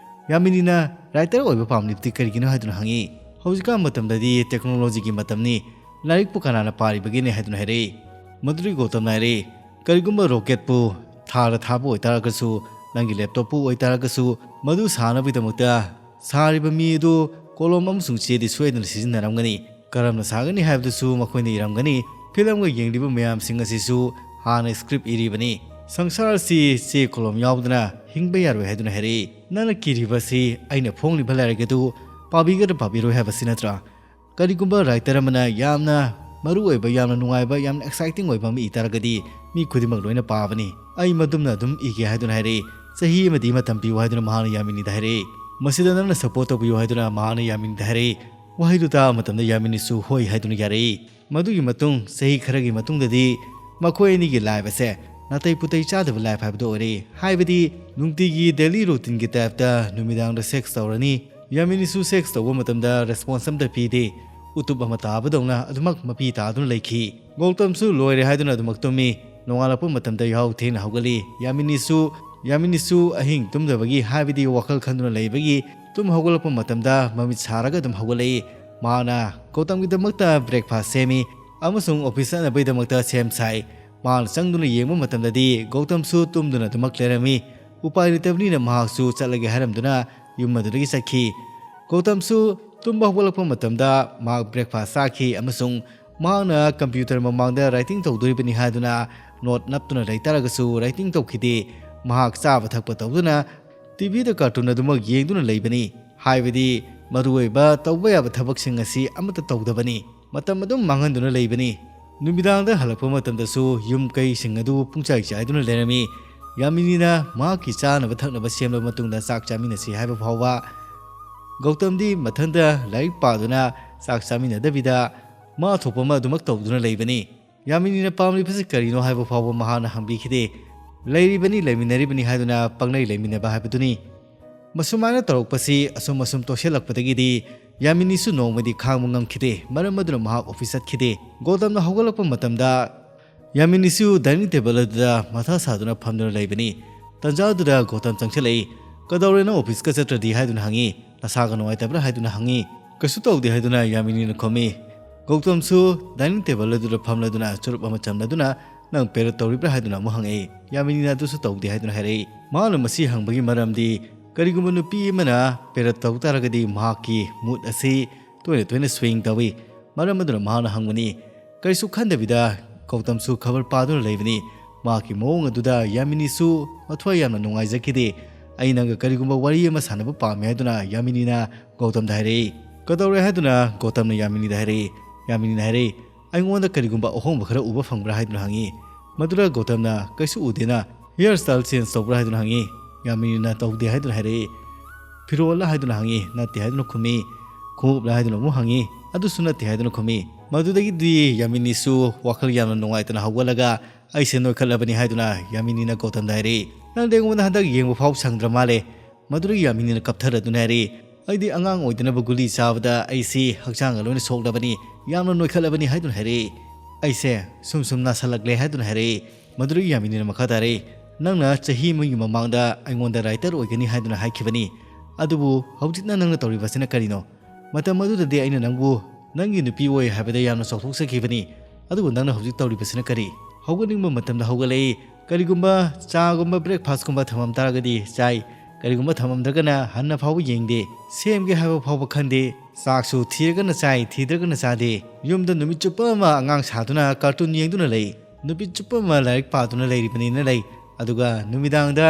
ꯌꯥꯃꯤꯅꯤꯅ, "ꯔꯥꯏꯇꯔ ꯑꯣꯏꯕ ꯄꯥꯝꯂꯤꯕꯗꯤ ꯀꯔꯤꯒꯤꯅꯣ?" ꯍꯥꯏꯗꯨꯅ ꯍꯪꯉꯤ꯫ "ꯍꯧꯖꯤꯛꯀꯥꯟ ꯃꯇꯝꯗꯗꯤ ꯇꯦꯛꯅꯣꯂꯣꯖꯤꯒꯤ ꯃꯇꯝꯅꯤ, ꯂꯥꯏꯔꯤꯛꯄꯨ ꯀꯅꯥꯅ ꯄꯥꯔꯤꯕꯒꯦꯅꯦ?" ꯍꯥꯏꯗꯨꯅ ꯍꯥꯏꯔꯛꯏ꯫ ꯃꯗꯨꯗꯒꯤ ꯒꯧꯇꯝꯅ ꯍꯥꯏꯔꯛꯏ, "ꯀꯔꯤꯒꯨꯝꯕ ꯔꯣꯀꯦꯠꯄꯨ ꯊꯥꯗ ꯊꯥꯕ ꯑꯣꯏꯇꯥꯔꯒꯁꯨ, ꯅꯪꯒꯤ ꯂꯦꯞꯇꯣꯞꯄꯨ ꯑꯣꯏꯇꯥꯔꯒꯁꯨ, ꯃꯗꯨ ꯁꯥꯅꯕꯒꯤꯗꯃꯛꯇ ꯁꯥꯔꯤꯕ ꯃꯤ ꯑꯗꯨ ꯀꯣꯂꯣꯝ ꯑꯃꯁꯨꯡ ꯆꯦꯗꯤ ꯁꯣꯏꯗꯅ ꯁꯤꯖꯤꯟꯅꯔꯝꯒꯅꯤ꯫ ꯀꯔꯝꯅ ꯁꯥꯒꯅꯤ ꯍꯥꯏꯕꯗꯨꯁꯨ ꯃꯈꯣꯏꯅ ꯏꯔꯝꯒꯅꯤ꯫ ꯐꯤꯂꯝꯒ ꯌꯦꯡꯂꯤꯕ ꯃꯌꯥꯝꯁꯤꯡ ꯑꯁꯤꯁꯨ ꯍꯥꯟꯅ ꯁ꯭ꯀ꯭ꯔꯤꯞ ꯏꯔꯤꯕꯅꯤ꯫ ꯁꯪꯁꯥꯔ ꯑꯁꯤ ꯆꯦ ꯀꯣꯂꯣꯝ ꯌꯥꯎꯗꯅ ꯍꯤꯡꯕ ꯌꯥꯔꯣꯏ" ꯍꯥꯏꯗꯨꯅ ꯍꯥꯏꯔꯛꯏ꯫ "ꯅꯪꯅ ꯀꯤꯔꯤꯕ ꯑꯁꯤ ꯑꯩꯅ ꯐꯣꯡꯂꯤꯕ ꯂꯥꯏꯔꯤꯛ ꯑꯗꯨ ꯄꯥꯕꯤꯒꯗ꯭ꯔꯥ ꯄꯥꯕꯤꯔꯣꯏ ꯍꯥꯏꯕꯁꯤ ꯅꯠꯇ꯭ꯔꯥ? ꯀꯔꯤꯒꯨꯝꯕ ꯔꯥꯏꯇꯔ ꯑꯃꯅ ꯌꯥꯝꯅ ꯃꯔꯨ ꯑꯣꯏꯕ, ꯌꯥꯝꯅ ꯅꯨꯡꯉꯥꯏꯕ, ꯌꯥꯝꯅ ꯑꯦꯛꯁꯥꯏꯇꯤꯡ ꯑꯣꯏꯕ ꯑꯃ ꯏ ꯇꯥꯔꯒꯗꯤ ꯃꯤ ꯈꯨꯗꯤꯡꯃꯛ ꯂꯣꯏꯅ ꯄꯥꯕꯅꯤ꯫ ꯑꯩ ꯃꯗꯨꯝꯅ ꯑꯗꯨꯝ ꯏꯒꯦ" ꯍꯥꯏꯗꯨꯅ ꯍꯥꯏꯔꯛꯏ꯫ "ꯆꯍꯤ ꯑꯃꯗꯤ ꯃꯇꯝ ꯄꯤꯌꯨ" ꯍꯥꯏꯗꯨꯅ ꯃꯍꯥꯛꯅ ꯌꯥꯃꯤꯅꯤꯗ ꯍꯥꯏꯔꯛꯏ꯫ "ꯃꯁꯤꯗ ꯅꯪꯅ ꯁꯄꯣꯔꯠ ꯇꯧꯕꯤꯌꯨ" ꯍꯥꯏꯗꯨꯅ ꯃꯍꯥꯛꯅ ꯌꯥꯃꯤꯅꯤꯗ ꯍꯥꯏꯔꯛꯏ꯫ ꯋꯥꯍꯩꯗꯨ ꯇꯥꯕ ꯃꯇꯝꯗ ꯌꯥꯃꯤꯅꯤꯁꯨ "ꯍꯣꯏ" ꯍꯥꯏꯗꯨꯅ ꯌꯥꯔꯛꯏ꯫ ꯃꯗꯨꯒꯤ ꯃꯇꯨꯡ ꯆꯍꯤ ꯈꯔꯒꯤ ꯃꯇꯨꯡꯗꯗꯤ ꯃꯈꯣꯏ ꯑꯅꯤꯒꯤ ꯂꯥꯏꯐ ꯑꯁꯦ ꯅꯥꯇꯩ ꯄꯨꯇꯩ ꯆꯥꯗꯕ ꯂꯥꯏꯐ ꯍꯥꯏꯕꯗꯨ ꯑꯣꯏꯔꯛꯏ꯫ ꯍꯥꯏꯕꯗꯤ ꯅꯨꯡꯇꯤꯒꯤ ꯗꯦꯂꯤ ꯔꯨꯇꯤꯟꯒꯤ ꯇꯥꯏꯞꯇ ꯅꯨꯃꯤꯗꯥꯡꯗ ꯁꯦꯛꯁ ꯇꯧꯔꯅꯤ꯫ ꯌꯥꯃꯤꯅꯤꯁꯨ ꯁꯦꯛꯁ ꯇꯧꯕ ꯃꯇꯝꯗ ꯔꯦꯁꯄꯣꯟꯁ ꯑꯃꯠꯇ ꯄꯤꯗꯦ꯫ ꯎꯇꯨꯞ ꯑꯃ ꯇꯥꯕꯗꯧꯅ ꯑꯗꯨꯃꯛ ꯃꯄꯤ ꯇꯥꯗꯨꯅ ꯂꯩꯈꯤ꯫ ꯒꯧꯇꯝꯁꯨ ꯂꯣꯏꯔꯦ ꯍꯥꯏꯗꯨꯅ ꯑꯗꯨꯃꯛ ꯇꯨꯝꯃꯤ꯫ ꯅꯣꯡꯉꯥꯜꯂꯛꯄ ꯃꯇꯝꯗ ꯌꯥꯍꯧ ꯊꯦꯡꯅ ꯍꯧꯒꯠꯂꯤ꯫ ꯌꯥꯃꯤꯅꯤꯁꯨ ꯌꯥꯃꯤꯅꯤꯁꯨ ꯑꯍꯤꯡ ꯇꯨꯝꯗꯕꯒꯤ, ꯍꯥꯏꯕꯗꯤ ꯋꯥꯈꯜ ꯈꯟꯗꯨꯅ ꯂꯩꯕꯒꯤ, ꯇꯨꯝ ꯍꯧꯒꯠꯂꯛꯄ ꯃꯇꯝꯗ ꯃꯃꯤꯠ ꯁꯥꯔꯒ ꯑꯗꯨꯝ ꯍꯧꯒꯠꯂꯛꯏ꯫ ꯃꯍꯥꯛꯅ ꯒꯧꯇꯝꯒꯤꯗꯃꯛꯇ breakfast ꯁꯦꯝꯃꯤ ꯑꯃꯁꯨꯡ office ꯆꯠꯅꯕꯒꯤꯗꯃꯛꯇ ꯁꯦꯝ ꯁꯥꯏ꯫ ꯃꯍꯥꯛꯅ ꯆꯪꯗꯨꯅ ꯌꯦꯡꯕ ꯃꯇꯝꯗꯗꯤ ꯒꯧꯇꯝꯁꯨ ꯇꯨꯝꯗꯨꯅ ꯑꯗꯨꯃꯛ ꯂꯩꯔꯝꯃꯤ꯫ ꯎꯄꯥꯏ ꯂꯩꯇꯕꯅꯤꯅ ꯃꯍꯥꯛꯁꯨ ꯆꯠꯂꯒꯦ ꯍꯥꯏꯔꯝꯗꯨꯅ ꯌꯨꯝ ꯑꯗꯨꯗꯒꯤ ꯆꯠꯈꯤ꯫ ꯒꯧꯇꯝꯁꯨ ꯇꯨꯝꯕ ꯍꯧꯒꯠꯂꯛꯄ ꯃꯇꯝꯗ ꯃꯍꯥꯛ breakfast ꯆꯥꯈꯤ ꯑꯃꯁꯨꯡ ꯃꯍꯥꯛꯅ computer ꯃꯃꯥꯡꯗ writing ꯇꯧꯗꯣꯔꯤꯕꯅꯤ ꯍꯥꯏꯗꯨꯅ note ꯅꯞꯇꯨꯅ ꯂꯩꯇꯥꯔꯒꯁꯨ writing ꯇꯧꯈꯤꯗꯦ꯫ ꯃꯍꯥꯛ ꯆꯥꯕ ꯊꯛꯄ ꯇꯧꯗꯨꯅ TVꯗ cartoon ꯑꯗꯨꯃꯛ ꯌꯦꯡꯗꯨꯅ ꯂꯩꯕꯅꯤ꯫ ꯍꯥꯏꯕꯗꯤ ꯃꯔꯨꯑꯣꯏꯕ ꯇꯧꯕ ꯌꯥꯕ ꯊꯕꯛꯁꯤꯡ ꯑꯁꯤ ꯑꯃꯠꯇ ꯇꯧꯗꯕꯅꯤ꯫ ꯃꯇꯝ ꯑꯗꯨꯝ ꯃꯥꯡꯍꯟꯗꯨꯅ ꯂꯩꯕꯅꯤ꯫ ꯅꯨꯃꯤꯗꯥꯡꯗ ꯍꯜꯂꯛꯄ ꯃꯇꯝꯗꯁꯨ ꯌꯨꯝ ꯀꯩꯁꯤꯡ ꯑꯗꯨ ꯄꯨꯡꯆꯥꯏ ꯆꯥꯏꯗꯨꯅ ꯂꯩꯔꯝꯃꯤ꯫ ꯌꯥꯃꯤꯅꯤꯅ ꯃꯍꯥꯛꯀꯤ ꯆꯥꯅꯕ ꯊꯛꯅꯕ ꯁꯦꯝꯂꯕ ꯃꯇꯨꯡꯗ ꯆꯥꯛ ꯆꯥꯃꯤꯟꯅꯁꯤ ꯍꯥꯏꯕ ꯐꯥꯎꯕ ꯒꯧꯇꯝꯗꯤ ꯃꯊꯟꯇ ꯂꯥꯏꯔꯤꯛ ꯄꯥꯗꯨꯅ ꯆꯥꯛ ꯆꯥꯃꯤꯟꯅꯗꯕꯤꯗ ꯃꯥ ꯊꯣꯛꯄ ꯑꯃ ꯑꯗꯨꯃꯛ ꯇꯧꯗꯨꯅ ꯂꯩꯕꯅꯤ꯫ ꯌꯥꯃꯤꯅꯤꯅ ꯄꯥꯝꯂꯤꯕꯁꯤ ꯀꯔꯤꯅꯣ ꯍꯥꯏꯕ ꯐꯥꯎꯕ ꯃꯍꯥꯛꯅ ꯍꯪꯕꯤꯈꯤꯗꯦ꯫ ꯂꯩꯔꯤꯕꯅꯤ, ꯂꯩꯃꯤꯟꯅꯔꯤꯕꯅꯤ ꯍꯥꯏꯗꯨꯅ ꯄꯪꯂꯩ ꯂꯩꯃꯤꯟꯅꯕ ꯍꯥꯏꯕꯗꯨꯅꯤ꯫ ꯃꯁꯨꯃꯥꯏꯅ ꯇꯧꯔꯛꯄꯁꯤ ꯑꯁꯨꯝ ꯑꯁꯨꯝ ꯇꯣꯏꯁꯤꯜꯂꯛꯄꯗꯒꯤꯗꯤ ꯌꯥꯃꯤꯅꯤꯁꯨ ꯅꯣꯡꯃꯗꯤ ꯈꯥꯡꯕ ꯉꯝꯈꯤꯗꯦ꯫ ꯃꯔꯝ ꯑꯗꯨꯅ ꯃꯍꯥꯛ office ꯆꯠꯈꯤꯗꯦ꯫ ꯒꯧꯇꯝꯅ ꯍꯧꯒꯠꯂꯛꯄ ꯃꯇꯝꯗ ꯌꯥꯃꯤꯅꯤꯁꯨ dining table ꯑꯗꯨꯗ ꯃꯊꯥ ꯁꯥꯗꯨꯅ ꯐꯝꯗꯨꯅ ꯂꯩꯕꯅꯤ꯫ ꯇꯟꯖꯥ ꯑꯗꯨꯗ ꯒꯧꯇꯝ ꯆꯪꯁꯤꯜꯂꯛꯏ꯫ "ꯀꯗꯧꯔꯦ, ꯅꯪ officeꯀ ꯆꯠꯇ꯭ꯔꯗꯤ?" ꯍꯥꯏꯗꯨꯅ ꯍꯪꯉꯤ꯫ "ꯅꯁꯥꯒ ꯅꯨꯡꯉꯥꯏꯇꯕ꯭ꯔꯥ?" ꯍꯥꯏꯗꯨꯅ ꯍꯪꯉꯤ꯫ "ꯀꯩꯁꯨ ꯇꯧꯗꯦ," ꯍꯥꯏꯗꯨꯅ ꯌꯥꯃꯤꯅꯤꯅ ꯈꯨꯝꯃꯤ꯫ ꯒꯧꯇꯝꯁꯨ dining table ꯑꯗꯨꯗ ꯐꯝꯂꯗꯨꯅ ꯆꯨꯔꯨꯞ ꯑꯃ ꯆꯝꯂꯗꯨꯅ, "ꯅꯪ period ꯇꯧꯔꯤꯕ꯭ꯔꯥ?" ꯍꯥꯏꯗꯨꯅ ꯑꯃꯨꯛ ꯍꯪꯉꯛꯏ꯫ ꯌꯥꯃꯤꯅꯤꯅ ꯑꯗꯨꯁꯨ ꯇꯧꯗꯦ ꯍꯥꯏꯗꯨꯅ ꯍꯥꯏꯔꯛꯏ꯫ ꯃꯍꯥꯛꯅ ꯃꯁꯤ ꯍꯪꯕꯒꯤ ꯃꯔꯝꯗꯤ ꯀꯔꯤꯒꯨꯝꯕ ꯅꯨꯄꯤ ꯑꯃꯅ period ꯇꯧ ꯇꯥꯔꯒꯗꯤ ꯃꯍꯥꯛꯀꯤ mood ꯑꯁꯤ ꯇꯣꯏꯅ ꯇꯣꯏꯅ swing ꯇꯧꯏ꯫ ꯃꯔꯝ ꯑꯗꯨꯅ ꯃꯍꯥꯛꯅ ꯍꯪꯕꯅꯤ꯫ ꯀꯔꯤꯁꯨ ꯈꯟꯗꯕꯤꯗ ꯒꯧꯇꯝꯁꯨ ꯈꯕꯔ ꯄꯥꯗꯨꯅ ꯂꯩꯕꯅꯤ꯫ ꯃꯍꯥꯛꯀꯤ ꯃꯑꯣꯡ ꯑꯗꯨꯗ ꯌꯥꯃꯤꯅꯤꯁꯨ ꯃꯊ꯭ꯋꯥꯏ ꯌꯥꯝꯅ ꯅꯨꯡꯉꯥꯏꯖꯈꯤꯗꯦ꯫ "ꯑꯩ ꯅꯪꯒ ꯀꯔꯤꯒꯨꯝꯕ ꯋꯥꯔꯤ ꯑꯃ ꯁꯥꯟꯅꯕ ꯄꯥꯝꯃꯤ," ꯍꯥꯏꯗꯨꯅ ꯌꯥꯃꯤꯅꯤꯅ ꯒꯧꯇꯝꯗ ꯍꯥꯏꯔꯛꯏ꯫ "ꯀꯗꯧꯔꯦ?" ꯍꯥꯏꯗꯨꯅ ꯒꯧꯇꯝꯅ ꯌꯥꯃꯤꯅꯤꯗ ꯍꯥꯏꯔꯛꯏ꯫ ꯌꯥꯃꯤꯅꯤꯅ ꯍꯥꯏꯔꯛꯏ, "ꯑꯩꯉꯣꯟꯗ ꯀꯔꯤꯒꯨꯝꯕ ꯑꯍꯣꯡꯕ ꯈꯔ ꯎꯕ ꯐꯪꯕ꯭ꯔꯥ?" ꯍꯥꯏꯗꯨꯅ ꯍꯪꯉꯤ꯫ ꯃꯗꯨꯗ ꯒꯧꯇꯝꯅ, "ꯀꯩꯁꯨ ꯎꯗꯦꯅ, hair style change ꯇꯧꯕ꯭ꯔꯥ?" ꯍꯥꯏꯗꯨꯅ ꯍꯪꯉꯤ꯫ ꯌꯥꯃꯤꯅꯤꯅ, "ꯇꯧꯗꯦ," ꯍꯥꯏꯗꯨꯅ ꯍꯥꯏꯔꯛꯏ꯫ "ꯐꯤꯔꯣꯜꯂ?" ꯍꯥꯏꯗꯨꯅ ꯍꯪꯉꯤ꯫ "ꯅꯠꯇꯦ," ꯍꯥꯏꯗꯨꯅ ꯈꯨꯝꯃꯤ꯫ "ꯈꯣꯡꯎꯞꯂ?" ꯍꯥꯏꯗꯨꯅ ꯑꯃꯨꯛ ꯍꯪꯉꯤ꯫ "ꯑꯗꯨꯁꯨ ꯅꯠꯇꯦ," ꯍꯥꯏꯗꯨꯅ ꯈꯨꯝꯃꯤ꯫ ꯃꯗꯨꯗꯒꯤꯗꯤ ꯌꯥꯃꯤꯅꯤꯁꯨ ꯋꯥꯈꯜ ꯌꯥꯝꯅ ꯅꯨꯡꯉꯥꯏꯇꯅ ꯍꯧꯒꯠꯂꯒ, "ꯑꯩꯁꯦ ꯅꯣꯏꯈꯠꯂꯕꯅꯤ," ꯍꯥꯏꯗꯨꯅ ꯌꯥꯃꯤꯅꯤꯅ ꯒꯧꯇꯝꯗ ꯍꯥꯏꯔꯛꯏ꯫ "ꯅꯪꯗꯤ ꯑꯩꯉꯣꯟꯗ ꯍꯟꯗꯛ ꯌꯦꯡꯕ ꯐꯥꯎ ꯁꯪꯗ꯭ꯔ ꯃꯥꯜꯂꯦ꯫ ꯃꯗꯨꯗꯒꯤ ꯌꯥꯃꯤꯅꯤꯅ ꯀꯞꯊꯔꯗꯨꯅ ꯍꯥꯏꯔꯛꯏ, "ꯑꯩꯗꯤ ꯑꯉꯥꯡ ꯑꯣꯏꯗꯅꯕ ꯒꯨꯂꯤ ꯆꯥꯕꯗ ꯑꯩꯁꯤ ꯍꯛꯆꯥꯡꯒ ꯂꯣꯏꯅ ꯁꯣꯛꯂꯕꯅꯤ, ꯌꯥꯝꯅ ꯅꯣꯏꯈꯠꯂꯕꯅꯤ," ꯍꯥꯏꯗꯨꯅ ꯍꯥꯏꯔꯛꯏ꯫ "ꯑꯩꯁꯦ ꯁꯨꯝ ꯁꯨꯝ ꯅꯥꯁꯜꯂꯛꯂꯦ" ꯍꯥꯏꯗꯨꯅ ꯍꯥꯏꯔꯛꯏ꯫ ꯃꯗꯨꯗꯒꯤ ꯌꯥꯃꯤꯅꯤꯅ ꯃꯈꯥ ꯇꯥꯔꯛꯏ, "ꯅꯪꯅ ꯆꯍꯤ ꯑꯃꯒꯤ ꯃꯃꯥꯡꯗ ꯑꯩꯉꯣꯟꯗ ꯔꯥꯏꯇꯔ ꯑꯣꯏꯒꯅꯤ ꯍꯥꯏꯗꯨꯅ ꯍꯥꯏꯈꯤꯕꯅꯤ, ꯑꯗꯨꯕꯨ ꯍꯧꯖꯤꯛꯅ ꯅꯪꯅ ꯇꯧꯔꯤꯕꯁꯤꯅ ꯀꯔꯤꯅꯣ? ꯃꯇꯝ ꯑꯗꯨꯗꯗꯤ ꯑꯩꯅ ꯅꯪꯕꯨ ꯅꯪꯒꯤ ꯅꯨꯄꯤ ꯑꯣꯏ ꯍꯥꯏꯕꯗ ꯌꯥꯝꯅ ꯆꯥꯎꯊꯣꯛꯆꯈꯤꯕꯅꯤ, ꯑꯗꯨꯕꯨ ꯅꯪꯅ ꯍꯧꯖꯤꯛ ꯇꯧꯔꯤꯕꯁꯤꯅ ꯀꯔꯤ?" ꯍꯧꯒꯠꯅꯤꯡꯕ ꯃꯇꯝꯗ ꯍꯧꯒꯠꯂꯛꯏ꯫ ꯀꯔꯤꯒꯨꯝꯕ ꯆꯥꯒꯨꯝꯕ breakfastꯀꯨꯝꯕ ꯊꯝꯃꯝ ꯇꯥꯔꯒꯗꯤ ꯆꯥꯏ, ꯀꯔꯤꯒꯨꯝꯕ ꯊꯝꯃꯝꯗ꯭ꯔꯒꯅ ꯍꯟꯅ ꯐꯥꯎꯕ ꯌꯦꯡꯗꯦ꯫ ꯁꯦꯝꯒꯦ ꯍꯥꯏꯕ ꯐꯥꯎꯕ ꯈꯟꯗꯦ꯫ ꯆꯥꯛꯁꯨ ꯊꯤꯔꯒꯅ ꯆꯥꯏ, ꯊꯤꯗ꯭ꯔꯒꯅ ꯆꯥꯗꯦ꯫ ꯌꯨꯝꯗ ꯅꯨꯃꯤꯠ ꯆꯨꯞꯄ ꯑꯃ ꯑꯉꯥꯡ ꯁꯥꯗꯨꯅ cartoon ꯌꯦꯡꯗꯨꯅ ꯂꯩ꯫ ꯅꯨꯃꯤꯠ ꯆꯨꯞꯄ ꯑꯃ ꯂꯥꯏꯔꯤꯛ ꯄꯥꯗꯨꯅ ꯂꯩꯔꯤꯕꯅꯤꯅ ꯂꯩ꯫ ꯑꯗꯨꯒ ꯅꯨꯃꯤꯗꯥꯡꯗ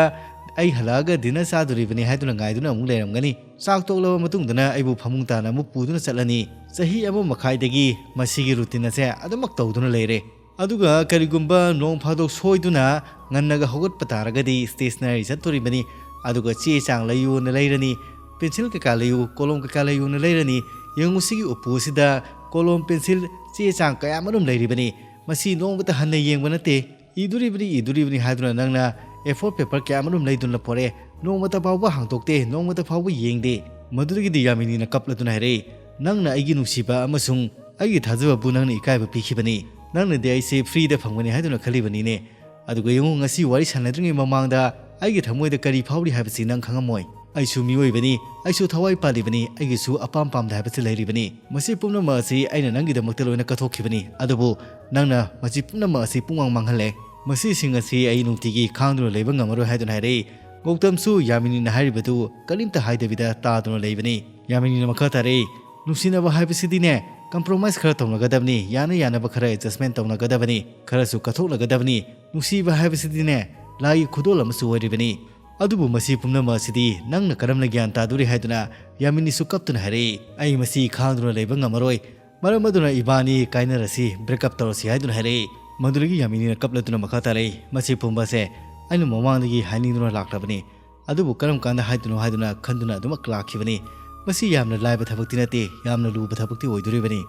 ꯑꯩ ꯍꯜꯂꯛꯑꯒ dinner ꯆꯥꯗꯣꯔꯤꯕꯅꯤ ꯍꯥꯏꯗꯨꯅ ꯉꯥꯏꯗꯨꯅ ꯑꯃꯨꯛ ꯂꯩꯔꯝꯒꯅꯤ꯫ ꯆꯥꯛ ꯇꯣꯛꯂꯕ ꯃꯇꯨꯡꯗꯅ ꯑꯩꯕꯨ ꯐꯃꯨꯡ ꯇꯥꯅ ꯑꯃꯨꯛ ꯄꯨꯗꯨꯅ ꯆꯠꯂꯅꯤ꯫ ꯆꯍꯤ ꯑꯃ ꯃꯈꯥꯏꯗꯒꯤ ꯃꯁꯤꯒꯤ routine ꯑꯁꯦ ꯑꯗꯨꯃꯛ ꯇꯧꯗꯨꯅ ꯂꯩꯔꯦ꯫ ꯑꯗꯨꯒ ꯀꯔꯤꯒꯨꯝꯕ ꯅꯣꯡ ꯐꯥꯗꯣꯛ ꯁꯣꯏꯗꯨꯅ ꯉꯟꯅꯒ ꯍꯧꯒꯠꯄ ꯇꯥꯔꯒꯗꯤ stationery ꯆꯠꯇꯣꯔꯤꯕꯅꯤ꯫ ꯑꯗꯨꯒ ꯆꯦ ꯆꯥꯡ ꯂꯩꯌꯨꯅ ꯂꯩꯔꯅꯤ, pencil ꯀꯩꯀꯥ ꯂꯩꯌꯨ, ꯀꯣꯂꯣꯝ ꯀꯩꯀꯥ ꯂꯩꯌꯨꯅ ꯂꯩꯔꯅꯤ꯫ ꯌꯦꯡꯉꯨ, ꯁꯤꯒꯤ ꯎꯄꯨ ꯑꯁꯤꯗ ꯀꯣꯂꯣꯝ, pencil, ꯆꯦ ꯆꯥꯡ ꯀꯌꯥ ꯑꯃꯔꯣꯝ ꯂꯩꯔꯤꯕꯅꯤ꯫ ꯃꯁꯤ ꯅꯣꯡꯃꯇ ꯍꯟꯅ ꯌꯦꯡꯕ ꯅꯠꯇꯦ꯫ ꯏꯗꯣꯔꯤꯕꯅꯤ, ꯏꯗꯣꯔꯤꯕꯅꯤ ꯍꯥꯏꯗꯨꯅ ꯅꯪꯅ A four paper ꯀꯌꯥ ꯑꯃꯔꯣꯝ ꯂꯩꯗꯨꯅ ꯄꯣꯔꯛꯑꯦ꯫ ꯅꯣꯡꯃꯇ ꯐꯥꯎꯕ ꯍꯥꯡꯗꯣꯛꯇꯦ, ꯅꯣꯡꯃꯇ ꯐꯥꯎꯕ ꯌꯦꯡꯗꯦ꯫ ꯃꯗꯨꯗꯒꯤꯗꯤ ꯌꯥꯃꯤꯅꯤꯅ ꯀꯞꯂꯗꯨꯅ ꯍꯥꯏꯔꯛꯏ, "ꯅꯪꯅ ꯑꯩꯒꯤ ꯅꯨꯡꯁꯤꯕ ꯑꯃꯁꯨꯡ ꯑꯩꯒꯤ ꯊꯥꯖꯕꯕꯨ ꯅꯪꯅ ꯏꯀꯥꯏꯕ ꯄꯤꯈꯤꯕꯅꯤ꯫ ꯅꯪꯅꯗꯤ ꯑꯩꯁꯦ freeꯗ ꯐꯪꯒꯅꯤ ꯍꯥꯏꯗꯨꯅ ꯈꯜꯂꯤꯕꯅꯤꯅꯦ꯫ ꯑꯗꯨꯒ ꯌꯦꯡꯉꯨ, ꯉꯁꯤ ꯋꯥꯔꯤ ꯁꯥꯟꯅꯗ꯭ꯔꯤꯉꯩ ꯃꯃꯥꯡꯗ ꯑꯩꯒꯤ ꯊꯃꯣꯏꯗ ꯀꯔꯤ ꯐꯥꯎꯔꯤ ꯍꯥꯏꯕꯁꯤ ꯅꯪ ꯈꯪꯉꯝꯃꯣꯏ꯫ ꯑꯩꯁꯨ ꯃꯤꯑꯣꯏꯕꯅꯤ, ꯑꯩꯁꯨ ꯊꯋꯥꯏ ꯄꯥꯜꯂꯤꯕꯅꯤ, ꯑꯩꯒꯤꯁꯨ ꯑꯄꯥꯝ ꯄꯥꯝꯗ ꯍꯥꯏꯕꯁꯤ ꯂꯩꯔꯤꯕꯅꯤ꯫ ꯃꯁꯤ ꯄꯨꯝꯅꯃꯛ ꯑꯁꯤ ꯑꯩꯅ ꯅꯪꯒꯤꯗꯃꯛꯇ ꯂꯣꯏꯅ ꯀꯠꯊꯣꯛꯈꯤꯕꯅꯤ, ꯑꯗꯨꯕꯨ ꯅꯪꯅ ꯃꯁꯤ ꯄꯨꯝꯅꯃꯛ ꯑꯁꯤ ꯄꯨꯡꯃꯥꯡ ꯃꯥꯡꯍꯜꯂꯦ꯫ ꯃꯁꯤꯁꯤꯡ ꯑꯁꯤ ꯑꯩ ꯅꯨꯡꯇꯤꯒꯤ ꯈꯥꯡꯗꯨꯅ ꯂꯩꯕ ꯉꯝꯃꯔꯣꯏ" ꯍꯥꯏꯗꯨꯅ ꯍꯥꯏꯔꯛꯏ꯫ ꯒꯧꯇꯝꯁꯨ ꯌꯥꯃꯤꯅꯤꯅ ꯍꯥꯏꯔꯤꯕꯗꯨ ꯀꯔꯤꯝꯇ ꯍꯥꯏꯗꯕꯤꯗ ꯇꯥꯗꯨꯅ ꯂꯩꯕꯅꯤ꯫ ꯌꯥꯃꯤꯅꯤꯅ ꯃꯈꯥ ꯇꯥꯔꯛꯏ, "ꯅꯨꯡꯁꯤꯅꯕ ꯍꯥꯏꯕꯁꯤꯗꯤꯅꯦ, compromise ꯈꯔ ꯇꯧꯅꯒꯗꯕꯅꯤ, ꯌꯥꯅ ꯌꯥꯅꯕ ꯈꯔ adjustment ꯇꯧꯅꯒꯗꯕꯅꯤ, ꯈꯔꯁꯨ ꯀꯠꯊꯣꯛꯅꯒꯗꯕꯅꯤ꯫ ꯅꯨꯡꯁꯤꯕ ꯍꯥꯏꯕꯁꯤꯗꯤꯅꯦ, ꯂꯥꯏꯒꯤ ꯈꯨꯗꯣꯜ ꯑꯃꯁꯨ ꯑꯣꯏꯔꯤꯕꯅꯤ꯫ ꯑꯗꯨꯕꯨ ꯃꯁꯤ ꯄꯨꯝꯅꯃꯛ ꯑꯁꯤꯗꯤ ꯅꯪꯅ ꯀꯔꯝꯅ ꯒ꯭ꯌꯥꯟ ꯇꯥꯗꯣꯔꯤ?" ꯍꯥꯏꯗꯨꯅ ꯌꯥꯃꯤꯅꯤꯁꯨ ꯀꯞꯇꯨꯅ ꯍꯥꯏꯔꯛꯏ, "ꯑꯩ ꯃꯁꯤ ꯈꯥꯡꯗꯨꯅ ꯂꯩꯕ ꯉꯝꯃꯔꯣꯏ꯫ ꯃꯔꯝ ꯑꯗꯨꯅ ꯏꯕꯥꯅꯤ ꯀꯥꯏꯅꯔꯁꯤ, break up ꯇꯧꯔꯁꯤ" ꯍꯥꯏꯗꯨꯅ ꯍꯥꯏꯔꯛꯏ꯫ ꯃꯗꯨꯗꯒꯤ ꯌꯥꯃꯤꯅꯤꯅ ꯀꯞꯂꯗꯨꯅ ꯃꯈꯥ ꯇꯥꯔꯛꯏ, "ꯃꯁꯤ ꯄꯨꯝꯕꯁꯦ ꯑꯩꯅ ꯃꯃꯥꯡꯗꯒꯤ ꯍꯥꯏꯅꯤꯡꯗꯨꯅ ꯂꯥꯛꯂꯕꯅꯤ, ꯑꯗꯨꯕꯨ ꯀꯔꯝ ꯀꯥꯟꯗ ꯍꯥꯏꯗꯣꯏꯅꯣ ꯍꯥꯏꯗꯨꯅ ꯈꯟꯗꯨꯅ ꯑꯗꯨꯃꯛ ꯂꯥꯛꯈꯤꯕꯅꯤ꯫ ꯃꯁꯤ ꯌꯥꯝꯅ ꯂꯥꯏꯕ ꯊꯕꯛꯇꯤ ꯅꯠꯇꯦ, ꯌꯥꯝꯅ ꯂꯨꯕ ꯊꯕꯛꯇꯤ ꯑꯣꯏꯗꯣꯔꯤꯕꯅꯤ꯫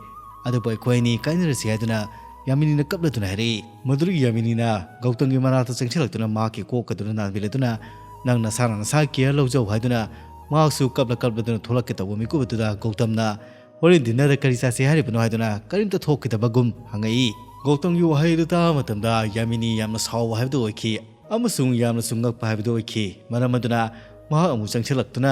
ꯑꯗꯨꯕꯨ ꯑꯩꯈꯣꯏ ꯑꯅꯤ ꯀꯥꯏꯅꯔꯁꯤ" ꯍꯥꯏꯗꯨꯅ ꯌꯥꯃꯤꯅꯤꯅ ꯀꯞꯂꯗꯨꯅ ꯍꯥꯏꯔꯛꯏ꯫ ꯃꯗꯨꯗꯒꯤ ꯌꯥꯃꯤꯅꯤꯅ ꯒꯧꯇꯝꯒꯤ ꯃꯅꯥꯛꯇ ꯆꯪꯁꯤꯜꯂꯛꯇꯨꯅ ꯃꯍꯥꯛꯀꯤ ꯀꯣꯛ ꯑꯗꯨꯅ ꯅꯥꯟꯕꯤꯔꯗꯨꯅ, "ꯅꯪ ꯅꯁꯥꯅ ꯅꯁꯥꯒꯤ care ꯂꯧꯖꯧ" ꯍꯥꯏꯗꯨꯅ ꯃꯍꯥꯛꯁꯨ ꯀꯞꯂ ꯀꯞꯂꯗꯨꯅ ꯊꯣꯛꯂꯛꯀꯦ ꯇꯧꯕ ꯃꯤꯀꯨꯞ ꯑꯗꯨꯗ ꯒꯧꯇꯝꯅ, "ꯍꯣꯔꯦꯟ dinnerꯗ ꯀꯔꯤ ꯆꯥꯁꯤ ꯍꯥꯏꯔꯤꯕꯅꯣ?" ꯍꯥꯏꯗꯨꯅ ꯀꯔꯤꯝꯇ ꯊꯣꯛꯈꯤꯗꯕꯒꯨꯝ ꯍꯪꯉꯛꯏ꯫ ꯒꯧꯇꯝꯒꯤ ꯋꯥꯍꯩ ꯑꯗꯨ ꯇꯥꯕ ꯃꯇꯝꯗ ꯌꯥꯃꯤꯅꯤ ꯌꯥꯝꯅ ꯁꯥꯎꯕ ꯍꯥꯏꯕꯗꯨ ꯑꯣꯏꯈꯤ ꯑꯃꯁꯨꯡ ꯌꯥꯝꯅꯁꯨ ꯉꯛꯄ ꯍꯥꯏꯕꯗꯨ ꯑꯣꯏꯈꯤ꯫ ꯃꯔꯝ ꯑꯗꯨꯅ ꯃꯍꯥꯛ ꯑꯃꯨꯛ ꯆꯪꯁꯤꯜꯂꯛꯇꯨꯅ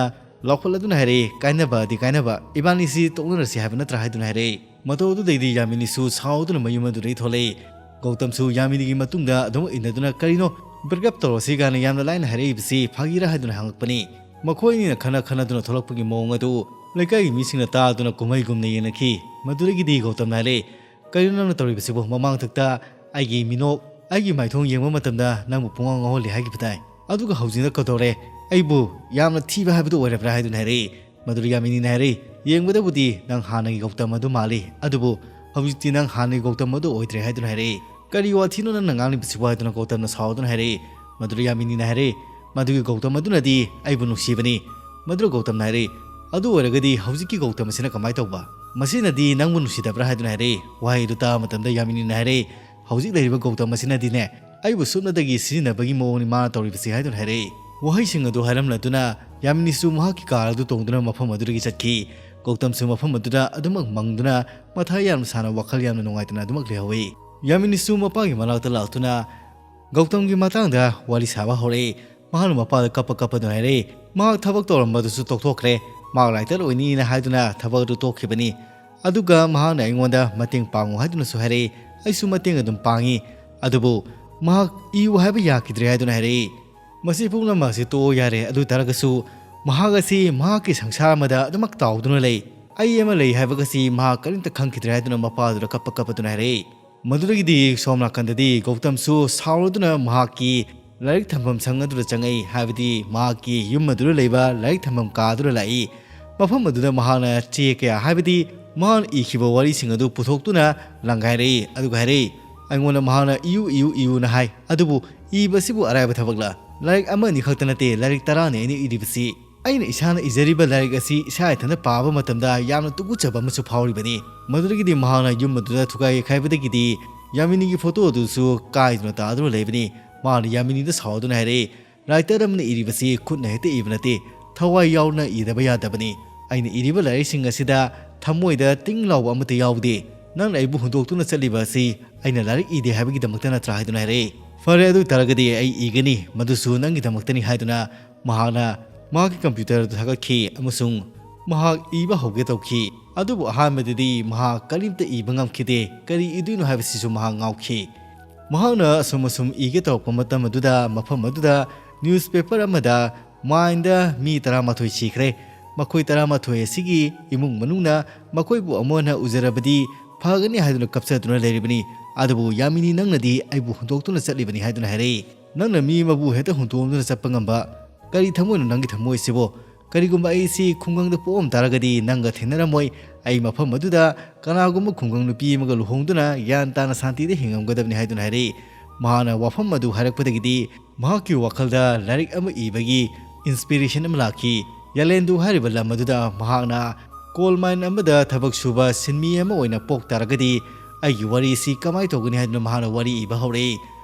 ꯂꯥꯎꯈꯠꯂꯗꯨꯅ ꯍꯥꯏꯔꯛꯏ, "ꯀꯥꯏꯅꯕꯗꯤ ꯀꯥꯏꯅꯕ, ꯏꯕꯥꯅꯤꯁꯤ ꯇꯣꯛꯅꯔꯁꯤ ꯍꯥꯏꯕ ꯅꯠꯇ꯭ꯔꯥ?" ꯍꯥꯏꯗꯨꯅ ꯍꯥꯏꯔꯛꯏ꯫ ꯃꯇꯧ ꯑꯗꯨꯗꯩꯗꯤ ꯌꯥꯃꯤꯅꯤꯁꯨ ꯁꯥꯎꯗꯨꯅ ꯃꯌꯨꯝ ꯑꯗꯨꯗꯒꯤ ꯊꯣꯛꯂꯛꯏ꯫ ꯒꯧꯇꯝꯁꯨ ꯌꯥꯃꯤꯅꯤꯒꯤ ꯃꯇꯨꯡꯗ ꯑꯗꯨꯃꯛ ꯏꯟꯅꯗꯨꯅ, "ꯀꯔꯤꯅꯣ, break up ꯇꯧꯔꯁꯤ ꯀꯥꯏꯅ ꯌꯥꯝꯅ ꯂꯥꯏꯅ ꯍꯥꯏꯔꯛꯏꯕꯁꯤ ꯐꯥꯒꯤꯔꯥ?" ꯍꯥꯏꯗꯨꯅ ꯍꯪꯉꯛꯄꯅꯤ꯫ ꯃꯈꯣꯏ ꯑꯅꯤꯅ ꯈꯟꯅ ꯈꯟꯅꯗꯨꯅ ꯊꯣꯛꯂꯛꯄꯒꯤ ꯃꯑꯣꯡ ꯑꯗꯨ ꯂꯩꯀꯥꯏꯒꯤ ꯃꯤꯁꯤꯡꯅ ꯇꯥꯗꯨꯅ ꯀꯨꯝꯍꯩꯒꯨꯝꯅ ꯌꯦꯡꯅꯈꯤ꯫ ꯃꯗꯨꯗꯒꯤꯗꯤ ꯒꯧꯇꯝꯅ ꯍꯥꯏꯔꯛꯏ, "ꯀꯔꯤꯅꯣ ꯅꯪꯅ ꯇꯧꯔꯤꯕꯁꯤꯕꯨ? ꯃꯃꯥꯡꯊꯛꯇ ꯑꯩꯒꯤ ꯃꯤꯅꯣꯛ, ꯑꯩꯒꯤ ꯃꯥꯏꯊꯣꯡ ꯌꯦꯡꯕ ꯃꯇꯝꯗ ꯅꯪꯕꯨ ꯄꯨꯡꯉꯥꯎ ꯉꯥꯎꯍꯜꯂꯤ ꯍꯥꯏꯈꯤꯕꯗꯥꯏ? ꯑꯗꯨꯒ ꯍꯧꯖꯤꯛꯅ ꯀꯩꯗꯧꯔꯦ? ꯑꯩꯕꯨ ꯌꯥꯝꯅ ꯊꯤꯕ ꯍꯥꯏꯕꯗꯨ ꯑꯣꯏꯔꯕ꯭ꯔꯥ?" ꯍꯥꯏꯗꯨꯅ ꯍꯥꯏꯔꯛꯏ꯫ ꯃꯗꯨꯗ ꯌꯥꯃꯤꯅꯤꯅ ꯍꯥꯏꯔꯛꯏ, "ꯌꯦꯡꯕꯗꯕꯨꯗꯤ ꯅꯪ ꯍꯥꯟꯅꯒꯤ ꯒꯧꯇꯝ ꯑꯗꯨ ꯃꯥꯜꯂꯤ, ꯑꯗꯨꯕꯨ ꯍꯧꯖꯤꯛꯇꯤ ꯅꯪ ꯍꯥꯟꯅꯒꯤ ꯒꯧꯇꯝ ꯑꯗꯨ ꯑꯣꯏꯗ꯭ꯔꯦ" ꯍꯥꯏꯗꯨꯅ ꯍꯥꯏꯔꯛꯏ꯫ "ꯀꯔꯤ ꯋꯥꯊꯤꯅꯣ ꯅꯪꯅ ꯉꯥꯡꯂꯤꯕꯁꯤꯕꯨ?" ꯍꯥꯏꯗꯨꯅ ꯒꯧꯇꯝꯅ ꯁꯥꯎꯗꯨꯅ ꯍꯥꯏꯔꯛꯏ꯫ ꯃꯗꯨꯗ ꯌꯥꯃꯤꯅꯤꯅ ꯍꯥꯏꯔꯛꯏ, "ꯃꯗꯨꯒꯤ ꯒꯧꯇꯝ ꯑꯗꯨꯅꯗꯤ ꯑꯩꯕꯨ ꯅꯨꯡꯁꯤꯕꯅꯤ꯫" ꯃꯗꯨꯗ ꯒꯧꯇꯝꯅ ꯍꯥꯏꯔꯛꯏ, "ꯑꯗꯨ ꯑꯣꯏꯔꯒꯗꯤ ꯍꯧꯖꯤꯛꯀꯤ ꯒꯧꯇꯝ ꯑꯁꯤꯅ ꯀꯃꯥꯏꯅ ꯇꯧꯕ? ꯃꯁꯤꯅꯗꯤ ꯅꯪꯕꯨ ꯅꯨꯡꯁꯤꯗꯕ꯭ꯔꯥ?" ꯍꯥꯏꯗꯨꯅ ꯍꯥꯏꯔꯛꯏ꯫ ꯋꯥꯍꯩ ꯑꯗꯨ ꯇꯥꯕ ꯃꯇꯝꯗ ꯌꯥꯃꯤꯅꯤꯅ ꯍꯥꯏꯔꯛꯏ, "ꯍꯧꯖꯤꯛ ꯂꯩꯔꯤꯕ ꯒꯧꯇꯝ ꯑꯁꯤꯅꯗꯤꯅꯦ, ꯑꯩꯕꯨ ꯁꯨꯞꯅꯇꯒꯤ ꯁꯤꯖꯤꯟꯅꯕꯒꯤ ꯃꯑꯣꯡꯅꯤ ꯃꯥꯅ ꯇꯧꯔꯤꯕꯁꯤ" ꯍꯥꯏꯗꯨꯅ ꯍꯥꯏꯔꯛꯏ꯫ ꯋꯥꯍꯩꯁꯤꯡ ꯑꯗꯨ ꯍꯥꯏꯔꯝꯂꯗꯨꯅ ꯌꯥꯃꯤꯅꯤꯁꯨ ꯃꯍꯥꯛꯀꯤ ꯀꯥꯔ ꯑꯗꯨ ꯇꯣꯡꯗꯨꯅ ꯃꯐꯝ ꯑꯗꯨꯗꯒꯤ ꯆꯠꯈꯤ꯫ ꯒꯧꯇꯝꯁꯨ ꯃꯐꯝ ꯑꯗꯨꯗ ꯑꯗꯨꯃꯛ ꯃꯪꯗꯨꯅ ꯃꯊꯥ ꯌꯥꯝꯅ ꯁꯥꯅ ꯋꯥꯈꯜ ꯌꯥꯝꯅ ꯅꯨꯡꯉꯥꯏꯇꯅ ꯑꯗꯨꯃꯛ ꯂꯩꯍꯧꯏ꯫ ꯌꯥꯃꯤꯅꯤꯁꯨ ꯃꯄꯥꯒꯤ ꯃꯅꯥꯛꯇ ꯂꯥꯛꯇꯨꯅ ꯒꯧꯇꯝꯒꯤ ꯃꯇꯥꯡꯗ ꯋꯥꯔꯤ ꯁꯥꯕ ꯍꯧꯔꯛꯏ꯫ ꯃꯍꯥꯛꯅ ꯃꯄꯥꯗ ꯀꯞꯄ ꯀꯞꯄꯗꯨꯅ ꯍꯥꯏꯔꯛꯏ, ꯃꯍꯥꯛ ꯊꯕꯛ ꯇꯧꯔꯝꯕꯗꯨꯁꯨ ꯇꯣꯛꯊꯣꯛꯈ꯭ꯔꯦ꯫ ꯃꯍꯥꯛ ꯔꯥꯏꯇꯔ ꯑꯣꯏꯅꯤꯅ ꯍꯥꯏꯗꯨꯅ ꯊꯕꯛ ꯑꯗꯨ ꯇꯣꯛꯈꯤꯕꯅꯤ꯫ ꯑꯗꯨꯒ ꯃꯍꯥꯛꯅ ꯑꯩꯉꯣꯟꯗ ꯃꯇꯦꯡ ꯄꯥꯡꯉꯨ ꯍꯥꯏꯗꯨꯅꯁꯨ ꯍꯥꯏꯔꯛꯏ꯫ ꯑꯩꯁꯨ ꯃꯇꯦꯡ ꯑꯗꯨꯝ ꯄꯥꯡꯉꯤ꯫ ꯑꯗꯨꯕꯨ ꯃꯍꯥꯛ ꯏꯌꯨ ꯍꯥꯏꯕ ꯌꯥꯈꯤꯗ꯭ꯔꯦ ꯍꯥꯏꯗꯨꯅ ꯍꯥꯏꯔꯛꯏ꯫ ꯃꯁꯤ ꯄꯨꯝꯅꯃꯛ ꯑꯁꯤ ꯇꯣꯛꯑꯣ ꯌꯥꯔꯦ꯫ ꯑꯗꯨ ꯑꯣꯏ ꯇꯥꯔꯒꯁꯨ ꯃꯍꯥꯛ ꯑꯁꯤ ꯃꯍꯥꯛꯀꯤ ꯁꯪꯁꯥꯔ ꯑꯃꯗ ꯑꯗꯨꯃꯛ ꯇꯥꯎꯗꯨꯅ ꯂꯩ꯫ ꯑꯩ ꯑꯃ ꯂꯩ ꯍꯥꯏꯕꯒꯁꯤ ꯃꯍꯥꯛ ꯀꯔꯤꯝꯇ ꯈꯪꯈꯤꯗ꯭ꯔꯦ ꯍꯥꯏꯗꯨꯅ ꯃꯄꯥꯗꯨꯗ ꯀꯞꯄ ꯀꯞꯄꯗꯨꯅ ꯍꯥꯏꯔꯛꯏ꯫ ꯃꯗꯨꯗꯒꯤꯗꯤ ꯁꯣꯝ ꯅꯥꯀꯟꯗꯗꯤ ꯒꯧꯇꯝꯁꯨ ꯁꯥꯎꯔꯗꯨꯅ ꯃꯍꯥꯛꯀꯤ ꯂꯥꯏꯔꯤꯛ ꯊꯝꯐꯝ ꯁꯪ ꯑꯗꯨꯗ ꯆꯪꯉꯛꯏ, ꯍꯥꯏꯕꯗꯤ ꯃꯍꯥꯛꯀꯤ ꯌꯨꯝ ꯑꯗꯨꯗ ꯂꯩꯕ ꯂꯥꯏꯔꯤꯛ ꯊꯝꯐꯝ ꯀꯥ ꯑꯗꯨꯗ ꯂꯥꯛꯏ꯫ ꯃꯐꯝ ꯑꯗꯨꯗ ꯃꯍꯥꯛꯅ ꯆꯦ ꯀꯌꯥ, ꯍꯥꯏꯕꯗꯤ ꯃꯍꯥꯛꯅ ꯏꯈꯤꯕ ꯋꯥꯔꯤꯁꯤꯡ ꯑꯗꯨ ꯄꯨꯊꯣꯛꯇꯨꯅ ꯂꯪꯒꯥꯏꯔꯛꯏ, ꯑꯗꯨꯒ ꯍꯥꯏꯔꯛꯏ, "ꯑꯩꯉꯣꯟꯗ ꯃꯍꯥꯛꯅ ꯏꯌꯨ, ꯏꯌꯨ, ꯏꯌꯨꯅ ꯍꯥꯏ, ꯑꯗꯨꯕꯨ ꯏꯕꯁꯤꯕꯨ ꯑꯔꯥꯏꯕ ꯊꯕꯛꯂ? ꯂꯥꯏꯔꯤꯛ ꯑꯃ ꯑꯅꯤ ꯈꯛꯇ ꯅꯠꯇꯦ, ꯂꯥꯏꯔꯤꯛ ꯇꯔꯥꯅꯤ ꯑꯩꯅ ꯏꯔꯤꯕꯁꯤ꯫ ꯑꯩꯅ ꯏꯁꯥꯅ ꯏꯖꯔꯤꯕ ꯂꯥꯏꯔꯤꯛ ꯑꯁꯤ ꯏꯁꯥ ꯏꯊꯟꯇ ꯄꯥꯕ ꯃꯇꯝꯗ ꯌꯥꯝꯅ ꯇꯨꯀꯨꯠꯆꯕ ꯑꯃꯁꯨ ꯐꯥꯎꯔꯤꯕꯅꯤ꯫" ꯃꯗꯨꯗꯒꯤꯗꯤ ꯃꯍꯥꯛꯅ ꯌꯨꯝ ꯑꯗꯨꯗ ꯊꯨꯒꯥꯏ ꯈꯥꯏꯕꯗꯒꯤꯗꯤ ꯌꯥꯃꯤꯅꯤꯒꯤ ꯐꯣꯇꯣ ꯑꯗꯨꯁꯨ ꯀꯥꯏꯗꯨꯅ ꯇꯥꯗꯨꯅ ꯂꯩꯕꯅꯤ꯫ ꯃꯍꯥꯛꯅ ꯌꯥꯃꯤꯅꯤꯗ ꯁꯥꯎꯗꯨꯅ ꯍꯥꯏꯔꯛꯏ, "ꯔꯥꯏꯇꯔ ꯑꯃꯅ ꯏꯔꯤꯕꯁꯤ ꯈꯨꯠꯅ ꯍꯦꯛꯇ ꯏꯕ ꯅꯠꯇꯦ, ꯊꯋꯥꯏ ꯌꯥꯎꯅ ꯏꯗꯕ ꯌꯥꯗꯕꯅꯤ꯫ ꯑꯩꯅ ꯏꯔꯤꯕ ꯂꯥꯏꯔꯤꯛꯁꯤꯡ ꯑꯁꯤꯗ ꯊꯃꯣꯏꯗ ꯇꯤꯡ ꯂꯥꯎꯕ ꯑꯃꯠꯇ ꯌꯥꯎꯗꯦ꯫ "ꯅꯪꯅ ꯑꯩꯕꯨ ꯍꯨꯟꯗꯣꯛꯇꯨꯅ ꯆꯠꯂꯤꯕ ꯑꯁꯤ ꯑꯩꯅ ꯂꯥꯏꯔꯤꯛ ꯏꯗꯦ ꯍꯥꯏꯕꯒꯤꯗꯃꯛꯇ ꯅꯠꯇ꯭ꯔꯥ?" ꯍꯥꯏꯗꯨꯅ ꯍꯥꯏꯔꯛꯏ꯫ "ꯐꯔꯦ, ꯑꯗꯨ ꯑꯣꯏ ꯇꯥꯔꯒꯗꯤ ꯑꯩ ꯏꯒꯅꯤ, ꯃꯗꯨꯁꯨ ꯅꯪꯒꯤꯗꯃꯛꯇꯅꯤ" ꯍꯥꯏꯗꯨꯅ ꯃꯍꯥꯛꯅ ꯃꯍꯥꯛꯀꯤ ꯀꯝꯄ꯭ꯌꯨꯇꯔ ꯑꯗꯨ ꯊꯥꯒꯠꯈꯤ ꯑꯃꯁꯨꯡ ꯃꯍꯥꯛ ꯏꯕ ꯍꯧꯒꯦ ꯇꯧꯈꯤ꯫ ꯑꯗꯨꯕꯨ ꯑꯍꯥꯟꯕꯗꯗꯤ ꯃꯍꯥꯛ ꯀꯔꯤꯝꯇ ꯏꯕ ꯉꯝꯈꯤꯗꯦ꯫ ꯀꯔꯤ ꯏꯗꯣꯏꯅꯣ ꯍꯥꯏꯕꯁꯤꯁꯨ ꯃꯍꯥꯛ ꯉꯥꯎꯈꯤ꯫ ꯃꯍꯥꯛꯅ ꯑꯁꯨꯝ ꯑꯁꯨꯝ ꯏꯒꯦ ꯇꯧꯔꯛꯄ ꯃꯇꯝ ꯑꯗꯨꯗ ꯃꯐꯝ ꯑꯗꯨꯗ ꯅ꯭ꯌꯨꯁꯄꯦꯄꯔ ꯑꯃꯗ ꯃꯥꯏꯟꯗ ꯃꯤ ꯇꯔꯥꯃꯥꯊꯣꯏ ꯁꯤꯈ꯭ꯔꯦ꯫ ꯃꯈꯣꯏ ꯇꯔꯥꯃꯥꯊꯣꯏ ꯑꯁꯤꯒꯤ ꯏꯃꯨꯡ ꯃꯅꯨꯡꯅ ꯃꯈꯣꯏꯕꯨ ꯑꯃꯨꯛ ꯍꯟꯅ ꯎꯖꯔꯕꯗꯤ ꯐꯒꯅꯤ ꯍꯥꯏꯗꯨꯅ ꯀꯞꯆꯗꯨꯅ ꯂꯩꯔꯤꯕꯅꯤ꯫ ꯑꯗꯨꯕꯨ ꯌꯥꯃꯤꯅꯤ, ꯅꯪꯅꯗꯤ ꯑꯩꯕꯨ ꯍꯨꯟꯗꯣꯛꯇꯨꯅ ꯆꯠꯂꯤꯕꯅꯤ ꯍꯥꯏꯗꯨꯅ ꯍꯥꯏꯔꯛꯏ꯫ ꯅꯪꯅ ꯃꯤ ꯑꯃꯕꯨ ꯍꯦꯛꯇ ꯍꯨꯟꯗꯣꯛꯂꯝꯗꯨꯅ ꯆꯠꯄ ꯉꯝꯕ ꯀꯔꯤ ꯊꯃꯣꯏꯅꯣ ꯅꯪꯒꯤ ꯊꯃꯣꯏꯁꯤꯕꯣ? ꯀꯔꯤꯒꯨꯝꯕ ꯑꯩꯁꯤ ꯈꯨꯡꯒꯪꯗ ꯄꯣꯛꯑꯝ ꯇꯥꯔꯒꯗꯤ ꯅꯪꯒ ꯊꯦꯡꯅꯔꯝꯃꯣꯏ꯫ ꯑꯩ ꯃꯐꯝ ꯑꯗꯨꯗ ꯀꯅꯥꯒꯨꯝꯕ ꯈꯨꯡꯒꯪ ꯅꯨꯄꯤ ꯑꯃꯒ ꯂꯨꯍꯣꯡꯗꯨꯅ ꯒ꯭ꯌꯥꯟ ꯇꯥꯅ ꯁꯥꯟꯇꯤꯗ ꯍꯤꯡꯉꯝꯒꯗꯕꯅꯤ ꯍꯥꯏꯗꯨꯅ ꯍꯥꯏꯔꯛꯏ꯫ ꯃꯍꯥꯛꯅ ꯋꯥꯐꯝ ꯑꯗꯨ ꯍꯥꯏꯔꯛꯄꯗꯒꯤꯗꯤ ꯃꯍꯥꯛꯀꯤ ꯋꯥꯈꯜꯗ ꯂꯥꯏꯔꯤꯛ ꯑꯃ ꯏꯕꯒꯤ ꯏꯟꯁꯄꯤꯔꯦꯁꯟ ꯑꯃ ꯂꯥꯛꯈꯤ꯫ ꯌꯥꯂꯦꯟꯗꯨ ꯍꯥꯏꯔꯤꯕ ꯂꯝ ꯑꯗꯨꯗ ꯃꯍꯥꯛꯅ ꯀꯣꯜ ꯃꯥꯏꯟ ꯑꯃꯗ ꯊꯕꯛ ꯁꯨꯕ ꯁꯤꯟꯃꯤ ꯑꯃ ꯑꯣꯏꯅ ꯄꯣꯛ ꯇꯥꯔꯒꯗꯤ ꯑꯩꯒꯤ ꯋꯥꯔꯤ ꯑꯁꯤ ꯀꯃꯥꯏꯅ ꯇꯧꯒꯅꯤ ꯍꯥꯏꯗꯨꯅ ꯃꯍꯥꯛꯅ ꯋꯥꯔꯤ ꯏꯕ ꯍꯧꯔꯛꯏ꯫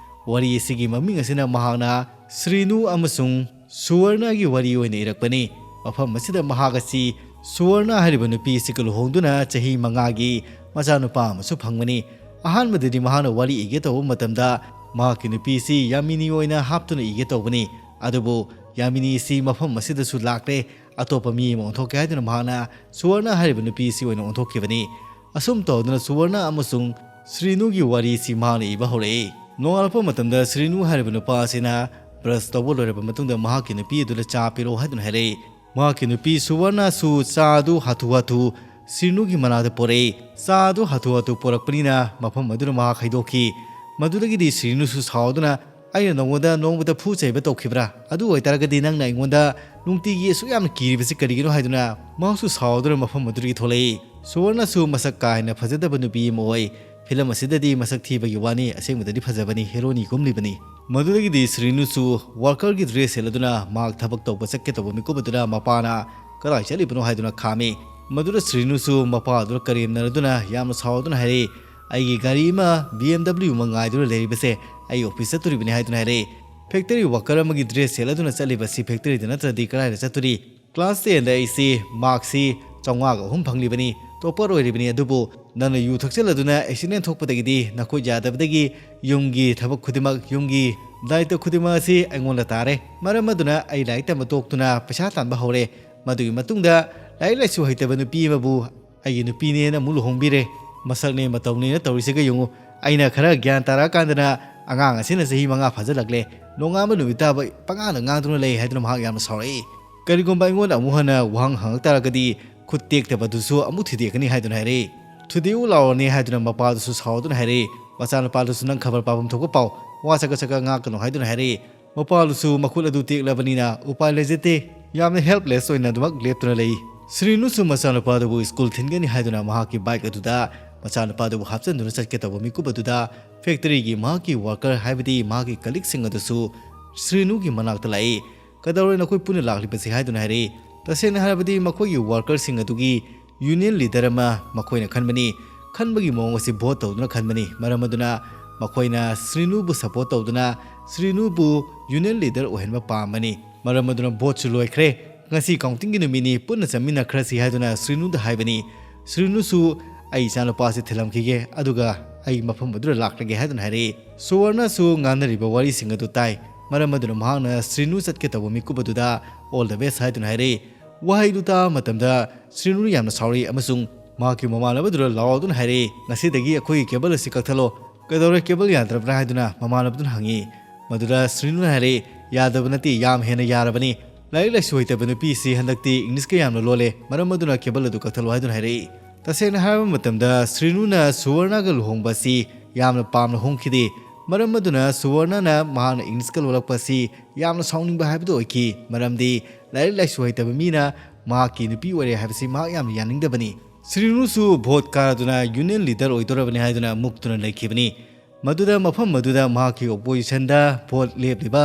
ꯋꯥꯔꯤ ꯑꯁꯤꯒꯤ ꯃꯃꯤꯡ ꯑꯁꯤꯅ ꯃꯍꯥꯛꯅ ꯁ꯭ꯔꯤꯅꯨ ꯑꯃꯁꯨꯡ ꯁꯨꯋꯔꯅꯒꯤ ꯋꯥꯔꯤ ꯑꯣꯏꯅ ꯏꯔꯛꯄꯅꯤ꯫ ꯃꯐꯝ ꯑꯁꯤꯗ ꯃꯍꯥꯛ ꯑꯁꯤ ꯁꯨꯋꯔꯅ ꯍꯥꯏꯔꯤꯕ ꯅꯨꯄꯤ ꯑꯁꯤꯒ ꯂꯨꯍꯣꯡꯗꯨꯅ ꯆꯍꯤ ꯃꯉꯥꯒꯤ ꯃꯆꯥꯅꯨꯄꯥ ꯑꯃꯁꯨ ꯐꯪꯕꯅꯤ꯫ ꯑꯍꯥꯟꯕꯗꯗꯤ ꯃꯍꯥꯛꯅ ꯋꯥꯔꯤ ꯏꯒꯦ ꯇꯧꯕ ꯃꯇꯝꯗ ꯃꯍꯥꯛꯀꯤ ꯅꯨꯄꯤ ꯑꯁꯤ ꯌꯥꯃꯤꯅꯤ ꯑꯣꯏꯅ ꯍꯥꯞꯇꯨꯅ ꯏꯒꯦ ꯇꯧꯕꯅꯤ꯫ ꯑꯗꯨꯕꯨ ꯌꯥꯃꯤꯅꯤ ꯑꯁꯤ ꯃꯐꯝ ꯑꯁꯤꯗꯁꯨ ꯂꯥꯛꯂꯦ꯫ ꯑꯇꯣꯞꯄ ꯃꯤ ꯑꯃ ꯑꯣꯟꯊꯣꯛꯀꯦ ꯍꯥꯏꯗꯨꯅ ꯃꯍꯥꯛꯅ ꯁꯨꯋꯔꯅ ꯍꯥꯏꯔꯤꯕ ꯅꯨꯄꯤ ꯑꯁꯤ ꯑꯣꯏꯅ ꯑꯣꯟꯊꯣꯛꯈꯤꯕꯅꯤ꯫ ꯑꯁꯨꯝ ꯇꯧꯗꯨꯅ ꯁꯨꯋꯔꯅ ꯑꯃꯁꯨꯡ ꯁ꯭ꯔꯤꯅꯨꯒꯤ ꯋꯥꯔꯤꯁꯤ ꯃꯍꯥꯛꯅ ꯏꯕ ꯍꯧꯔꯛꯏ꯫ ꯅꯣꯡꯉꯥꯜꯂꯛꯄ ꯃꯇꯝꯗ ꯁ꯭ꯔꯤꯅꯨ ꯍꯥꯏꯔꯤꯕ ꯅꯨꯄꯥ ꯑꯁꯤꯅ ꯕ꯭ꯔꯁ ꯇꯧꯕ ꯂꯣꯏꯔꯕ ꯃꯇꯨꯡꯗ ꯃꯍꯥꯛꯀꯤ ꯅꯨꯄꯤ ꯑꯗꯨꯗ ꯆꯥ ꯄꯤꯔꯛꯑꯣ ꯍꯥꯏꯗꯨꯅ ꯍꯥꯏꯔꯛꯏ꯫ ꯃꯍꯥꯛꯀꯤ ꯅꯨꯄꯤ ꯁꯨꯋꯔꯅꯁꯨ ꯆꯥ ꯑꯗꯨ ꯍꯥꯊꯨ ꯍꯥꯊꯨ ꯁ꯭ꯔꯤꯅꯨꯒꯤ ꯃꯅꯥꯛꯇ ꯄꯣꯔꯛꯏ꯫ ꯆꯥ ꯑꯗꯨ ꯍꯥꯊꯨ ꯍꯥꯊꯨ ꯄꯣꯔꯛꯄꯅꯤꯅ ꯃꯐꯝ ꯑꯗꯨꯗ ꯃꯍꯥꯛ ꯍꯩꯗꯣꯛꯈꯤ꯫ ꯃꯗꯨꯗꯒꯤꯗꯤ ꯁ꯭ꯔꯤꯅꯨꯁꯨ ꯁꯥꯎꯗꯨꯅ, "ꯑꯩꯅ ꯅꯉꯣꯟꯗ ꯅꯣꯡꯃꯇ ꯐꯨ ꯆꯩꯕ ꯇꯧꯈꯤꯕ꯭ꯔꯥ? ꯑꯗꯨ ꯑꯣꯏꯇꯥꯔꯒꯗꯤ ꯅꯪꯅ ꯑꯩꯉꯣꯟꯗ ꯅꯨꯡꯇꯤꯒꯤ ꯑꯁꯨꯛ ꯌꯥꯝꯅ ꯀꯤꯔꯤꯕꯁꯤ ꯀꯔꯤꯒꯤꯅꯣ?" ꯍꯥꯏꯗꯨꯅ ꯃꯍꯥꯛꯁꯨ ꯁꯥꯎꯗꯨꯅ ꯃꯐꯝ ꯑꯗꯨꯗꯒꯤ ꯊꯣꯛꯂꯛꯏ꯫ ꯁꯨꯋꯔꯅꯁꯨ ꯃꯁꯛ ꯀꯥ ꯍꯦꯟꯅ ꯐꯖꯗꯕ ꯅꯨꯄꯤ ꯑꯃ ꯑꯣꯏ꯫ ꯐꯤꯂꯝ ꯑꯁꯤꯗꯗꯤ ꯃꯁꯛ ꯊꯤꯕꯒꯤ ꯋꯥꯅꯤ, ꯑꯁꯦꯡꯕꯗꯗꯤ ꯐꯖꯕꯅꯤ, ꯍꯦꯔꯣꯅꯤ ꯀꯨꯝꯂꯤꯕꯅꯤ꯫ ꯃꯗꯨꯗꯒꯤꯗꯤ ꯁ꯭ꯔꯤꯅꯨꯁꯨ ꯋꯥꯔꯀꯔꯒꯤ ꯗ꯭ꯔꯦꯁ ꯁꯦꯠꯂꯗꯨꯅ ꯃꯍꯥꯛ ꯊꯕꯛ ꯇꯧꯕ ꯆꯠꯀꯦ ꯇꯧꯕ ꯃꯤꯀꯨꯞ ꯑꯗꯨꯗ ꯃꯄꯥꯅ ꯀꯗꯥꯏ ꯆꯠꯂꯤꯕꯅꯣ ꯍꯥꯏꯗꯨꯅ ꯈꯥꯝꯃꯤ꯫ ꯃꯗꯨꯗ ꯁ꯭ꯔꯤꯅꯨꯁꯨ ꯃꯄꯥ ꯑꯗꯨꯗ ꯀꯔꯦꯝꯅꯔꯗꯨꯅ ꯌꯥꯝꯅ ꯁꯥꯎꯗꯨꯅ ꯍꯥꯏꯔꯛꯏ, "ꯑꯩꯒꯤ ꯒꯥꯔꯤ ꯑꯃ ꯕꯤ ꯑꯦꯝ ꯗꯕ꯭ꯂꯤꯎ ꯑꯃ ꯉꯥꯏꯗꯨꯅ ꯂꯩꯔꯤꯕꯁꯦ ꯑꯩ ꯑꯣꯐꯤꯁ ꯆꯠꯇꯣꯔꯤꯕꯅꯤ" ꯍꯥꯏꯗꯨꯅ ꯍꯥꯏꯔꯛꯏ꯫ ꯐꯦꯛꯇꯔꯤ ꯋꯥꯔꯀꯔ ꯑꯃꯒꯤ ꯗ꯭ꯔꯦꯁ ꯁꯦꯠꯂꯗꯨꯅ ꯆꯠꯂꯤꯕ ꯑꯁꯤ ꯐꯦꯛꯇꯔꯤꯗ ꯅꯠꯇ꯭ꯔꯗꯤ ꯀꯗꯥꯏꯗ ꯆꯠꯇꯣꯔꯤ? ꯀ꯭ꯂꯥꯁ ꯇꯦꯟꯗ ꯑꯩꯁꯤ ꯃꯥꯔꯛꯁꯤ ꯆꯥꯝꯃꯉꯥꯒ ꯑꯍꯨꯝ ꯐꯪꯂꯤꯕꯅꯤ, ꯇꯣꯞꯄꯔ ꯑꯣꯏꯔꯤꯕꯅꯤ, ꯑꯗꯨꯕꯨ "ꯅꯪꯅ ꯌꯨ ꯊꯛꯆꯜꯂꯗꯨꯅ ꯑꯦꯛꯁꯤꯗꯦꯟ ꯊꯣꯛꯄꯗꯒꯤꯗꯤ ꯅꯈꯨꯠ ꯌꯥꯗꯕꯗꯒꯤ ꯌꯨꯝꯒꯤ ꯊꯕꯛ ꯈꯨꯗꯤꯡꯃꯛ, ꯌꯨꯝꯒꯤ ꯗꯥꯏꯇ ꯈꯨꯗꯤꯡꯃꯛ ꯑꯁꯤ ꯑꯩꯉꯣꯟꯗ ꯇꯥꯔꯦ꯫ ꯃꯔꯝ ꯑꯗꯨꯅ ꯑꯩ ꯂꯥꯏꯔꯤꯛ ꯇꯝꯕ ꯇꯣꯛꯇꯨꯅ ꯄꯩꯁꯥ ꯇꯥꯟꯕ ꯍꯧꯔꯦ꯫ ꯃꯗꯨꯒꯤ ꯃꯇꯨꯡꯗ ꯂꯥꯏꯔꯤꯛ ꯂꯥꯏꯁꯨ ꯍꯩꯇꯕ ꯅꯨꯄꯤ ꯑꯃꯕꯨ ꯑꯩꯒꯤ ꯅꯨꯄꯤꯅꯦꯅ ꯑꯃꯨꯛ ꯂꯨꯍꯣꯡꯕꯤꯔꯦ꯫ ꯃꯁꯛꯅꯦ ꯃꯇꯧꯅꯦꯅ ꯇꯧꯔꯤꯁꯤꯒ ꯌꯦꯡꯉꯨ꯫ ꯑꯩꯅ ꯈꯔ ꯒ꯭ꯌꯥꯟ ꯇꯥꯔꯛꯑꯀꯥꯟꯗꯅ ꯑꯉꯥꯡ ꯑꯁꯤꯅ ꯆꯍꯤ ꯃꯉꯥ ꯐꯥꯖꯤꯜꯂꯛꯂꯦ꯫ ꯅꯣꯡꯉꯥꯟꯕ ꯅꯨꯃꯤꯠ ꯇꯥꯕ ꯄꯉꯥꯡꯗ ꯉꯥꯡꯗꯨꯅ ꯂꯩ" ꯍꯥꯏꯗꯨꯅ ꯃꯍꯥꯛ ꯌꯥꯝꯅ ꯁꯥꯎꯔꯛꯏ꯫ "ꯀꯔꯤꯒꯨꯝꯕ ꯑꯩꯉꯣꯟꯗ ꯑꯃꯨꯛ ꯍꯟꯅ ꯋꯥꯍꯪ ꯍꯪꯉꯛ ꯇꯥꯔꯒꯗꯤ ꯈꯨꯠ ꯇꯦꯛꯇꯕꯗꯨꯁꯨ ꯑꯃꯨꯛ ꯊꯨꯗꯦꯛꯀꯅꯤ" ꯍꯥꯏꯗꯨꯅ ꯍꯥꯏꯔꯛꯏ꯫ "ꯊꯨꯗꯦꯛꯎ ꯂꯥꯎꯔꯅꯤ" ꯍꯥꯏꯗꯨꯅ ꯃꯄꯥꯗꯨꯁꯨ ꯁꯥꯎꯗꯨꯅ ꯍꯥꯏꯔꯛꯏ꯫ "ꯃꯆꯥꯅꯨꯄꯥꯗꯨꯁꯨ ꯅꯪ ꯈꯕꯔ ꯄꯥꯐꯝ ꯊꯣꯛꯄ ꯄꯥꯎ, ꯋꯥ ꯆꯀ ꯆꯀ ꯉꯥꯡꯀꯅꯨ" ꯍꯥꯏꯗꯨꯅ ꯍꯥꯏꯔꯛꯏ꯫ ꯃꯄꯥꯗꯨꯁꯨ ꯃꯈꯨꯠ ꯑꯗꯨ ꯇꯦꯛꯂꯕꯅꯤꯅ ꯎꯄꯥꯏ ꯂꯩꯖꯗꯦ꯫ ꯌꯥꯝꯅ ꯍꯦꯜꯞꯂꯦꯁ ꯑꯣꯏꯅ ꯑꯗꯨꯃꯛ ꯂꯦꯞꯇꯨꯅ ꯂꯩ꯫ ꯁ꯭ꯔꯤꯅꯨꯁꯨ ꯃꯆꯥꯅꯨꯄꯥꯗꯨꯕꯨ ꯁ꯭ꯀꯨꯜ ꯊꯤꯟꯒꯅꯤ ꯍꯥꯏꯗꯨꯅ ꯃꯍꯥꯛꯀꯤ ꯕꯥꯏꯛ ꯑꯗꯨꯗ ꯃꯆꯥꯅꯨꯄꯥꯗꯨꯕꯨ ꯍꯥꯞꯆꯤꯟꯗꯨꯅ ꯆꯠꯀꯦ ꯇꯧꯕ ꯃꯤꯀꯨꯞ ꯑꯗꯨꯗ ꯐꯦꯛꯇꯔꯤꯒꯤ ꯃꯍꯥꯛꯀꯤ ꯋꯥꯔꯀꯔ, ꯍꯥꯏꯕꯗꯤ ꯃꯍꯥꯛꯀꯤ ꯀꯂꯤꯛꯁꯤꯡ ꯑꯗꯨꯁꯨ ꯁ꯭ꯔꯤꯅꯨꯒꯤ ꯃꯅꯥꯛꯇ ꯂꯥꯛꯏ꯫ "ꯀꯩꯗꯧꯔꯦ ꯅꯈꯣꯏ ꯄꯨꯟꯅ ꯂꯥꯛꯂꯤꯕꯁꯤ?" ꯍꯥꯏꯗꯨꯅ ꯍꯥꯏꯔꯛꯏ꯫ ꯇꯁꯦꯡꯅ ꯍꯥꯏꯔꯕꯗꯤ ꯃꯈꯣꯏꯒꯤ ꯋꯥꯔꯀꯔꯁꯤꯡ ꯑꯗꯨꯒꯤ ꯌꯨꯅꯤꯌꯟ ꯂꯤꯗꯔ ꯑꯃ ꯃꯈꯣꯏꯅ ꯈꯟꯕꯅꯤ꯫ ꯈꯟꯕꯒꯤ ꯃꯑꯣꯡ ꯑꯁꯤ ꯚꯣꯠ ꯇꯧꯗꯨꯅ ꯈꯟꯕꯅꯤ꯫ ꯃꯔꯝ ꯑꯗꯨꯅ ꯃꯈꯣꯏꯅ ꯁ꯭ꯔꯤꯅꯨꯕꯨ ꯁꯄꯣꯔꯠ ꯇꯧꯗꯨꯅ ꯁ꯭ꯔꯤꯅꯨꯕꯨ ꯌꯨꯅꯤꯌꯟ ꯂꯤꯗꯔ ꯑꯣꯏꯍꯟꯕ ꯄꯥꯝꯕꯅꯤ꯫ ꯃꯔꯝ ꯑꯗꯨꯅ ꯚꯣꯠꯁꯨ ꯂꯣꯏꯈ꯭ꯔꯦ꯫ "ꯉꯁꯤ ꯀꯥꯎꯟꯇꯤꯡꯒꯤ ꯅꯨꯃꯤꯠꯅꯤ, ꯄꯨꯟꯅ ꯆꯠꯃꯤꯟꯅꯈ꯭ꯔꯁꯤ" ꯍꯥꯏꯗꯨꯅ ꯁ꯭ꯔꯤꯅꯨꯗ ꯍꯥꯏꯕꯅꯤ꯫ ꯁ꯭ꯔꯤꯅꯨꯁꯨ "ꯑꯩ ꯏꯆꯥꯅꯨꯄꯥꯁꯤ ꯊꯤꯜꯂꯝꯈꯤꯒꯦ, ꯑꯗꯨꯒ ꯑꯩ ꯃꯐꯝ ꯑꯗꯨꯗ ꯂꯥꯛꯂꯒꯦ" ꯍꯥꯏꯗꯨꯅ ꯍꯥꯏꯔꯛꯏ꯫ ꯁꯨꯋꯔꯅꯁꯨ ꯉꯥꯡꯅꯔꯤꯕ ꯋꯥꯔꯤꯁꯤꯡ ꯑꯗꯨ ꯇꯥꯏ꯫ ꯃꯔꯝ ꯑꯗꯨꯅ ꯃꯍꯥꯛꯅ ꯁ꯭ꯔꯤꯅꯨ ꯆꯠꯀꯦ ꯇꯧꯕ ꯃꯤꯀꯨꯞ ꯑꯗꯨꯗ "ꯑꯣꯜ ꯗ ꯕꯦꯁ" ꯍꯥꯏꯗꯨꯅ ꯍꯥꯏꯔꯛꯏ꯫ ꯋꯥꯍꯩꯗꯨ ꯇꯥꯕ ꯃꯇꯝꯗ ꯁ꯭ꯔꯤꯅꯨ ꯌꯥꯝꯅ ꯁꯥꯎꯔꯛꯏ ꯑꯃꯁꯨꯡ ꯃꯍꯥꯛꯀꯤ ꯃꯃꯥꯟꯅꯕꯗꯨꯗ ꯂꯥꯎꯔꯗꯨꯅ ꯍꯥꯏꯔꯛꯏ, "ꯉꯁꯤꯗꯒꯤ ꯑꯩꯈꯣꯏꯒꯤ ꯀꯦꯕꯜ ꯑꯁꯤ ꯀꯛꯊꯠꯂꯣ"꯫ "ꯀꯩꯗꯧꯔꯦ, ꯀꯦꯕꯜ ꯌꯥꯗ꯭ꯔꯕ꯭ꯔꯥ?" ꯍꯥꯏꯗꯨꯅ ꯃꯃꯥꯟꯅꯕꯗꯨꯅ ꯍꯪꯉꯤ꯫ ꯃꯗꯨꯗ ꯁ꯭ꯔꯤꯅꯨꯅ ꯍꯥꯏꯔꯛꯏ, "ꯌꯥꯗꯕ ꯅꯠꯇꯦ, ꯌꯥꯝ ꯍꯦꯟꯅ ꯌꯥꯔꯕꯅꯤ꯫ ꯂꯥꯏꯔꯤꯛ ꯂꯥꯏꯁꯨ ꯍꯩꯇꯕ ꯅꯨꯄꯤꯁꯤ ꯍꯟꯗꯛꯇꯤ ꯏꯪꯂꯤꯁꯀ ꯌꯥꯝꯅ ꯂꯣꯜꯂꯦ, ꯃꯔꯝ ꯑꯗꯨꯅ ꯀꯦꯕꯜ ꯑꯗꯨ ꯀꯛꯊꯠꯂꯣ" ꯍꯥꯏꯗꯨꯅ ꯍꯥꯏꯔꯛꯏ꯫ ꯇꯁꯦꯡꯅ ꯍꯥꯏꯔꯕ ꯃꯇꯝꯗ ꯁ꯭ꯔꯤꯅꯨꯅ ꯁꯨꯋꯔꯅꯒ ꯂꯨꯍꯣꯡꯕ ꯑꯁꯤ ꯌꯥꯝꯅ ꯄꯥꯝꯅ ꯍꯣꯡꯈꯤꯗꯦ꯫ ꯃꯔꯝ ꯑꯗꯨꯅ ꯁꯨꯋꯔꯅꯅ ꯃꯍꯥꯛꯅ ꯏꯪꯂꯤꯁꯀ ꯂꯣꯜꯂꯛꯄ ꯑꯁꯤ ꯌꯥꯝꯅ ꯁꯥꯎꯅꯤꯡꯕ ꯍꯥꯏꯕꯗꯨ ꯑꯣꯏꯈꯤ, ꯃꯔꯝꯗꯤ ꯂꯥꯏꯔꯤꯛ ꯂꯥꯏꯁꯨ ꯍꯩꯇꯕ ꯃꯤꯅ ꯃꯍꯥꯛꯀꯤ ꯅꯨꯄꯤ ꯑꯣꯏꯔꯦ ꯍꯥꯏꯕꯁꯤ ꯃꯍꯥꯛ ꯌꯥꯝꯅ ꯌꯥꯅꯤꯡꯗꯕꯅꯤ꯫ ꯁ꯭ꯔꯤꯅꯨꯁꯨ ꯚꯣꯠ ꯀꯥꯔꯗꯨꯅ ꯌꯨꯅꯤꯌꯟ ꯂꯤꯗꯔ ꯑꯣꯏꯗꯣꯔꯕꯅꯤ ꯍꯥꯏꯗꯨꯅ ꯃꯨꯛꯇꯨꯅ ꯂꯩꯈꯤꯕꯅꯤ꯫ ꯃꯗꯨꯗ ꯃꯐꯝ ꯑꯗꯨꯗ ꯃꯍꯥꯛꯀꯤ ꯑꯣꯄꯣꯖꯤꯁꯟꯗ ꯚꯣꯠ ꯂꯦꯞꯂꯤꯕ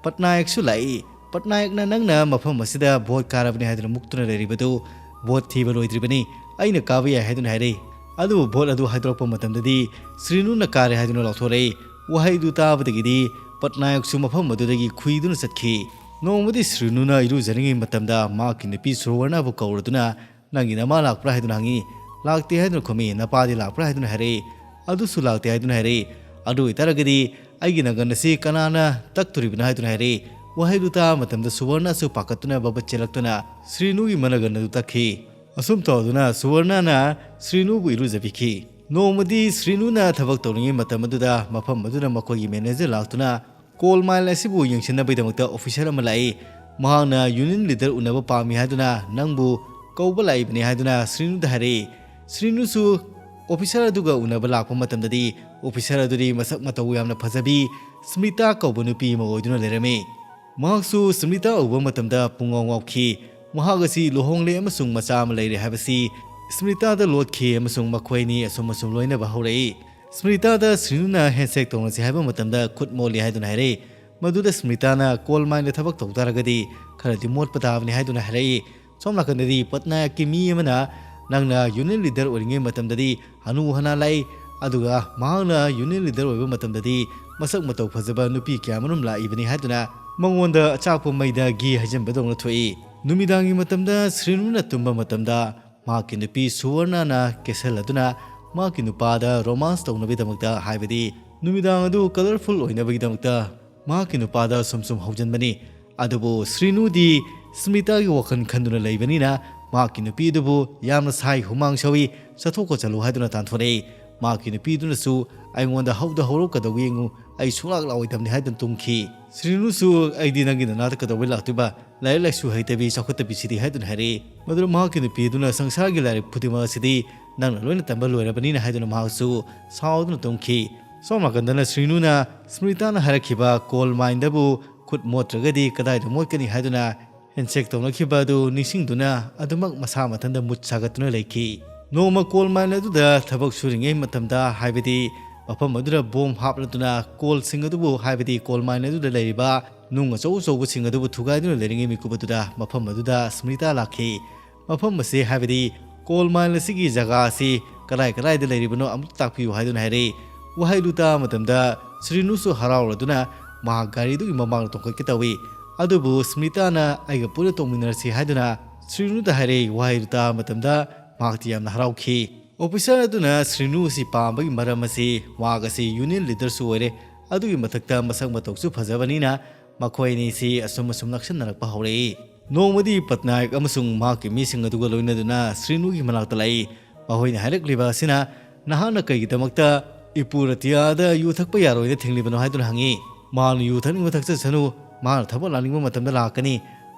ꯄꯠꯅꯥꯌꯛꯁꯨ ꯂꯥꯛꯏ꯫ ꯄꯠꯅꯥꯌꯛꯅ, "ꯅꯪꯅ ꯃꯐꯝ ꯑꯁꯤꯗ ꯚꯣꯠ ꯀꯥꯔꯕꯅꯤ ꯍꯥꯏꯗꯨꯅ ꯃꯨꯛꯇꯨꯅ ꯂꯩꯔꯤꯕꯗꯨ ꯚꯣꯠ ꯊꯤꯕ ꯂꯣꯏꯗ꯭ꯔꯤꯕꯅꯤ, ꯑꯩꯅ ꯀꯥꯕ ꯌꯥꯏ" ꯍꯥꯏꯗꯨꯅ ꯍꯥꯏꯔꯛꯏ꯫ ꯑꯗꯨꯕꯨ ꯚꯣꯠ ꯑꯗꯨ ꯍꯥꯏꯗꯣꯔꯛꯄ ꯃꯇꯝꯗꯗꯤ ꯁ꯭ꯔꯤꯅꯨꯅ ꯀꯥꯔꯦ ꯍꯥꯏꯗꯨꯅ ꯂꯥꯎꯊꯣꯔꯛꯏ꯫ ꯋꯥꯍꯩꯗꯨ ꯇꯥꯕꯗꯒꯤꯗꯤ ꯄꯠꯅꯥꯌꯛꯁꯨ ꯃꯐꯝ ꯑꯗꯨꯗꯒꯤ ꯈꯨꯏꯗꯨꯅ ꯆꯠꯈꯤ꯫ ꯅꯣꯡꯃꯗꯤ ꯁ꯭ꯔꯤꯅꯨꯅ ꯏꯔꯨꯖꯔꯤꯉꯩ ꯃꯇꯝꯗ ꯃꯍꯥꯛꯀꯤ ꯅꯨꯄꯤ ꯁꯨꯔꯋꯔꯅꯕꯨ ꯀꯧꯔꯗꯨꯅ, "ꯅꯪꯒꯤ ꯅꯃꯥ ꯂꯥꯛꯄ꯭ꯔꯥ?" ꯍꯥꯏꯗꯨꯅ ꯍꯪꯉꯤ꯫ "ꯂꯥꯛꯇꯦ" ꯍꯥꯏꯗꯨꯅ ꯈꯨꯝꯃꯤ꯫ "ꯅꯄꯥꯗꯤ ꯂꯥꯛꯄ꯭ꯔꯥ?" ꯍꯥꯏꯗꯨꯅ ꯍꯥꯏꯔꯛꯏ꯫ "ꯑꯗꯨꯁꯨ ꯂꯥꯛꯇꯦ" ꯍꯥꯏꯗꯨꯅ ꯍꯥꯏꯔꯛꯏ꯫ "ꯑꯗꯨ ꯑꯣꯏꯇꯥꯔꯒꯗꯤ ꯑꯩꯒꯤ ꯅꯪꯒꯟ ꯑꯁꯤ ꯀꯅꯥꯅ ꯇꯛꯇꯣꯔꯤꯕꯅꯣ?" ꯍꯥꯏꯗꯨꯅ ꯍꯥꯏꯔꯛꯏ꯫ ꯋꯥꯍꯩꯗꯨ ꯇꯥꯕ ꯃꯇꯝꯗ ꯁꯨꯋꯔꯅꯁꯨ ꯄꯥꯈꯠꯇꯨꯅ ꯕꯕꯠ ꯆꯦꯜꯂꯛꯇꯨꯅ ꯁ꯭ꯔꯤꯅꯨꯒꯤ ꯃꯅꯒꯟ ꯑꯗꯨ ꯇꯛꯈꯤ꯫ ꯑꯁꯨꯝ ꯇꯧꯗꯨꯅ ꯁꯨꯋꯔꯅꯅ ꯁ꯭ꯔꯤꯅꯨꯕꯨ ꯏꯔꯨꯖꯕꯤꯈꯤ꯫ ꯅꯣꯡꯃꯗꯤ ꯁ꯭ꯔꯤꯅꯨꯅ ꯊꯕꯛ ꯇꯧꯔꯤꯉꯩ ꯃꯇꯝ ꯑꯗꯨꯗ ꯃꯐꯝ ꯑꯗꯨꯗ ꯃꯈꯣꯏꯒꯤ ꯃꯦꯅꯦꯖꯔ ꯂꯥꯛꯇꯨꯅ ꯀꯣꯜ ꯃꯥꯏꯟ ꯑꯁꯤꯕꯨ ꯌꯦꯡꯁꯤꯟꯅꯕꯒꯤꯗꯃꯛꯇ ꯑꯣꯐꯤꯁꯔ ꯑꯃ ꯂꯥꯛꯏ꯫ ꯃꯍꯥꯛꯅ ꯌꯨꯅꯤꯌꯟ ꯂꯤꯗꯔ ꯎꯅꯕ ꯄꯥꯝꯃꯤ ꯍꯥꯏꯗꯨꯅ ꯅꯪꯕꯨ ꯀꯧꯕ ꯂꯥꯛꯏꯕꯅꯤ ꯍꯥꯏꯗꯨꯅ ꯁ꯭ꯔꯤꯅꯨꯗ ꯍꯥꯏꯔꯛꯏ꯫ ꯁ꯭ꯔꯤꯅꯨꯁꯨ ꯑꯣꯐꯤꯁꯔ ꯑꯗꯨꯒ ꯎꯅꯕ ꯂꯥꯛꯄ ꯃꯇꯝꯗꯗꯤ ꯑꯣꯐꯤꯁꯔ ꯑꯗꯨꯗꯤ ꯃꯁꯛ ꯃꯇꯧ ꯌꯥꯝꯅ ꯐꯖꯕꯤ ꯁ꯭ꯃ꯭ꯔꯤꯇꯥ ꯀꯧꯕ ꯅꯨꯄꯤ ꯑꯃ ꯑꯣꯏꯗꯨꯅ ꯂꯩꯔꯝꯃꯤ꯫ ꯃꯍꯥꯛꯁꯨ ꯁ꯭ꯃ꯭ꯔꯤꯇꯥ ꯎꯕ ꯃꯇꯝꯗ ꯄꯨꯡꯉꯥꯎ ꯉꯥꯎꯈꯤ꯫ ꯃꯍꯥꯛ ꯑꯁꯤ ꯂꯨꯍꯣꯡꯂꯦ ꯑꯃꯁꯨꯡ ꯃꯆꯥ ꯑꯃ ꯂꯩꯔꯦ ꯍꯥꯏꯕꯁꯤ ꯁ꯭ꯃ꯭ꯔꯤꯇꯥꯗ ꯂꯣꯠꯈꯤ ꯑꯃꯁꯨꯡ ꯃꯈꯣꯏ ꯑꯅꯤ ꯑꯁꯨꯝ ꯑꯁꯨꯝ ꯂꯣꯏꯅꯕ ꯍꯧꯔꯛꯏ꯫ ꯁ꯭ꯃ꯭ꯔꯤꯇꯥꯗ ꯁ꯭ꯔꯤꯅꯨꯅ ꯍꯦꯟꯁꯦꯛ ꯇꯧꯅꯁꯤ ꯍꯥꯏꯕ ꯃꯇꯝꯗ ꯈꯨꯠ ꯃꯣꯠꯂꯤ ꯍꯥꯏꯗꯨꯅ ꯍꯥꯏꯔꯛꯏ꯫ ꯃꯗꯨꯗ ꯁ꯭ꯃ꯭ꯔꯤꯇꯥꯅ ꯀꯣꯜ ꯃꯥꯏꯟꯗ ꯊꯕꯛ ꯇꯧ ꯇꯥꯔꯒꯗꯤ ꯈꯔꯗꯤ ꯃꯣꯠꯄ ꯇꯥꯕꯅꯤ ꯍꯥꯏꯗꯨꯅ ꯍꯥꯏꯔꯛꯏ꯫ ꯁꯣꯝ ꯅꯥꯀꯟꯗꯗꯤ ꯄꯠꯅꯥꯌꯛꯀꯤ ꯃꯤ ꯑꯃꯅ ꯅꯪꯅ ꯌꯨꯅꯤꯌꯟ ꯂꯤꯗꯔ ꯑꯣꯏꯔꯤꯉꯩ ꯃꯇꯝꯗꯗꯤ ꯍꯅꯨ ꯍꯅꯥ ꯂꯥꯛꯏ, ꯑꯗꯨꯒ ꯃꯍꯥꯛꯅ ꯌꯨꯅꯤꯌꯟ ꯂꯤꯗꯔ ꯑꯣꯏꯕ ꯃꯇꯝꯗꯗꯤ ꯃꯁꯛ ꯃꯇꯧ ꯐꯖꯕ ꯅꯨꯄꯤ ꯀꯌꯥꯃꯔꯨꯝ ꯂꯥꯛꯏꯕꯅꯤ ꯍꯥꯏꯗꯨꯅ ꯃꯉꯣꯟꯗ ꯑꯆꯥꯛꯄ ꯃꯩꯗ ꯘꯤ ꯍꯩꯖꯤꯟꯕꯗꯧꯅ ꯊꯣꯛꯏ꯫ ꯅꯨꯃꯤꯗꯥꯡꯒꯤ ꯃꯇꯝꯗ ꯁ꯭ꯔꯤꯅꯨꯅ ꯇꯨꯝꯕ ꯃꯇꯝꯗ ꯃꯍꯥꯛꯀꯤ ꯅꯨꯄꯤ ꯁꯨꯋꯔꯅꯅ ꯀꯦꯁꯜ ꯑꯗꯨꯅ ꯃꯍꯥꯛꯀꯤ ꯅꯨꯄꯥꯗ ꯔꯣꯃꯥꯟꯁ ꯇꯧꯅꯕꯒꯤꯗꯃꯛꯇ, ꯍꯥꯏꯕꯗꯤ ꯅꯨꯃꯤꯗꯥꯡ ꯑꯗꯨ ꯀꯂꯔꯐꯨꯜ ꯑꯣꯏꯅꯕꯒꯤꯗꯃꯛꯇ ꯃꯍꯥꯛꯀꯤ ꯅꯨꯄꯥꯗ ꯁꯨꯝ ꯁꯨꯝ ꯍꯧꯖꯤꯟꯕꯅꯤ꯫ ꯑꯗꯨꯕꯨ ꯁ꯭ꯔꯤꯅꯨꯗꯤ ꯁ꯭ꯃ꯭ꯔꯤꯇꯥꯒꯤ ꯋꯥꯈꯜ ꯈꯟꯗꯨꯅ ꯂꯩꯕꯅꯤꯅ ꯃꯍꯥꯛꯀꯤ ꯅꯨꯄꯤ ꯑꯗꯨꯕꯨ ꯌꯥꯝꯅ ꯁꯥꯏ, ꯍꯨꯃꯥꯡ ꯁꯧꯏ, ꯆꯠꯊꯣꯛ ꯈꯣꯠꯆꯜꯂꯨ ꯍꯥꯏꯗꯨꯅ ꯇꯥꯟꯊꯣꯔꯛꯏ꯫ ꯃꯍꯥꯛꯀꯤ ꯅꯨꯄꯤ ꯑꯗꯨꯅꯁꯨ ꯑꯩꯉꯣꯟꯗ ꯍꯧꯗ ꯍꯧꯔꯛꯀꯗꯧ ꯌꯦꯡꯉꯨ, ꯑꯩ ꯁꯨꯡꯂꯥꯛ ꯂꯥꯛꯑꯣꯏꯗꯕꯅꯤ ꯍꯥꯏꯗꯨꯅ ꯇꯨꯝꯈꯤ꯫ ꯁ꯭ꯔꯤꯅꯨꯁꯨ ꯑꯩꯗꯤ ꯅꯪꯒꯤ ꯅꯅꯥꯛꯇ ꯀꯩꯗꯧꯕꯩ ꯂꯥꯛꯇꯣꯏꯕ? ꯂꯥꯏꯔꯤꯛ ꯂꯥꯏꯁꯨ ꯍꯩꯇꯕꯤ ꯆꯥꯎꯈꯠꯇꯕꯤꯁꯤꯗꯤ ꯍꯥꯏꯗꯨꯅ ꯍꯥꯏꯔꯛꯏ꯫ ꯃꯗꯨꯗ ꯃꯍꯥꯛꯀꯤ ꯅꯨꯄꯤ ꯑꯗꯨꯅ ꯁꯪꯁꯥꯔꯒꯤ ꯂꯥꯏꯔꯤꯛ ꯈꯨꯗꯤꯡꯃꯛ ꯑꯁꯤꯗꯤ ꯅꯪꯅ ꯂꯣꯏꯅ ꯇꯝꯕ ꯂꯣꯏꯔꯕꯅꯤꯅ ꯍꯥꯏꯗꯨꯅ ꯃꯍꯥꯛꯁꯨ ꯁꯥꯎꯗꯨꯅ ꯇꯨꯝꯈꯤ꯫ ꯁꯣꯝ ꯅꯥꯀꯟꯗꯅ ꯁ꯭ꯔꯤꯅꯨꯅ ꯁ꯭ꯃ꯭ꯔꯤꯇꯥꯅ ꯍꯥꯏꯔꯛꯈꯤꯕ ꯀꯣꯜ ꯃꯥꯏꯟꯗꯕꯨ ꯈꯨꯠ ꯃꯣꯠꯇ꯭ꯔꯒꯗꯤ ꯀꯗꯥꯏꯗ ꯃꯣꯠꯀꯅꯤ ꯍꯥꯏꯗꯨꯅ ꯍꯦꯟꯁꯦꯛ ꯇꯧꯅꯈꯤꯕ ꯑꯗꯨ ꯅꯤꯡꯁꯤꯡꯗꯨꯅ ꯑꯗꯨꯃꯛ ꯃꯁꯥ ꯃꯊꯟꯇ ꯃꯨꯠ ꯁꯥꯒꯠꯇꯨꯅ ꯂꯩꯈꯤ꯫ ꯅꯣꯡꯃ ꯀꯣꯜ ꯃꯥꯏꯟ ꯑꯗꯨꯗ ꯊꯕꯛ ꯁꯨꯔꯤꯉꯩ ꯃꯇꯝꯗ, ꯍꯥꯏꯕꯗꯤ ꯃꯐꯝ ꯑꯗꯨꯗ ꯕꯣꯝ ꯍꯥꯞꯂꯗꯨꯅ ꯀꯣꯜꯁꯤꯡ ꯑꯗꯨꯕꯨ, ꯍꯥꯏꯕꯗꯤ ꯀꯣꯜ ꯃꯥꯏꯟ ꯑꯗꯨꯗ ꯂꯩꯔꯤꯕ ꯅꯨꯡ ꯑꯆꯧ ꯑꯆꯧꯕꯁꯤꯡ ꯑꯗꯨꯕꯨ ꯊꯨꯒꯥꯏꯗꯨꯅ ꯂꯩꯔꯤꯉꯩ ꯃꯤꯀꯨꯞ ꯑꯗꯨꯗ ꯃꯐꯝ ꯑꯗꯨꯗ ꯁ꯭ꯃ꯭ꯔꯤꯇꯥ ꯂꯥꯛꯈꯤ꯫ ꯃꯐꯝ ꯑꯁꯤ, ꯍꯥꯏꯕꯗꯤ ꯀꯣꯜ ꯃꯥꯏꯟ ꯑꯁꯤꯒꯤ ꯖꯒꯥ ꯑꯁꯤ ꯀꯗꯥꯏ ꯀꯗꯥꯏꯗ ꯂꯩꯔꯤꯕꯅꯣ ꯑꯃꯨꯛꯇ ꯇꯥꯛꯄꯤꯌꯨ ꯍꯥꯏꯗꯨꯅ ꯍꯥꯏꯔꯛꯏ꯫ ꯋꯥꯍꯩꯗꯨ ꯇꯥꯕ ꯃꯇꯝꯗ ꯁ꯭ꯔꯤꯅꯨꯁꯨ ꯍꯔꯥꯎꯔꯗꯨꯅ ꯃꯍꯥꯛ ꯒꯥꯔꯤꯗꯨꯒꯤ ꯃꯃꯥꯡꯗ ꯇꯣꯡꯈꯠꯀꯦ ꯇꯧꯏ꯫ ꯑꯗꯨꯕꯨ ꯁ꯭ꯃ꯭ꯔꯤꯇꯥꯅ ꯑꯩꯒ ꯄꯨꯟꯅ ꯇꯣꯡꯃꯤꯟꯅꯔꯁꯤ ꯍꯥꯏꯗꯨꯅ ꯁ꯭ꯔꯤꯅꯨꯗ ꯍꯥꯏꯔꯛꯏ꯫ ꯋꯥꯍꯩꯗꯨ ꯇꯥꯕ ꯃꯇꯝꯗ ꯃꯍꯥꯛꯇꯤ ꯌꯥꯝꯅ ꯍꯔꯥꯎꯈꯤ꯫ ꯑꯣꯐꯤꯁꯥꯔ ꯑꯗꯨꯅ ꯁ꯭ꯔꯤꯅꯨ ꯑꯁꯤ ꯄꯥꯝꯕꯒꯤ ꯃꯔꯝ ꯑꯁꯤ ꯃꯍꯥꯛ ꯑꯁꯤ ꯌꯨꯅꯤꯌꯟ ꯂꯤꯗꯔꯁꯨ ꯑꯣꯏꯔꯦ, ꯑꯗꯨꯒꯤ ꯃꯊꯛꯇ ꯃꯁꯛ ꯃꯇꯧꯁꯨ ꯐꯖꯕꯅꯤꯅ ꯃꯈꯣꯏ ꯑꯅꯤꯁꯤ ꯑꯁꯨꯝ ꯑꯁꯨꯝ ꯅꯛꯁꯟꯅꯔꯛꯄ ꯍꯧꯔꯛꯏ꯫ ꯅꯣꯡꯃꯗꯤ ꯄꯠꯅꯥꯌꯛ ꯑꯃꯁꯨꯡ ꯃꯍꯥꯛꯀꯤ ꯃꯤꯁꯤꯡ ꯑꯗꯨꯒ ꯂꯣꯏꯅꯗꯨꯅ ꯁ꯭ꯔꯤꯅꯨꯒꯤ ꯃꯅꯥꯛꯇ ꯂꯥꯛꯏ꯫ ꯃꯈꯣꯏꯅ ꯍꯥꯏꯔꯛꯂꯤꯕ ꯑꯁꯤꯅ, "ꯅꯍꯥꯛꯅ ꯀꯩꯒꯤꯗꯃꯛꯇ ꯏꯄꯨ ꯔꯇꯤꯌꯥꯗ ꯌꯨ ꯊꯛꯄ ꯌꯥꯔꯣꯏꯅ ꯊꯤꯡꯂꯤꯕꯅꯣ?" ꯍꯥꯏꯗꯨꯅ ꯍꯪꯉꯤ꯫ ꯃꯍꯥꯛꯅ ꯌꯨ ꯊꯛꯅꯤꯡꯕ ꯊꯛꯆꯁꯅꯨ, ꯃꯍꯥꯛꯅ ꯊꯕꯛ ꯂꯥꯛꯅꯤꯡꯕ ꯃꯇꯝꯗ ꯂꯥꯛꯀꯅꯤ,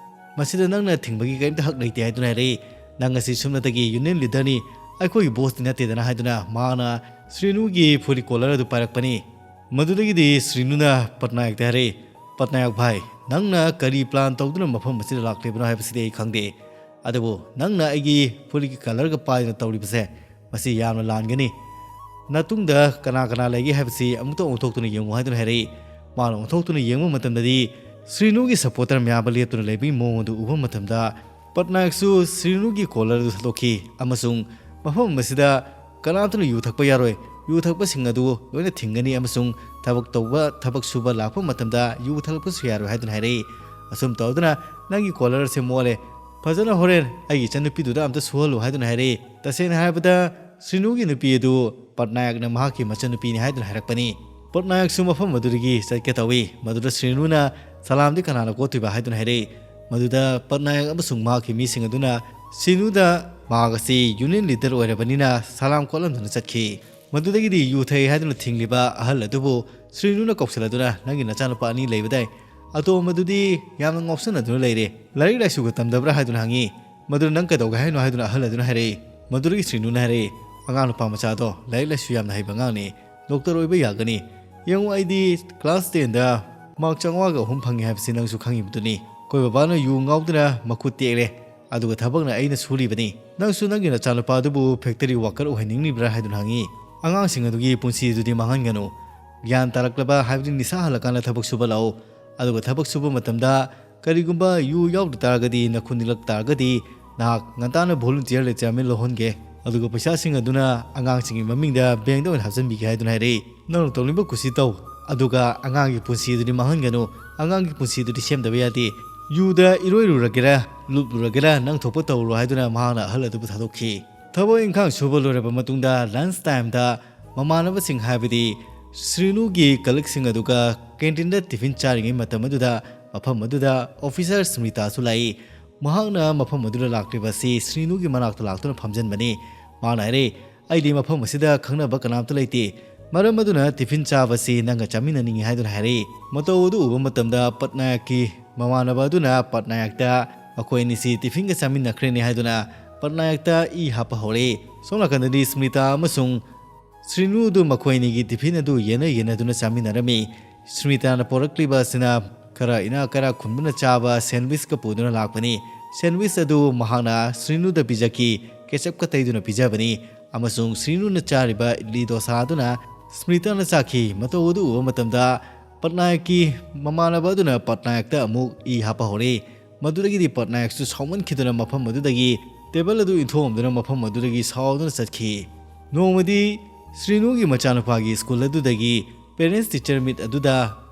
ꯃꯁꯤꯗ ꯅꯪꯅ ꯊꯤꯡꯕꯒꯤ ꯀꯔꯤꯝꯇ ꯍꯛ ꯂꯩꯇꯦ ꯍꯥꯏꯗꯨꯅ ꯍꯥꯏꯔꯛꯏ꯫ "ꯅꯪ ꯑꯁꯤ ꯁꯨꯞꯅꯇꯒꯤ ꯌꯨꯅꯤꯌꯟ ꯂꯤꯗꯔꯅꯤ, ꯑꯩꯈꯣꯏꯒꯤ ꯕꯣꯁꯇꯤ ꯅꯠꯇꯦꯗꯅ" ꯍꯥꯏꯗꯨꯅ ꯃꯍꯥꯛꯅ ꯁ꯭ꯔꯤꯅꯨꯒꯤ ꯐꯨꯔꯤꯠ ꯀꯣꯂꯔ ꯑꯗꯨ ꯄꯥꯏꯔꯛꯄꯅꯤ꯫ ꯃꯗꯨꯗꯒꯤꯗꯤ ꯁ꯭ꯔꯤꯅꯨꯅ ꯄꯠꯅꯥꯌꯛꯇ ꯍꯥꯏꯔꯛꯏ, "ꯄꯠꯅꯥꯌꯛ ꯚꯥꯏ, ꯅꯪꯅ ꯀꯔꯤ ꯄ꯭ꯂꯥꯟ ꯇꯧꯗꯨꯅ ꯃꯐꯝ ꯑꯁꯤꯗ ꯂꯥꯛꯂꯤꯕꯅꯣ ꯍꯥꯏꯕꯁꯤꯗꯤ ꯑꯩ ꯈꯪꯗꯦ, ꯑꯗꯨꯕꯨ ꯅꯪꯅ ꯑꯩꯒꯤ ꯐꯨꯔꯤꯠꯀꯤ ꯀꯂꯔꯒ ꯄꯥꯏꯗꯨꯅ ꯇꯧꯔꯤꯕꯁꯦ, ꯃꯁꯤ ꯌꯥꯝꯅ ꯂꯥꯟꯒꯅꯤ꯫ ꯅꯇꯨꯡꯗ ꯀꯅꯥ ꯀꯅꯥ ꯂꯩꯒꯦ ꯍꯥꯏꯕꯁꯤ ꯑꯃꯨꯛꯇ ꯑꯣꯟꯊꯣꯛꯇꯨꯅ ꯌꯦꯡꯉꯨ" ꯍꯥꯏꯗꯨꯅ ꯍꯥꯏꯔꯛꯏ꯫ ꯃꯥꯅ ꯑꯣꯟꯊꯣꯛꯇꯨꯅ ꯌꯦꯡꯕ ꯃꯇꯝꯗꯗꯤ ꯁ꯭ꯔꯤꯅꯨꯒꯤ ꯁꯄꯣꯔꯇꯔ ꯃꯌꯥꯝ ꯑꯃ ꯂꯦꯞꯇꯨꯅ ꯂꯩꯕꯒꯤ ꯃꯑꯣꯡ ꯑꯗꯨ ꯎꯕ ꯃꯇꯝꯗ ꯄꯠꯅꯥꯌꯛꯁꯨ ꯁ꯭ꯔꯤꯅꯨꯒꯤ ꯀꯣꯂꯔ ꯑꯗꯨ ꯊꯥꯗꯣꯛꯈꯤ ꯑꯃꯁꯨꯡ ꯃꯐꯝ ꯑꯁꯤꯗ ꯀꯅꯥꯝꯇꯅ ꯌꯨ ꯊꯛꯄ ꯌꯥꯔꯣꯏ, ꯌꯨ ꯊꯛꯄꯁꯤꯡ ꯑꯗꯨ ꯂꯣꯏꯅ ꯊꯤꯡꯒꯅꯤ ꯑꯃꯁꯨꯡ ꯊꯕꯛ ꯇꯧꯕ, ꯊꯕꯛ ꯁꯨꯕ ꯂꯥꯛꯄ ꯃꯇꯝꯗ ꯌꯨ ꯊꯛꯂꯛꯄꯁꯨ ꯌꯥꯔꯣꯏ ꯍꯥꯏꯗꯨꯅ ꯍꯥꯏꯔꯛꯏ꯫ ꯑꯁꯨꯝ ꯇꯧꯗꯨꯅ ꯅꯪꯒꯤ ꯀꯣꯂꯔ ꯑꯁꯤ ꯃꯣꯠꯂꯦ, ꯐꯖꯅ ꯍꯣꯔꯦꯟ ꯑꯩꯒꯤ ꯏꯆꯟꯅꯨꯄꯤꯗꯨꯗ ꯑꯝꯇ ꯁꯨꯍꯜꯂꯨ ꯍꯥꯏꯗꯨꯅ ꯍꯥꯏꯔꯛꯏ꯫ ꯇꯁꯦꯡꯅ ꯍꯥꯏꯔꯕꯗ ꯁ꯭ꯔꯤꯅꯨꯒꯤ ꯅꯨꯄꯤ ꯑꯗꯨ ꯄꯠꯅꯥꯌꯛꯅ ꯃꯍꯥꯛꯀꯤ ꯃꯆꯟꯅꯨꯄꯤꯅꯤ ꯍꯥꯏꯗꯨꯅ ꯍꯥꯏꯔꯛꯄꯅꯤ꯫ ꯄꯠꯅꯥꯌꯛꯁꯨ ꯃꯐꯝ ꯑꯗꯨꯗꯒꯤ ꯆꯠꯀꯦ ꯇꯧꯏ꯫ ꯃꯗꯨꯗ ꯁ꯭ꯔꯤꯅꯨꯅ, "ꯁꯂꯥꯝꯗꯤ ꯀꯅꯥꯅ ꯀꯣꯠꯇꯣꯏꯕ?" ꯍꯥꯏꯗꯨꯅ ꯍꯥꯏꯔꯛꯏ꯫ ꯃꯗꯨꯗ ꯄꯠꯅꯥꯌꯛ ꯑꯃꯁꯨꯡ ꯃꯍꯥꯛꯀꯤ ꯃꯤꯁꯤꯡ ꯑꯗꯨꯅ ꯁ꯭ꯔꯤꯅꯨꯗ ꯃꯍꯥꯛ ꯑꯁꯤ ꯌꯨꯅꯤꯌꯟ ꯂꯤꯗꯔ ꯑꯣꯏꯔꯕꯅꯤꯅ ꯁꯂꯥꯝ ꯀꯣꯠꯂꯝꯗꯨꯅ ꯆꯠꯈꯤ꯫ ꯃꯗꯨꯗꯒꯤꯗꯤ ꯌꯨ ꯊꯛꯏ ꯍꯥꯏꯗꯨꯅ ꯊꯤꯡꯂꯤꯕ ꯑꯍꯜ ꯑꯗꯨꯕꯨ ꯁ꯭ꯔꯤꯅꯨꯅ ꯀꯧꯁꯤꯜꯂꯗꯨꯅ, "ꯅꯪꯒꯤ ꯅꯆꯥꯅꯨꯄꯥ ꯑꯅꯤ ꯂꯩꯕꯗꯥꯏ? ꯑꯇꯣꯝꯕꯗꯨꯗꯤ ꯌꯥꯝꯅ ꯉꯥꯎꯁꯟꯅꯗꯨꯅ ꯂꯩꯔꯦ꯫ ꯂꯥꯏꯔꯤꯛ ꯂꯥꯏꯁꯨꯒ ꯇꯝꯗꯕ꯭ꯔꯥ?" ꯍꯥꯏꯗꯨꯅ ꯍꯪꯉꯤ꯫ "ꯃꯗꯨ ꯅꯪ ꯀꯩꯗꯧꯒꯦ ꯍꯥꯏꯅꯣ?" ꯍꯥꯏꯗꯨꯅ ꯑꯍꯜ ꯑꯗꯨꯅ ꯍꯥꯏꯔꯛꯏ꯫ ꯃꯗꯨꯗꯒꯤ ꯁ꯭ꯔꯤꯅꯨꯅ ꯍꯥꯏꯔꯛꯏ, "ꯑꯉꯥꯡ ꯅꯨꯄꯥ ꯃꯆꯥꯗꯣ ꯂꯥꯏꯔꯤꯛ ꯂꯥꯏꯁꯨ ꯌꯥꯝꯅ ꯍꯩꯕ ꯑꯉꯥꯡꯅꯤ, ꯗꯣꯛꯇꯔ ꯑꯣꯏꯕ ꯌꯥꯒꯅꯤ꯫ ꯌꯦꯡꯉꯨ, ꯑꯩꯗꯤ ꯀ꯭ꯂꯥꯁ ꯇꯦꯟꯗ ꯃꯥꯔꯛ ꯆꯥꯝꯃꯉꯥꯒ ꯑꯍꯨꯝ ꯐꯪꯉꯤ ꯍꯥꯏꯕꯁꯤ ꯅꯪꯁꯨ ꯈꯪꯉꯤꯕꯗꯨꯅꯤ꯫ ꯑꯩꯈꯣꯏ ꯕꯕꯥꯅ ꯌꯨ ꯉꯥꯎꯗꯨꯅ ꯃꯈꯨꯠ ꯇꯦꯛꯂꯦ, ꯑꯗꯨꯒ ꯊꯕꯛꯅ ꯑꯩꯅ ꯁꯨꯔꯤꯕꯅꯤ꯫ ꯅꯪꯁꯨ ꯅꯪꯒꯤ ꯅꯆꯥꯅꯨꯄꯥ ꯑꯗꯨꯕꯨ ꯐꯦꯛꯇꯔꯤ ꯋꯥꯀꯔ ꯑꯣꯏꯍꯟꯅꯤꯡꯂꯤꯕ꯭ꯔꯥ?" ꯍꯥꯏꯗꯨꯅ ꯍꯪꯉꯤ꯫ "ꯑꯉꯥꯡꯁꯤꯡ ꯑꯗꯨꯒꯤ ꯄꯨꯟꯁꯤ ꯑꯗꯨꯗꯤ ꯃꯥꯡꯍꯟꯒꯅꯨ꯫ ꯒ꯭ꯌꯥꯟ ꯇꯥꯔꯛꯂꯕ ꯍꯥꯏꯕꯗꯤ ꯅꯤꯁꯥ ꯍꯜꯂꯀꯥꯟꯗ ꯊꯕꯛ ꯁꯨꯕ ꯂꯥꯛꯎ꯫ ꯑꯗꯨꯒ ꯊꯕꯛ ꯁꯨꯕ ꯃꯇꯝꯗ ꯀꯔꯤꯒꯨꯝꯕ ꯌꯨ ꯌꯥꯎꯗ ꯇꯥꯔꯒꯗꯤ, ꯅꯈꯨꯠ ꯅꯤꯛꯂꯛ ꯇꯥꯔꯒꯗꯤ, ꯅꯍꯥꯛ ꯉꯟꯇꯥꯅ ꯚꯣꯂꯨꯟꯇꯤꯌꯔ ꯔꯤꯇꯥꯌꯔꯃꯦꯟ ꯂꯧꯍꯟꯒꯦ꯫ ꯑꯗꯨꯒ ꯄꯩꯁꯥꯁꯤꯡ ꯑꯗꯨꯅ ꯑꯉꯥꯡꯁꯤꯡꯒꯤ ꯃꯃꯤꯡꯗ ꯕꯦꯡꯗ ꯑꯣꯏꯅ ꯍꯥꯞꯆꯤꯟꯕꯤꯒꯦ" ꯍꯥꯏꯗꯨꯅ ꯍꯥꯏꯔꯛꯏ꯫ "ꯅꯪꯅ ꯇꯧꯅꯤꯡꯕ ꯀꯨꯁꯤ ꯇꯧ, ꯑꯗꯨꯒ ꯑꯉꯥꯡꯒꯤ ꯄꯨꯟꯁꯤ ꯑꯗꯨꯗꯤ ꯃꯥꯡꯍꯟꯒꯅꯨ꯫ ꯑꯉꯥꯡꯒꯤ ꯄꯨꯟꯁꯤ ꯑꯗꯨꯗꯤ ꯁꯦꯝꯗꯕ ꯌꯥꯗꯦ꯫ ꯌꯨꯗ ꯏꯔꯣꯏꯔꯨꯔꯒꯦꯔꯥ, ꯂꯨꯞꯂꯨꯔꯒꯦꯔꯥ, ꯅꯪ ꯊꯣꯛꯄ ꯇꯧꯔꯨꯔꯣ" ꯍꯥꯏꯗꯨꯅ ꯃꯍꯥꯛꯅ ꯑꯍꯜ ꯑꯗꯨꯕꯨ ꯊꯥꯗꯣꯛꯈꯤ꯫ ꯊꯕꯛ ꯏꯪꯈꯥꯡ ꯁꯨꯕ ꯂꯣꯏꯔꯕ ꯃꯇꯨꯡꯗ lunch timeꯗ ꯃꯃꯥꯟꯅꯕꯁꯤꯡ, ꯍꯥꯏꯕꯗꯤ ꯁ꯭ꯔꯤꯅꯨꯒꯤ colleagueꯁꯤꯡ ꯑꯗꯨꯒ canteen ꯇꯤꯐꯤꯟ ꯆꯥꯔꯤꯉꯩ ꯃꯇꯝ ꯑꯗꯨꯗ ꯃꯐꯝ ꯑꯗꯨꯗ officer ꯁ꯭ꯃ꯭ꯔꯤꯇꯥꯁꯨ ꯂꯥꯛꯏ꯫ ꯃꯍꯥꯛꯅ ꯃꯐꯝ ꯑꯗꯨꯗ ꯂꯥꯛꯂꯤꯕ ꯑꯁꯤ ꯁ꯭ꯔꯤꯅꯨꯒꯤ ꯃꯅꯥꯛꯇ ꯂꯥꯛꯇꯨꯅ ꯐꯝꯖꯟꯕꯅꯤ꯫ ꯃꯍꯥꯛꯅ ꯍꯥꯏꯔꯦ, "ꯑꯩꯗꯤ ꯃꯐꯝ ꯑꯁꯤꯗ ꯈꯪꯅꯕ ꯀꯅꯥꯝꯇ ꯂꯩꯇꯦ꯫ ꯃꯔꯝ ꯑꯗꯨꯅ ꯇꯤꯐꯤꯟ ꯆꯥꯕꯁꯤ ꯅꯪꯒ ꯆꯥꯃꯤꯟꯅꯅꯤꯡꯏ" ꯍꯥꯏꯗꯨꯅ ꯍꯥꯏꯔꯛꯏ꯫ ꯃꯇꯧ ꯑꯗꯨ ꯎꯕ ꯃꯇꯝꯗ ꯄꯠꯅꯥꯌꯛꯀꯤ ꯃꯃꯥꯟꯅꯕ ꯑꯗꯨꯅ ꯄꯠꯅꯥꯌꯛꯇ ꯃꯈꯣꯏ ꯑꯅꯤꯁꯤ ꯇꯤꯐꯤꯟꯒ ꯆꯥꯃꯤꯟꯅꯈ꯭ꯔꯦꯅꯦ ꯍꯥꯏꯗꯨꯅ ꯄꯠꯅꯥꯌꯛꯇ ꯏ ꯍꯥꯞꯄ ꯍꯧꯔꯛꯏ꯫ ꯁꯣꯝ ꯅꯥꯀꯟꯗꯗꯤ ꯁ꯭ꯃ꯭ꯔꯤꯇꯥ ꯑꯃꯁꯨꯡ ꯁ꯭ꯔꯤꯅꯨ ꯑꯗꯨ ꯃꯈꯣꯏ ꯑꯅꯤꯒꯤ ꯇꯤꯐꯤꯟ ꯑꯗꯨ ꯌꯦꯟꯅ ꯌꯦꯟꯅꯗꯨꯅ ꯆꯥꯃꯤꯟꯅꯔꯝꯃꯤ꯫ ꯁ꯭ꯃ꯭ꯔꯤꯇꯥꯅ ꯄꯣꯔꯛꯂꯤꯕ ꯑꯁꯤꯅ ꯈꯔ ꯏꯅꯥꯛ ꯀꯩꯔꯥꯛ ꯈꯨꯟꯕꯅ ꯆꯥꯕ sandwichꯀ ꯄꯨꯗꯨꯅ ꯂꯥꯛꯄꯅꯤ꯫ Sandwich ꯑꯗꯨ ꯃꯍꯥꯛꯅ ꯁ꯭ꯔꯤꯅꯨꯗ ꯄꯤꯖꯈꯤ, ketchupꯀ ꯇꯩꯗꯨꯅ ꯄꯤꯖꯕꯅꯤ꯫ ꯑꯃꯁꯨꯡ ꯁ꯭ꯔꯤꯅꯨꯅ ꯆꯥꯔꯤꯕ ꯏꯗꯂꯤ ꯗꯣꯁꯥ ꯑꯗꯨꯅ ꯁ꯭ꯃ꯭ꯔꯤꯇꯥꯅ ꯆꯥꯈꯤ꯫ ꯃꯇꯧ ꯑꯗꯨ ꯎꯕ ꯃꯇꯝꯗ ꯄꯠꯅꯥꯌꯛꯀꯤ ꯃꯃꯥꯟꯅꯕ ꯑꯗꯨꯅ ꯄꯠꯅꯥꯌꯛꯇ ꯑꯃꯨꯛ ꯏ ꯍꯥꯞꯄ ꯍꯧꯔꯛꯏ꯫ ꯃꯗꯨꯗꯒꯤꯗꯤ ꯄꯠꯅꯥꯌꯛꯁꯨ ꯁꯥꯎꯃꯟꯈꯤꯗꯨꯅ ꯃꯐꯝ ꯑꯗꯨꯗꯒꯤ table ꯑꯗꯨ ꯏꯟꯊꯣꯛꯑꯝꯗꯨꯅ ꯃꯐꯝ ꯑꯗꯨꯗꯒꯤ ꯁꯥꯎꯗꯨꯅ ꯆꯠꯈꯤ꯫ ꯅꯣꯡꯃꯗꯤ ꯁ꯭ꯔꯤꯅꯨꯒꯤ ꯃꯆꯥꯅꯨꯄꯥꯒꯤ school ꯑꯗꯨꯗꯒꯤ parents teacher meet ꯑꯗꯨꯗ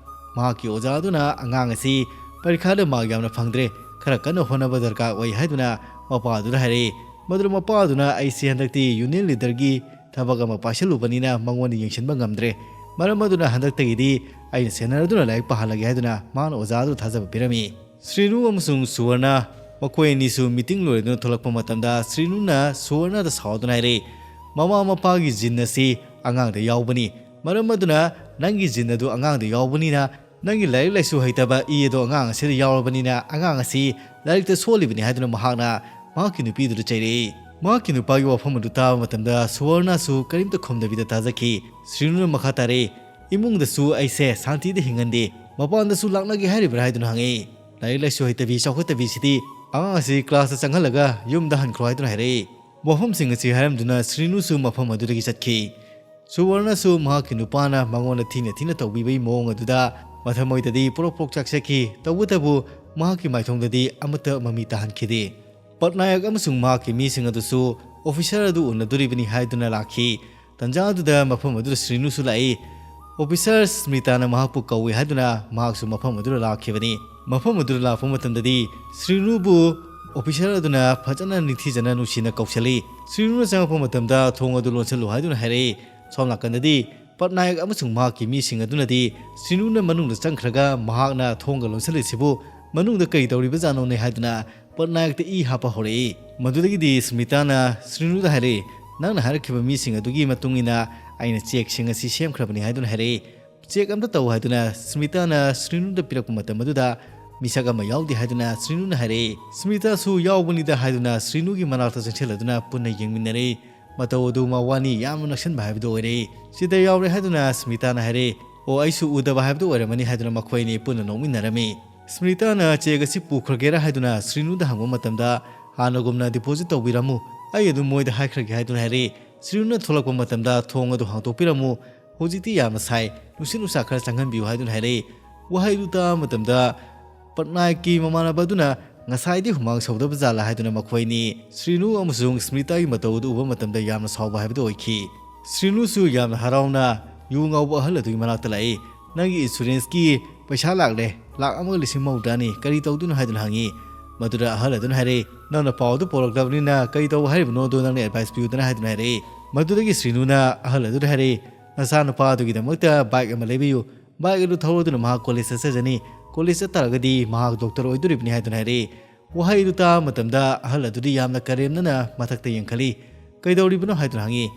ꯃꯍꯥꯛꯀꯤ ꯑꯣꯖꯥ ꯑꯗꯨꯅ ꯑꯉꯥꯡ ꯑꯁꯤ ꯄꯔꯤꯈꯥꯗ mark ꯌꯥꯝꯅ ꯐꯪꯗ꯭ꯔꯦ, ꯈꯔ ꯀꯟꯅ ꯍꯣꯠꯅꯕ ꯗꯔꯀꯥꯔ ꯑꯣꯏ ꯍꯥꯏꯗꯨꯅ ꯃꯄꯥ ꯑꯗꯨꯗ ꯍꯥꯏꯔꯛꯏ꯫ ꯃꯗꯨꯗ ꯃꯄꯥ ꯑꯗꯨꯅ, "ꯑꯩꯁꯤ ꯍꯟꯗꯛꯇꯤ union leaderꯒꯤ ꯊꯕꯛ ꯑꯃ ꯄꯥꯏꯁꯜꯂꯨꯕꯅꯤꯅ ꯃꯉꯣꯟꯗ ꯌꯦꯡꯁꯤꯟꯕ ꯉꯝꯗ꯭ꯔꯦ꯫ ꯃꯔꯝ ꯑꯗꯨꯅ ꯍꯟꯗꯛꯇꯒꯤꯗꯤ ꯑꯩꯅ ꯁꯦꯟꯅꯔꯗꯨꯅ ꯂꯥꯏꯔꯤꯛ ꯄꯥꯍꯜꯂꯒꯦ" ꯍꯥꯏꯗꯨꯅ ꯃꯍꯥꯛꯅ ꯑꯣꯖꯥ ꯑꯗꯨ ꯊꯥꯖꯕ ꯄꯤꯔꯝꯃꯤ꯫ ꯁ꯭ꯔꯤꯅꯨ ꯑꯃꯁꯨꯡ ꯁꯨꯋꯔꯅ ꯃꯈꯣꯏ ꯑꯅꯤꯁꯨ meeting ꯂꯣꯏꯔꯗꯨꯅ ꯊꯣꯛꯂꯛꯄ ꯃꯇꯝꯗ ꯁ꯭ꯔꯤꯅꯨꯅ ꯁꯨꯋꯔꯅꯗ ꯁꯥꯎꯗꯨꯅ ꯍꯥꯏꯔꯛꯏ, "ꯃꯃꯥ ꯃꯄꯥꯒꯤ gene ꯑꯁꯤ ꯑꯉꯥꯡꯗ ꯌꯥꯎꯕꯅꯤ꯫ ꯃꯔꯝ ꯑꯗꯨꯅ ꯅꯪꯒꯤ gene ꯑꯗꯨ ꯑꯉꯥꯡꯗ ꯌꯥꯎꯕꯅꯤꯅ ꯅꯪꯒꯤ ꯂꯥꯏꯔꯤꯛ ꯂꯥꯏꯁꯨ ꯍꯩꯇꯕ ꯏ ꯑꯗꯣ ꯑꯉꯥꯡ ꯑꯁꯤꯗ ꯌꯥꯎꯔꯕꯅꯤꯅ ꯑꯉꯥꯡ ꯑꯁꯤ ꯂꯥꯏꯔꯤꯛꯇ ꯁꯣꯜꯂꯤꯕꯅꯤ" ꯍꯥꯏꯗꯨꯅ ꯃꯍꯥꯛꯅ ꯃꯍꯥꯛꯀꯤ ꯅꯨꯄꯤꯗꯨꯗ ꯆꯩꯔꯛꯏ꯫ ꯃꯍꯥꯛꯀꯤ ꯅꯨꯄꯥꯒꯤ ꯋꯥꯐꯝ ꯑꯗꯨ ꯇꯥꯕ ꯃꯇꯝꯗ ꯁꯨꯋꯔꯅꯁꯨ ꯀꯔꯤꯝꯇ ꯈꯨꯝꯗꯕꯤꯗ ꯇꯥꯖꯈꯤ꯫ ꯁ꯭ꯔꯤꯅꯨꯅ ꯃꯈꯥ ꯇꯥꯔꯛꯏ, "ꯏꯃꯨꯡꯗꯁꯨ ꯑꯩꯁꯦ ꯁꯥꯟꯇꯤꯗ ꯍꯤꯡꯍꯟꯗꯦ, ꯃꯄꯥꯟꯗꯁꯨ ꯂꯥꯛꯅꯒꯦ ꯍꯥꯏꯔꯤꯕ꯭ꯔꯥ?" ꯍꯥꯏꯗꯨꯅ ꯍꯪꯉꯛꯏ꯫ "ꯂꯥꯏꯔꯤꯛ ꯂꯥꯏꯁꯨ ꯍꯩꯇꯕꯤ ꯆꯥꯎꯈꯠꯇꯕꯤꯁꯤꯗꯤ ꯑꯉꯥꯡ ꯑꯁꯤ classꯇ ꯆꯪꯍꯜꯂꯒ ꯌꯨꯝꯗ ꯍꯟꯈ꯭ꯔꯣ" ꯍꯥꯏꯗꯨꯅ ꯍꯥꯏꯔꯛꯏ꯫ ꯋꯥꯐꯝꯁꯤꯡ ꯑꯁꯤ ꯍꯥꯏꯔꯝꯗꯨꯅ ꯁ꯭ꯔꯤꯅꯨꯁꯨ ꯃꯐꯝ ꯑꯗꯨꯗꯒꯤ ꯆꯠꯈꯤ꯫ ꯁꯨꯋꯔꯅꯁꯨ ꯃꯍꯥꯛꯀꯤ ꯅꯨꯄꯥꯅ ꯃꯉꯣꯟꯗ ꯊꯤꯅ ꯊꯤꯅ ꯇꯧꯕꯤꯕꯒꯤ ꯃꯑꯣꯡ ꯑꯗꯨꯗ ꯃꯊꯃꯣꯏꯗꯗꯤ ꯄ꯭ꯔꯣꯛ ꯄ꯭ꯔꯣꯛ ꯆꯥꯛꯆꯈꯤ꯫ ꯇꯧꯕꯇꯕꯨ ꯃꯍꯥꯛꯀꯤ ꯃꯥꯏꯊꯣꯡꯗꯗꯤ ꯑꯃꯠꯇ ꯃꯃꯤ ꯇꯥꯍꯟꯈꯤꯗꯦ꯫ ꯄꯠꯅꯥꯌꯛ ꯑꯃꯁꯨꯡ ꯃꯍꯥꯛꯀꯤ ꯃꯤꯁꯤꯡ ꯑꯗꯨꯁꯨ officer ꯑꯗꯨ ꯎꯅꯗꯣꯔꯤꯕꯅꯤ ꯍꯥꯏꯗꯨꯅ ꯂꯥꯛꯈꯤ꯫ ꯇꯟꯖꯥ ꯑꯗꯨꯗ ꯃꯐꯝ ꯑꯗꯨꯗ ꯁ꯭ꯔꯤꯅꯨꯁꯨ ꯂꯥꯛꯏ꯫ Officer ꯁ꯭ꯃ꯭ꯔꯤꯇꯥꯅ ꯃꯍꯥꯛꯄꯨ ꯀꯧꯏ ꯍꯥꯏꯗꯨꯅ ꯃꯍꯥꯛꯁꯨ ꯃꯐꯝ ꯑꯗꯨꯗ ꯂꯥꯛꯈꯤꯕꯅꯤ꯫ ꯃꯐꯝ ꯑꯗꯨꯗ ꯂꯥꯛꯄ ꯃꯇꯝꯗꯗꯤ ꯁ꯭ꯔꯤꯅꯨꯕꯨ ꯑꯣꯐꯤꯁꯔ ꯑꯗꯨꯅ ꯐꯖꯅ ꯅꯤꯡꯊꯤꯖꯅ ꯅꯨꯡꯁꯤꯅ ꯀꯧꯁꯜꯂꯤ꯫ ꯁ꯭ꯔꯤꯅꯨꯅ ꯆꯪꯉꯛꯄ ꯃꯇꯝꯗ ꯊꯣꯡ ꯑꯗꯨ ꯂꯣꯟꯁꯤꯜꯂꯨ ꯍꯥꯏꯗꯨꯅ ꯍꯥꯏꯔꯛꯏ꯫ ꯁꯣꯝ ꯅꯥꯀꯟꯗꯗꯤ ꯄꯠꯅꯥꯌꯛ ꯑꯃꯁꯨꯡ ꯃꯍꯥꯛꯀꯤ ꯃꯤꯁꯤꯡ ꯑꯗꯨꯅꯗꯤ ꯁ꯭ꯔꯤꯅꯨꯅ ꯃꯅꯨꯡꯗ ꯆꯪꯈ꯭ꯔꯒ ꯃꯍꯥꯛꯅ ꯊꯣꯡꯒ ꯂꯣꯟꯁꯤꯜꯂꯤꯁꯤꯕꯨ ꯃꯅꯨꯡꯗ ꯀꯔꯤ ꯇꯧꯔꯤꯕꯖꯥꯠꯅꯣꯅꯦ ꯍꯥꯏꯗꯨꯅ ꯄꯠꯅꯥꯌꯛꯇ ꯏ ꯍꯥꯞꯄ ꯍꯧꯔꯛꯏ꯫ ꯃꯗꯨꯗꯒꯤꯗꯤ ꯁ꯭ꯃꯤꯇꯥꯅ ꯁ꯭ꯔꯤꯅꯨꯗ ꯍꯥꯏꯔꯛꯏ, "ꯅꯪꯅ ꯍꯥꯏꯔꯛꯈꯤꯕ ꯃꯤꯁꯤꯡ ꯑꯗꯨꯒꯤ ꯃꯇꯨꯡ ꯏꯟꯅ ꯑꯩꯅ ꯆꯦꯛꯁꯤꯡ ꯑꯁꯤ ꯁꯦꯝꯈ꯭ꯔꯕꯅꯤ" ꯍꯥꯏꯗꯨꯅ ꯍꯥꯏꯔꯛꯏ꯫ "ꯆꯦꯛ ꯑꯝꯇ ꯇꯧ" ꯍꯥꯏꯗꯨꯅ ꯁ꯭ꯃꯤꯇꯥꯅ ꯁ꯭ꯔꯤꯅꯨꯗ ꯄꯤꯔꯛꯄ ꯃꯇꯝ ꯑꯗꯨꯗ ꯃꯤꯁꯛ ꯑꯃ ꯌꯥꯎꯗꯦ ꯍꯥꯏꯗꯨꯅ ꯁ꯭ꯔꯤꯅꯨꯅ ꯍꯥꯏꯔꯛꯏ꯫ ꯁ꯭ꯃꯤꯇꯥꯁꯨ ꯌꯥꯎꯕꯅꯤꯗ ꯍꯥꯏꯗꯨꯅ ꯁ꯭ꯔꯤꯅꯨꯒꯤ ꯃꯅꯥꯛꯇ ꯆꯪꯁꯤꯜꯂꯗꯨꯅ ꯄꯨꯟꯅ ꯌꯦꯡꯃꯤꯟꯅꯔꯛꯏ꯫ ꯃꯇꯧ ꯑꯗꯨ ꯃꯕꯥꯅꯤ ꯌꯥꯝꯅ ꯅꯛꯁꯟꯕ ꯍꯥꯏꯕꯗꯨ ꯑꯣꯏꯔꯛꯏ꯫ "ꯁꯤꯗ ꯌꯥꯎꯔꯦ" ꯍꯥꯏꯗꯨꯅ ꯁ꯭ꯃꯤꯇꯥꯅ ꯍꯥꯏꯔꯛꯏ꯫ "ꯑꯣ, ꯑꯩꯁꯨ ꯎꯗꯕ ꯍꯥꯏꯕꯗꯨ ꯑꯣꯏꯔꯝꯃꯅꯤ" ꯍꯥꯏꯗꯨꯅ ꯃꯈꯣꯏ ꯑꯅꯤ ꯄꯨꯟꯅ ꯅꯣꯛꯃꯤꯟꯅꯔꯝꯃꯤ꯫ ꯁ꯭ꯃꯤꯇꯥꯅ ꯆꯦꯛ ꯑꯁꯤ ꯄꯨꯈ꯭ꯔꯒꯦꯔꯥ ꯍꯥꯏꯗꯨꯅ ꯁ꯭ꯔꯤꯅꯨꯗ ꯍꯪꯕ ꯃꯇꯝꯗ, "ꯍꯥꯟꯅꯒꯨꯝꯅ ꯗꯤꯄꯣꯖꯤꯠ ꯇꯧꯕꯤꯔꯝꯃꯨ, ꯑꯩ ꯑꯗꯨꯝ ꯃꯣꯏꯗ ꯍꯥꯏꯈ꯭ꯔꯒꯦ" ꯍꯥꯏꯗꯨꯅ ꯍꯥꯏꯔꯛꯏ꯫ ꯁ꯭ꯔꯤꯅꯨꯅ ꯊꯣꯛꯂꯛꯄ ꯃꯇꯝꯗ, "ꯊꯣꯡ ꯑꯗꯨ ꯍꯥꯡꯗꯣꯛꯄꯤꯔꯝꯃꯨ, ꯍꯧꯖꯤꯛꯇꯤ ꯌꯥꯝꯅ ꯁꯥꯏ, ꯅꯨꯡꯁꯤꯠ ꯅꯨꯡꯁꯥ ꯈꯔ ꯆꯪꯍꯟꯕꯤꯌꯨ" ꯍꯥꯏꯗꯨꯅ ꯍꯥꯏꯔꯛꯏ꯫ ꯋꯥꯍꯩꯗꯨ ꯇꯥꯕ ꯃꯇꯝꯗ ꯄꯠꯅꯥꯌꯛꯀꯤ ꯃꯃꯥꯟꯅꯕ ꯑꯗꯨꯅ ꯉꯁꯥꯏꯗꯤ ꯍꯨꯃꯥꯡ ꯁꯧꯗꯕ ꯖꯥꯠꯂꯥ ꯍꯥꯏꯗꯨꯅ ꯃꯈꯣꯏ ꯑꯅꯤ ꯁ꯭ꯔꯤꯅꯨ ꯑꯃꯁꯨꯡ ꯁ꯭ꯃꯤꯇꯥꯒꯤ ꯃꯇꯧ ꯑꯗꯨ ꯎꯕ ꯃꯇꯝꯗ ꯌꯥꯝꯅ ꯁꯥꯎꯕ ꯍꯥꯏꯕꯗꯨ ꯑꯣꯏꯈꯤ꯫ ꯁ꯭ꯔꯤꯅꯨꯁꯨ ꯌꯥꯝꯅ ꯍꯔꯥꯎꯅ ꯌꯨ ꯉꯥꯎꯕ ꯑꯍꯜ ꯑꯗꯨꯒꯤ ꯃꯅꯥꯛꯇ ꯂꯥꯛꯏ꯫ "ꯅꯪꯒꯤ ꯏꯟꯁꯨꯔꯦꯟꯁꯀꯤ ꯄꯩꯁꯥ ꯂꯥꯛꯂꯦ, ꯂꯥꯛ ꯑꯃꯒ ꯂꯤꯁꯤꯡ ꯃꯧꯗ꯭ꯔꯥꯅꯤ, ꯀꯔꯤ ꯇꯧꯗꯣꯏꯅꯣ?" ꯍꯥꯏꯗꯨꯅ ꯍꯪꯉꯤ꯫ ꯃꯗꯨꯗ ꯑꯍꯜ ꯑꯗꯨꯅ ꯍꯥꯏꯔꯛꯏ, "ꯅꯪꯅ ꯄꯥꯎ ꯑꯗꯨ ꯄꯣꯔꯛꯇꯕꯅꯤꯅ ꯀꯔꯤ ꯇꯧꯕ ꯍꯥꯏꯔꯤꯕꯅꯣꯗꯣ ꯅꯪꯅ ꯑꯦꯗꯚꯥꯏꯁ ꯄꯤꯌꯨꯗꯅ" ꯍꯥꯏꯗꯨꯅ ꯍꯥꯏꯔꯛꯏ꯫ ꯃꯗꯨꯗꯒꯤ ꯁ꯭ꯔꯤꯅꯨꯅ ꯑꯍꯜ ꯑꯗꯨꯗ ꯍꯥꯏꯔꯛꯏ, "ꯅꯆꯥꯅꯨꯄꯥ ꯑꯗꯨꯒꯤꯗꯃꯛꯇ ꯕꯥꯏꯛ ꯑꯃ ꯂꯩꯕꯤꯌꯨ, ꯕꯥꯏꯛ ꯑꯗꯨ ꯊꯧꯔꯗꯨꯅ ꯃꯍꯥꯛ ꯀꯣꯂꯦꯖ ꯆꯠꯆꯖꯅꯤ, ꯀꯣꯂꯦꯖ ꯆꯠꯇꯥꯔꯒꯗꯤ ꯃꯍꯥꯛ ꯗꯣꯛꯇꯔ ꯑꯣꯏꯗꯣꯔꯤꯕꯅꯤ" ꯍꯥꯏꯗꯨꯅ ꯍꯥꯏꯔꯛꯏ꯫ ꯋꯥꯍꯩ ꯑꯗꯨ ꯇꯥꯕ ꯃꯇꯝꯗ ꯑꯍꯜ ꯑꯗꯨꯗꯤ ꯌꯥꯝꯅ ꯀꯔꯦꯝꯅꯅ ꯃꯊꯛꯇ ꯌꯦꯡꯈꯠꯂꯤ꯫ "ꯀꯩꯗꯧꯔꯤꯕꯅꯣ?" ꯍꯥꯏꯗꯨꯅ ꯍꯪꯉꯤ꯫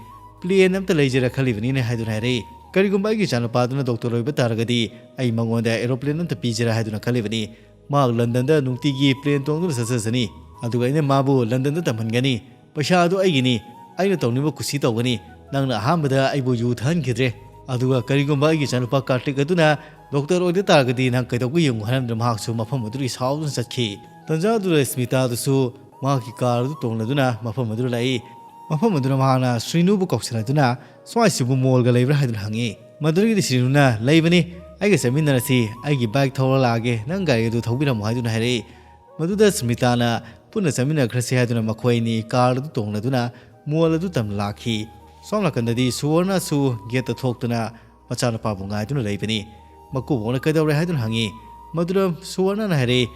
"ꯄ꯭ꯂꯦꯟ ꯑꯝꯇ ꯂꯩꯖꯤꯔ ꯈꯜꯂꯤꯕꯅꯤꯅꯦ" ꯍꯥꯏꯗꯨꯅ ꯍꯥꯏꯔꯛꯏ꯫ "ꯀꯔꯤꯒꯨꯝꯕ ꯑꯩꯒꯤ ꯏꯆꯥꯅꯨꯄꯥꯗꯨꯅ ꯗꯣꯛꯇꯔ ꯑꯣꯏꯕ ꯇꯥꯔꯒꯗꯤ ꯑꯩ ꯃꯉꯣꯟꯗ ꯑꯦꯔꯣꯄ꯭ꯂꯦꯟ ꯑꯝꯇ ꯄꯤꯖꯤꯔ ꯍꯥꯏꯗꯨꯅ ꯈꯜꯂꯤꯕꯅꯤ꯫ ꯃꯍꯥꯛ ꯂꯟꯗꯟꯗ ꯅꯨꯡꯇꯤꯒꯤ ꯄ꯭ꯂꯦꯟ ꯇꯣꯡꯗꯨꯅ ꯆꯠꯆꯁꯅꯤ, ꯑꯗꯨꯒ ꯑꯩꯅ ꯃꯥꯕꯨ ꯂꯟꯗꯟꯗ ꯇꯝꯍꯟꯒꯅꯤ꯫ ꯄꯩꯁꯥ ꯑꯗꯨ ꯑꯩꯒꯤꯅꯤ, ꯑꯩꯅ ꯇꯧꯅꯤꯡꯕ ꯀꯨꯁꯤ ꯇꯧꯒꯅꯤ꯫ ꯅꯪꯅ ꯑꯍꯥꯟꯕꯗ ꯑꯩꯕꯨ ꯌꯨ ꯊꯛꯍꯟꯈꯤꯗ꯭ꯔꯦ, ꯑꯗꯨꯒ ꯀꯔꯤꯒꯨꯝꯕ ꯑꯩꯒꯤ ꯏꯆꯥꯅꯨꯄꯥ ꯀꯥꯔꯇꯤꯛ ꯑꯗꯨꯅ ꯗꯣꯛꯇꯔ ꯑꯣꯏꯗ ꯇꯥꯔꯒꯗꯤ ꯅꯪ ꯀꯩꯗꯧꯕ ꯌꯦꯡꯉꯨ?" ꯍꯥꯏꯔꯝꯗꯅ ꯃꯍꯥꯛꯁꯨ ꯃꯐꯝ ꯑꯗꯨꯗꯒꯤ ꯁꯥꯎꯗꯨꯅ ꯆꯠꯈꯤ꯫ ꯇꯟꯖꯥ ꯑꯗꯨꯗ ꯁ꯭ꯃꯤꯇꯥꯗꯨꯁꯨ ꯃꯍꯥꯛꯀꯤ ꯀꯥꯔ ꯑꯗꯨ ꯇꯣꯡꯂꯗꯨꯅ ꯃꯐꯝ ꯑꯗꯨꯗ ꯂꯥꯛꯏ꯫ ꯃꯐꯝ ꯑꯗꯨꯗ ꯃꯍꯥꯛꯅ ꯁ꯭ꯔꯤꯅꯨꯕꯨ ꯀꯧꯁꯤꯜꯂꯗꯨꯅ, "ꯁ꯭ꯋꯥꯏꯁꯤꯕꯨ ꯃꯣꯜꯒ ꯂꯩꯕ꯭ꯔꯥ?" ꯍꯥꯏꯗꯨꯅ ꯍꯪꯉꯤ꯫ ꯃꯗꯨꯗꯒꯤꯗꯤ ꯁ꯭ꯔꯤꯅꯨꯅ, "ꯂꯩꯕꯅꯤ, ꯑꯩꯒ ꯆꯠꯃꯤꯟꯅꯔꯁꯤ, ꯑꯩꯒꯤ ꯕꯥꯏꯛ ꯊꯧꯔ ꯂꯥꯛꯑꯒꯦ, ꯅꯪ ꯒꯥꯔꯤ ꯑꯗꯨ ꯊꯧꯕꯤꯔꯝꯃꯨ" ꯍꯥꯏꯗꯨꯅ ꯍꯥꯏꯔꯛꯏ꯫ ꯃꯗꯨꯗ ꯁ꯭ꯃꯤꯇꯥꯅ, "ꯄꯨꯟꯅ ꯆꯠꯃꯤꯟꯅꯈ꯭ꯔꯁꯤ" ꯍꯥꯏꯗꯨꯅ ꯃꯈꯣꯏ ꯑꯅꯤ ꯀꯥꯔ ꯑꯗꯨ ꯇꯣꯡꯂꯗꯨꯅ ꯃꯣꯜ ꯑꯗꯨ ꯇꯝꯅ ꯂꯥꯛꯈꯤ꯫ ꯁꯣꯝ ꯅꯥꯀꯟꯗꯗꯤ ꯁꯨꯋꯔꯅꯁꯨ ꯒꯦꯠꯇ ꯊꯣꯛꯇꯨꯅ ꯃꯆꯥꯅꯨꯄꯥꯕꯨ ꯉꯥꯏꯗꯨꯅ ꯂꯩꯕꯅꯤ꯫ ꯃꯀꯨꯕꯣꯛꯅ ꯀꯩꯗꯧꯔꯦ ꯍꯥꯏꯗꯨꯅ ꯍꯪꯉꯤ꯫ ꯃꯗꯨꯗ ꯁꯨꯋꯔꯅꯅ ꯍꯥꯏꯔꯛꯏ,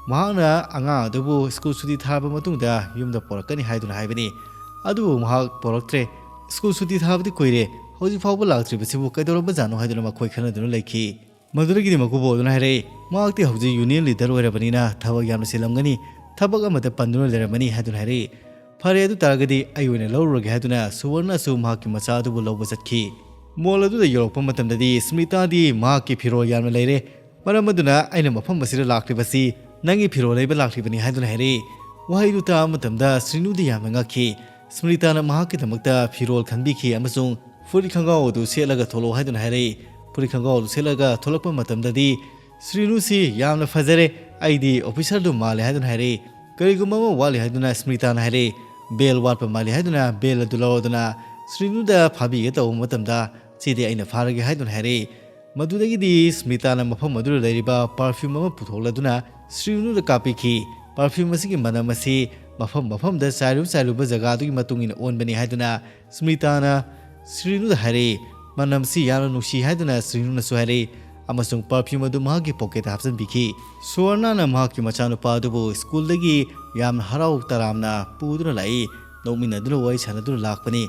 ꯃꯍꯥꯛꯅ ꯑꯉꯥꯡ ꯑꯗꯨꯕꯨ ꯁ꯭ꯀꯨꯜ ꯁꯨꯇꯤ ꯊꯥꯔꯕ ꯃꯇꯨꯡꯗ ꯌꯨꯝꯗ ꯄꯣꯔꯛꯀꯅꯤ ꯍꯥꯏꯗꯨꯅ ꯍꯥꯏꯕꯅꯤ꯫ ꯑꯗꯨꯕꯨ ꯃꯍꯥꯛ ꯄꯣꯔꯛꯇ꯭ꯔꯦ꯫ "ꯁ꯭ꯀꯨꯜ ꯁꯨꯇꯤ ꯊꯥꯕꯗꯤ ꯀꯨꯏꯔꯦ, ꯍꯧꯖꯤꯛ ꯐꯥꯎꯕ ꯂꯥꯛꯇ꯭ꯔꯤꯕꯁꯤꯕꯨ ꯀꯩꯗꯧꯔꯕꯖꯥꯠꯅꯣ?" ꯍꯥꯏꯗꯨꯅ ꯃꯈꯣꯏ ꯈꯟꯅꯗꯨꯅ ꯂꯩꯈꯤ꯫ ꯃꯗꯨꯗꯒꯤꯗꯤ ꯃꯀꯨꯕꯣꯛ ꯑꯗꯨꯅ ꯍꯥꯏꯔꯛꯏ, "ꯃꯍꯥꯛꯇꯤ ꯍꯧꯖꯤꯛ ꯌꯨꯅꯤꯌꯟ ꯂꯤꯗꯔ ꯑꯣꯏꯔꯕꯅꯤꯅ ꯊꯕꯛ ꯌꯥꯝꯅ ꯆꯤꯜꯂꯝꯒꯅꯤ, ꯊꯕꯛ ꯑꯃꯗ ꯄꯟꯗꯨꯅ ꯂꯩꯔꯝꯃꯅꯤ" ꯍꯥꯏꯗꯨꯅ ꯍꯥꯏꯔꯛꯏ꯫ "ꯐꯔꯦ, ꯑꯗꯨ ꯇꯥꯔꯒꯗꯤ ꯑꯩ ꯑꯣꯏꯅ ꯂꯧꯔꯨꯔꯒꯦ" ꯍꯥꯏꯗꯨꯅ ꯁꯨꯋꯔꯅꯁꯨ ꯃꯍꯥꯛꯀꯤ ꯃꯆꯥ ꯑꯗꯨꯕꯨ ꯂꯧꯕ ꯆꯠꯈꯤ꯫ ꯃꯣꯜ ꯑꯗꯨꯗ ꯌꯧꯔꯛꯄ ꯃꯇꯝꯗꯗꯤ ꯁ꯭ꯃ꯭ꯔꯤꯇꯥꯗꯤ ꯃꯍꯥꯛꯀꯤ ꯐꯤꯔꯣꯜ ꯌꯥꯝꯅ ꯂꯩꯔꯦ꯫ "ꯃꯔꯝ ꯑꯗꯨꯅ ꯑꯩꯅ ꯃꯐꯝ ꯑꯁꯤꯗ ꯂꯥꯛꯂꯤꯕꯁꯤ ꯅꯪꯒꯤ ꯐꯤꯔꯣꯜ ꯂꯩꯕ ꯂꯥꯛꯂꯤꯕꯅꯤ" ꯍꯥꯏꯗꯨꯅ ꯍꯥꯏꯔꯛꯏ꯫ ꯋꯥꯍꯩꯗꯨ ꯇꯥꯕ ꯃꯇꯝꯗ ꯁ꯭ꯔꯤꯅꯨꯗꯤ ꯌꯥꯝꯅ ꯉꯛꯈꯤ꯫ ꯁ꯭ꯃ꯭ꯔꯤꯇꯥꯅ ꯃꯍꯥꯛꯀꯤꯗꯃꯛꯇ ꯐꯤꯔꯣꯜ ꯈꯟꯕꯤꯈꯤ ꯑꯃꯁꯨꯡ "ꯐꯨꯔꯤꯠ ꯈꯣꯡꯒ꯭ꯔꯥꯎ ꯑꯗꯨ ꯁꯦꯠꯂꯒ ꯊꯣꯛꯂꯛꯑꯣ" ꯍꯥꯏꯗꯨꯅ ꯍꯥꯏꯔꯛꯏ꯫ ꯐꯨꯔꯤꯠ ꯈꯣꯡꯒ꯭ꯔꯥꯎ ꯑꯗꯨ ꯁꯦꯠꯂꯒ ꯊꯣꯛꯂꯛꯄ ꯃꯇꯝꯗꯗꯤ ꯁ꯭ꯔꯤꯅꯨꯁꯤ ꯌꯥꯝꯅ ꯐꯖꯔꯦ, "ꯑꯩꯗꯤ ꯑꯣꯐꯤꯁꯥꯔꯗꯨ ꯃꯥꯜꯂꯦ" ꯍꯥꯏꯗꯨꯅ ꯍꯥꯏꯔꯛꯏ꯫ "ꯀꯔꯤꯒꯨꯝꯕ ꯑꯃ ꯋꯥꯠꯂꯤ" ꯍꯥꯏꯗꯨꯅ ꯁ꯭ꯃ꯭ꯔꯤꯇꯥꯅ ꯍꯥꯏꯔꯛꯏ꯫ "ꯕꯦꯜ ꯋꯥꯠꯄ ꯃꯥꯜꯂꯤ" ꯍꯥꯏꯗꯨꯅ ꯕꯦꯜ ꯑꯗꯨ ꯂꯧꯔꯗꯨꯅ ꯁ꯭ꯔꯤꯅꯨꯗ ꯐꯥꯕꯤꯒꯦ ꯇꯧꯕ ꯃꯇꯝꯗ, "ꯁꯤꯗꯤ ꯑꯩꯅ ꯐꯥꯔꯒꯦ" ꯍꯥꯏꯗꯨꯅ ꯍꯥꯏꯔꯛꯏ꯫ ꯃꯗꯨꯗꯒꯤꯗꯤ ꯁ꯭ꯃ꯭ꯔꯤꯇꯥꯅ ꯃꯐꯝ ꯑꯗꯨꯗ ꯂꯩꯔꯤꯕ ꯄꯔꯐ꯭ꯌꯨꯝ ꯑꯃ ꯄꯨꯊꯣꯛꯂꯗꯨꯅ ꯁ꯭ꯔꯤꯅꯨꯗ ꯀꯥꯞꯄꯤꯈꯤ꯫ ꯄꯔꯐ꯭ꯌꯨꯝ ꯑꯁꯤꯒꯤ ꯃꯅꯝ ꯑꯁꯤ ꯃꯐꯝ ꯃꯐꯝꯗ ꯆꯥꯏꯔꯨ ꯆꯥꯏꯔꯨꯕ ꯖꯒꯥꯗꯨꯒꯤ ꯃꯇꯨꯡ ꯏꯟꯅ ꯑꯣꯟꯕꯅꯤ ꯍꯥꯏꯗꯨꯅ ꯁ꯭ꯃ꯭ꯔꯤꯇꯥꯅ ꯁ꯭ꯔꯤꯅꯨꯗ ꯍꯥꯏꯔꯛꯏ꯫ "ꯃꯅꯝꯁꯤ ꯌꯥꯝꯅ ꯅꯨꯡꯁꯤ" ꯍꯥꯏꯗꯨꯅ ꯁ꯭ꯔꯤꯅꯨꯅꯁꯨ ꯍꯥꯏꯔꯛꯏ ꯑꯃꯁꯨꯡ ꯄꯔꯐ꯭ꯌꯨꯝ ꯑꯗꯨ ꯃꯍꯥꯛꯀꯤ ꯄꯣꯀꯦꯠꯇ ꯍꯥꯞꯆꯤꯟꯕꯤꯈꯤ꯫ ꯁꯨꯋꯔꯅꯥꯅ ꯃꯍꯥꯛꯀꯤ ꯃꯆꯥꯅꯨꯄꯥ ꯑꯗꯨꯕꯨ ꯁ꯭ꯀꯨꯜꯗꯒꯤ ꯌꯥꯝꯅ ꯍꯔꯥꯎ ꯇꯔꯥꯝꯅ ꯄꯨꯗꯨꯅ ꯂꯥꯛꯏ꯫ ꯅꯣꯛꯃꯤꯟꯅꯗꯨꯅ ꯋꯥꯔꯤ ꯁꯥꯟꯅꯗꯨꯅ ꯂꯥꯛꯄꯅꯤ꯫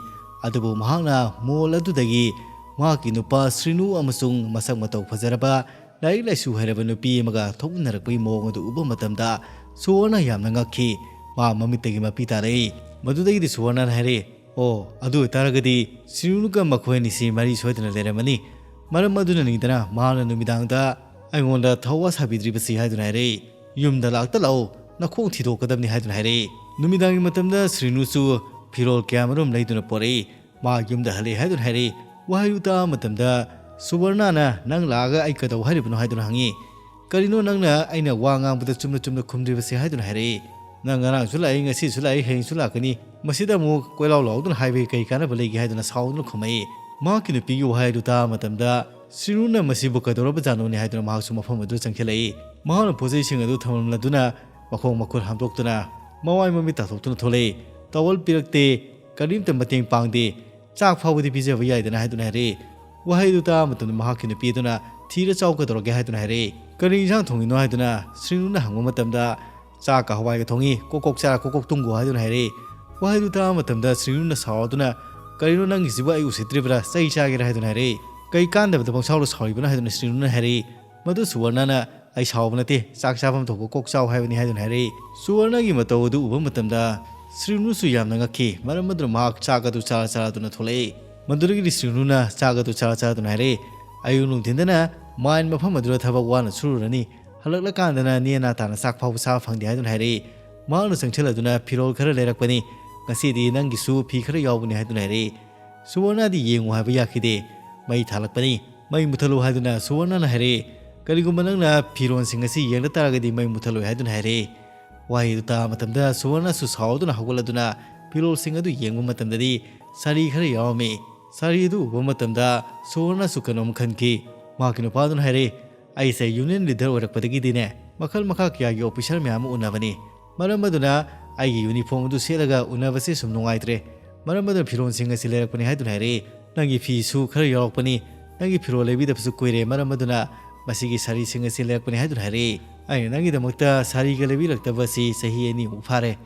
ꯑꯗꯨꯕꯨ ꯃꯍꯥꯛꯅ ꯃꯣꯜ ꯑꯗꯨꯗꯒꯤ ꯃꯍꯥꯛꯀꯤ ꯅꯨꯄꯥ ꯁ꯭ꯔꯤꯅꯨ ꯑꯃꯁꯨꯡ ꯃꯁꯛ ꯃꯇꯧ ꯐꯖꯔꯕ, ꯂꯥꯏꯔꯤꯛ ꯂꯥꯏꯁꯨ ꯍꯩꯔꯕ ꯅꯨꯄꯤ ꯑꯃꯒ ꯊꯣꯛꯃꯤꯟꯅꯔꯛꯄꯒꯤ ꯃꯑꯣꯡ ꯑꯗꯨ ꯎꯕ ꯃꯇꯝꯗ ꯁꯨꯋꯔꯅ ꯌꯥꯝꯅ ꯉꯛꯈꯤ꯫ ꯃꯥ ꯃꯃꯤꯠꯇꯒꯤ ꯃꯄꯤ ꯇꯥꯔꯛꯏ꯫ ꯃꯗꯨꯗꯒꯤꯗꯤ ꯁꯨꯋꯔꯅꯅ ꯍꯥꯏꯔꯛꯏ, "ꯑꯣ, ꯑꯗꯨ ꯑꯣꯏꯇꯥꯔꯒꯗꯤ ꯁ꯭ꯔꯤꯅꯨꯒ ꯃꯈꯣꯏ ꯑꯅꯤꯁꯤ ꯃꯔꯤ ꯁꯣꯏꯗꯅ ꯂꯩꯔꯝꯃꯅꯤ꯫ ꯃꯔꯝ ꯑꯗꯨꯅꯅꯤꯗꯅ ꯃꯍꯥꯛꯅ ꯅꯨꯃꯤꯗꯥꯡꯗ ꯑꯩꯉꯣꯟꯗ ꯊꯧꯋꯥ ꯁꯥꯕꯤꯗ꯭ꯔꯤꯕꯁꯤ" ꯍꯥꯏꯗꯨꯅ ꯍꯥꯏꯔꯛꯏ꯫ "ꯌꯨꯝꯗ ꯂꯥꯛꯇ ꯂꯥꯛꯎ, ꯅꯈꯣꯡ ꯊꯤꯗꯣꯛꯀꯗꯕꯅꯤ" ꯍꯥꯏꯗꯨꯅ ꯍꯥꯏꯔꯛꯏ꯫ ꯅꯨꯃꯤꯗꯥꯡꯒꯤ ꯃꯇꯝꯗ ꯁ꯭ꯔꯤꯅꯨꯁꯨ ꯐꯤꯔꯣꯜ ꯀꯌꯥꯃꯔꯨꯝ ꯂꯩꯗꯨꯅ ꯄꯣꯔꯛꯏ꯫ ꯃꯥ ꯌꯨꯝꯗ ꯍꯜꯂꯛꯏ ꯍꯥꯏꯗꯨꯅ ꯍꯥꯏꯔꯛꯏ꯫ ꯋꯥꯍꯩꯗꯨ ꯇꯥꯕ ꯃꯇꯝꯗ ꯁꯨꯕꯔꯅꯥꯅ, "ꯅꯪ ꯂꯥꯛꯑꯒ ꯑꯩ ꯀꯩꯗꯧ ꯍꯥꯏꯔꯤꯕꯅꯣ?" ꯍꯥꯏꯗꯨꯅ ꯍꯪꯉꯤ꯫ "ꯀꯔꯤꯅꯣ, ꯅꯪꯅ ꯑꯩꯅ ꯋꯥ ꯉꯥꯡꯕꯗ ꯆꯨꯝꯅ ꯆꯨꯝꯅ ꯈꯨꯝꯗ꯭ꯔꯤꯕꯁꯦ?" ꯍꯥꯏꯗꯨꯅ ꯍꯥꯏꯔꯛꯏ꯫ "ꯅꯪ ꯉꯔꯥꯡꯁꯨ ꯂꯥꯛꯏ, ꯉꯁꯤꯁꯨ ꯂꯥꯛꯏ, ꯍꯌꯦꯡꯁꯨ ꯂꯥꯛꯀꯅꯤ꯫ ꯃꯁꯤꯗ ꯑꯃꯨꯛ ꯀꯣꯏꯂꯥꯎ ꯂꯥꯎꯗꯨꯅ ꯍꯥꯏꯕꯒꯤ ꯀꯔꯤ ꯀꯥꯟꯅꯕ ꯂꯩꯒꯦ?" ꯍꯥꯏꯗꯨꯅ ꯁꯥꯎꯗꯨꯅ ꯈꯨꯝꯃꯛꯏ꯫ ꯃꯍꯥꯛꯀꯤ ꯅꯨꯄꯤꯒꯤ ꯋꯥꯍꯩ ꯑꯗꯨ ꯇꯥꯕ ꯃꯇꯝꯗ ꯁ꯭ꯔꯤꯅꯨꯅ "ꯃꯁꯤꯕꯨ ꯀꯩꯗꯧꯔꯕꯖꯥꯠꯅꯣꯅꯦ?" ꯍꯥꯏꯗꯨꯅ ꯃꯍꯥꯛꯁꯨ ꯃꯐꯝ ꯑꯗꯨꯗ ꯆꯪꯁꯤꯜꯂꯛꯏ꯫ ꯃꯍꯥꯛꯅ ꯄꯣꯠꯆꯩꯁꯤꯡ ꯑꯗꯨ ꯊꯝꯂꯝꯂꯗꯨꯅ ꯃꯈꯣꯡ ꯃꯈꯨꯠ ꯍꯥꯝꯗꯣꯛꯇꯨꯅ ꯃꯃꯥꯏ ꯃꯃꯤꯠ ꯇꯥꯊꯣꯛꯇꯨꯅ ꯊꯣꯛꯂꯛꯏ꯫ ꯇꯥꯋꯜ ꯄꯤꯔꯛꯇꯦ, ꯀꯔꯤꯝꯇ ꯃꯇꯦꯡ ꯄꯥꯡꯗꯦ, ꯆꯥꯛ ꯐꯥꯎꯕꯗꯤ ꯄꯤꯖꯕ ꯌꯥꯏꯗꯅ ꯍꯥꯏꯗꯨꯅ ꯍꯥꯏꯔꯛꯏ꯫ ꯋꯥꯍꯩꯗꯨ ꯇꯥꯕ ꯃꯇꯝꯗ ꯃꯍꯥꯛꯀꯤ ꯅꯨꯄꯤ ꯑꯗꯨꯅ ꯊꯤꯔ ꯆꯥꯎ ꯀꯩꯗꯧꯔꯒꯦ ꯍꯥꯏꯗꯨꯅ ꯍꯥꯏꯔꯛꯏ꯫ ꯀꯔꯤ ꯏꯟꯁꯥꯡ ꯊꯣꯡꯉꯤꯅꯣ ꯍꯥꯏꯗꯨꯅ ꯁ꯭ꯔꯤꯅꯨꯅ ꯍꯪꯕ ꯃꯇꯝꯗ, ꯆꯥꯛꯀ ꯍꯋꯥꯏꯒ ꯊꯣꯡꯉꯤ, ꯀꯣꯛ ꯀꯣꯛ ꯆꯥꯔ ꯀꯣꯛ ꯀꯣꯛ ꯇꯨꯝꯈꯣ ꯍꯥꯏꯗꯨꯅ ꯍꯥꯏꯔꯛꯏ꯫ ꯋꯥꯍꯩꯗꯨ ꯇꯥꯕ ꯃꯇꯝꯗ ꯁ꯭ꯔꯤꯅꯨꯅ ꯁꯥꯎꯗꯨꯅ, "ꯀꯔꯤꯅꯣ ꯅꯪꯒꯤꯁꯤꯕꯨ, ꯑꯩ ꯎꯁꯤꯠꯇ꯭ꯔꯤꯕ꯭ꯔꯥ? ꯆꯩ ꯆꯥꯒꯦꯔꯥ?" ꯍꯥꯏꯗꯨꯅ ꯍꯥꯏꯔꯛꯏ꯫ "ꯀꯩ ꯀꯥꯟꯗꯕꯗ ꯄꯪꯁꯥꯎꯗ ꯁꯥꯎꯔꯤꯕꯅꯣ?" ꯍꯥꯏꯗꯨꯅ ꯁ꯭ꯔꯤꯅꯨꯅ ꯍꯥꯏꯔꯛꯏ꯫ ꯃꯗꯨ ꯁꯨꯋꯔꯅꯅ, "ꯑꯩ ꯁꯥꯎꯕ ꯅꯠꯇꯦ, ꯆꯥꯛ ꯆꯥꯐꯝ ꯊꯣꯛꯄ ꯀꯣꯛ ꯆꯥꯎ ꯍꯥꯏꯕꯅꯤ" ꯍꯥꯏꯗꯨꯅ ꯍꯥꯏꯔꯛꯏ꯫ ꯁꯨꯋꯔꯅꯒꯤ ꯃꯇꯧ ꯑꯗꯨ ꯎꯕ ꯃꯇꯝꯗ ꯁ꯭ꯔꯤꯅꯨꯁꯨ ꯌꯥꯝꯅ ꯉꯛꯈꯤ꯫ ꯃꯔꯝ ꯑꯗꯨꯅ ꯃꯍꯥꯛ ꯆꯥꯛ ꯑꯗꯨ ꯆꯥꯔ ꯆꯥꯔꯗꯨꯅ ꯊꯣꯛꯂꯛꯏ꯫ ꯃꯗꯨꯗꯒꯤꯗꯤ ꯁ꯭ꯔꯤꯅꯨꯅ ꯆꯥꯛ ꯑꯗꯨ ꯆꯥꯔ ꯆꯥꯔꯗꯨꯅ ꯍꯥꯏꯔꯛꯏ, "ꯑꯌꯨꯛ ꯅꯨꯡꯊꯤꯟꯗꯅ ꯃꯥꯏꯟ ꯃꯐꯝ ꯑꯗꯨꯗ ꯊꯕꯛ ꯋꯥꯅ ꯁꯨꯔꯨꯔꯅꯤ, ꯍꯜꯂꯛꯂꯀꯥꯟꯗꯅ ꯅꯦꯅꯥ ꯇꯥꯅ ꯆꯥꯛ ꯐꯥꯎꯕ ꯆꯥꯕ ꯐꯪꯗꯦ" ꯍꯥꯏꯗꯨꯅ ꯍꯥꯏꯔꯛꯏ꯫ ꯃꯍꯥꯛꯅ ꯆꯪꯁꯤꯜꯂꯗꯨꯅ ꯐꯤꯔꯣꯜ ꯈꯔ ꯂꯩꯔꯛꯄꯅꯤ꯫ "ꯉꯁꯤꯗꯤ ꯅꯪꯒꯤꯁꯨ ꯐꯤ ꯈꯔ ꯌꯥꯎꯕꯅꯤ" ꯍꯥꯏꯗꯨꯅ ꯍꯥꯏꯔꯛꯏ꯫ ꯁꯨꯋꯔꯅꯗꯤ ꯌꯦꯡꯉꯨ ꯍꯥꯏꯕ ꯌꯥꯈꯤꯗꯦ꯫ "ꯃꯩ ꯊꯥꯜꯂꯛꯄꯅꯤ, ꯃꯩ ꯃꯨꯊꯠꯂꯨ" ꯍꯥꯏꯗꯨꯅ ꯁꯨꯋꯔꯅꯅ ꯍꯥꯏꯔꯛꯏ꯫ "ꯀꯔꯤꯒꯨꯝꯕ ꯅꯪꯅ ꯐꯤꯔꯣꯜꯁꯤꯡ ꯑꯁꯤ ꯌꯦꯡꯂ ꯇꯥꯔꯒꯗꯤ ꯃꯩ ꯃꯨꯊꯠꯂꯣꯏ" ꯍꯥꯏꯗꯨꯅ ꯍꯥꯏꯔꯛꯏ꯫ ꯋꯥꯍꯩꯗꯨ ꯇꯥꯕ ꯃꯇꯝꯗ ꯁꯨꯋꯔꯅꯁꯨ ꯁꯥꯎꯗꯨꯅ ꯍꯧꯒꯠꯂꯗꯨꯅ ꯐꯤꯔꯣꯜꯁꯤꯡ ꯑꯗꯨ ꯌꯦꯡꯕ ꯃꯇꯝꯗꯗꯤ ꯁꯥꯔꯤ ꯈꯔ ꯌꯥꯎꯔꯝꯃꯤ꯫ ꯁꯥꯔꯤ ꯑꯗꯨ ꯎꯕ ꯃꯇꯝꯗ ꯁꯨꯋꯔꯅꯁꯨ ꯀꯩꯅꯣꯝ ꯈꯟꯈꯤ꯫ ꯃꯍꯥꯛꯀꯤ ꯅꯨꯄꯥꯗꯨꯅ ꯍꯥꯏꯔꯛꯏ, "ꯑꯩꯁꯦ ꯌꯨꯅꯤꯌꯟ ꯂꯤꯗꯔ ꯑꯣꯏꯔꯛꯄꯗꯒꯤꯗꯤꯅꯦ, ꯃꯈꯜ ꯃꯈꯥ ꯀꯌꯥꯒꯤ ꯑꯣꯐꯤꯁꯥꯔ ꯃꯌꯥꯝ ꯑꯃ ꯎꯅꯕꯅꯤ꯫ ꯃꯔꯝ ꯑꯗꯨꯅ ꯑꯩꯒꯤ ꯌꯨꯅꯤꯐꯣꯔꯝ ꯑꯗꯨ ꯁꯦꯠꯂꯒ ꯎꯅꯕꯁꯦ ꯁꯨꯝ ꯅꯨꯡꯉꯥꯏꯇ꯭ꯔꯦ꯫ ꯃꯔꯝ ꯑꯗꯨꯅ ꯐꯤꯔꯣꯜꯁꯤꯡ ꯑꯁꯤ ꯂꯩꯔꯛꯄꯅꯤ" ꯍꯥꯏꯗꯨꯅ ꯍꯥꯏꯔꯛꯏ꯫ "ꯅꯪꯒꯤ ꯐꯤꯁꯨ ꯈꯔ ꯌꯥꯎꯔꯛꯄꯅꯤ꯫ ꯅꯪꯒꯤ ꯐꯤꯔꯣꯜ ꯂꯩꯕꯤꯗꯕꯁꯨ ꯀꯨꯏꯔꯦ꯫ ꯃꯔꯝ ꯑꯗꯨꯅ ꯃꯁꯤꯒꯤ ꯁꯥꯔꯤꯁꯤꯡ ꯑꯁꯤ ꯂꯩꯔꯛꯄꯅꯤ" ꯍꯥꯏꯗꯨꯅ ꯍꯥꯏꯔꯛꯏ꯫ "ꯑꯩꯅ ꯅꯪꯒꯤꯗꯃꯛꯇ ꯁꯥꯔꯤꯒ ꯂꯩꯕꯤꯔꯛꯇꯕ ꯑꯁꯤ ꯆꯍꯤ ꯑꯅꯤꯃꯨꯛ ꯐꯥꯔꯦ꯫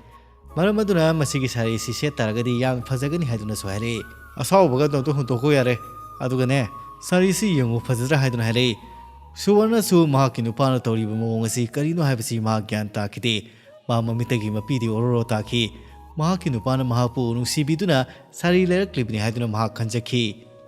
ꯃꯔꯝ ꯑꯗꯨꯅ ꯃꯁꯤꯒꯤ ꯁꯥꯔꯤꯁꯤ ꯁꯦꯠ ꯇꯥꯔꯒꯗꯤ ꯌꯥꯝ ꯐꯖꯒꯅꯤ" ꯍꯥꯏꯗꯨꯅꯁꯨ ꯍꯥꯏꯔꯛꯏ꯫ "ꯑꯁꯥꯎꯕꯒ ꯑꯗꯨꯝ ꯍꯨꯟꯗꯣꯛꯈꯣ ꯌꯥꯔꯦ꯫ ꯑꯗꯨꯒꯅꯦ, ꯁꯥꯔꯤꯁꯤ ꯌꯦꯡꯉꯨ, ꯐꯖꯗ꯭ꯔꯥ?" ꯍꯥꯏꯗꯨꯅ ꯍꯥꯏꯔꯛꯏ꯫ ꯁꯨꯋꯔꯅꯁꯨ ꯃꯍꯥꯛꯀꯤ ꯅꯨꯄꯥꯅ ꯇꯧꯔꯤꯕ ꯃꯑꯣꯡ ꯑꯁꯤ ꯀꯔꯤꯅꯣ ꯍꯥꯏꯕꯁꯤ ꯃꯍꯥꯛ ꯒ꯭ꯌꯥꯟ ꯇꯥꯈꯤꯗꯦ꯫ ꯃꯥ ꯃꯃꯤꯠꯇꯒꯤ ꯃꯄꯤꯗꯤ ꯑꯣꯔꯣ ꯑꯣꯔꯣ ꯇꯥꯈꯤ꯫ ꯃꯍꯥꯛꯀꯤ ꯅꯨꯄꯥꯅ ꯃꯍꯥꯛꯄꯨ ꯅꯨꯡꯁꯤꯕꯤꯗꯨꯅ ꯁꯥꯔꯤ ꯂꯩꯔꯛꯂꯤꯕꯅꯤ ꯍꯥꯏꯗꯨꯅ ꯃꯍꯥꯛ ꯈꯟꯖꯈꯤ꯫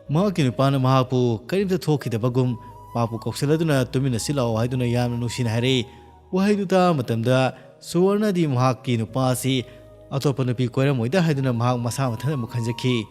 ꯃꯍꯥꯛꯀꯤ ꯅꯨꯄꯥꯅ ꯃꯍꯥꯛꯄꯨ ꯀꯔꯤꯝꯇ ꯊꯣꯛꯈꯤꯗꯕꯒꯨꯝ ꯃꯍꯥꯛꯄꯨ ꯀꯧꯁꯤꯜꯂꯗꯨꯅ "ꯇꯨꯃꯤꯟꯅ ꯁꯤ ꯂꯥꯛꯑꯣ" ꯍꯥꯏꯗꯨꯅ ꯌꯥꯝꯅ ꯅꯨꯡꯁꯤꯅ ꯍꯥꯏꯔꯛꯏ꯫ ꯋꯥꯍꯩꯗꯨ ꯇꯥꯕ ꯃꯇꯝꯗ ꯁꯨꯋꯔꯅꯗꯤ ꯃꯍꯥꯛꯀꯤ ꯅꯨꯄꯥ ꯑꯁꯤ ꯑꯇꯣꯞꯄ ꯅꯨꯄꯤ ꯀꯣꯏꯔꯝꯃꯣꯏꯗ ꯍꯥꯏꯗꯨꯅ ꯃꯍꯥꯛ ꯃꯁꯥ ꯃꯊꯟꯇ ꯑꯃꯨꯛ ꯈꯟꯖꯈꯤ꯫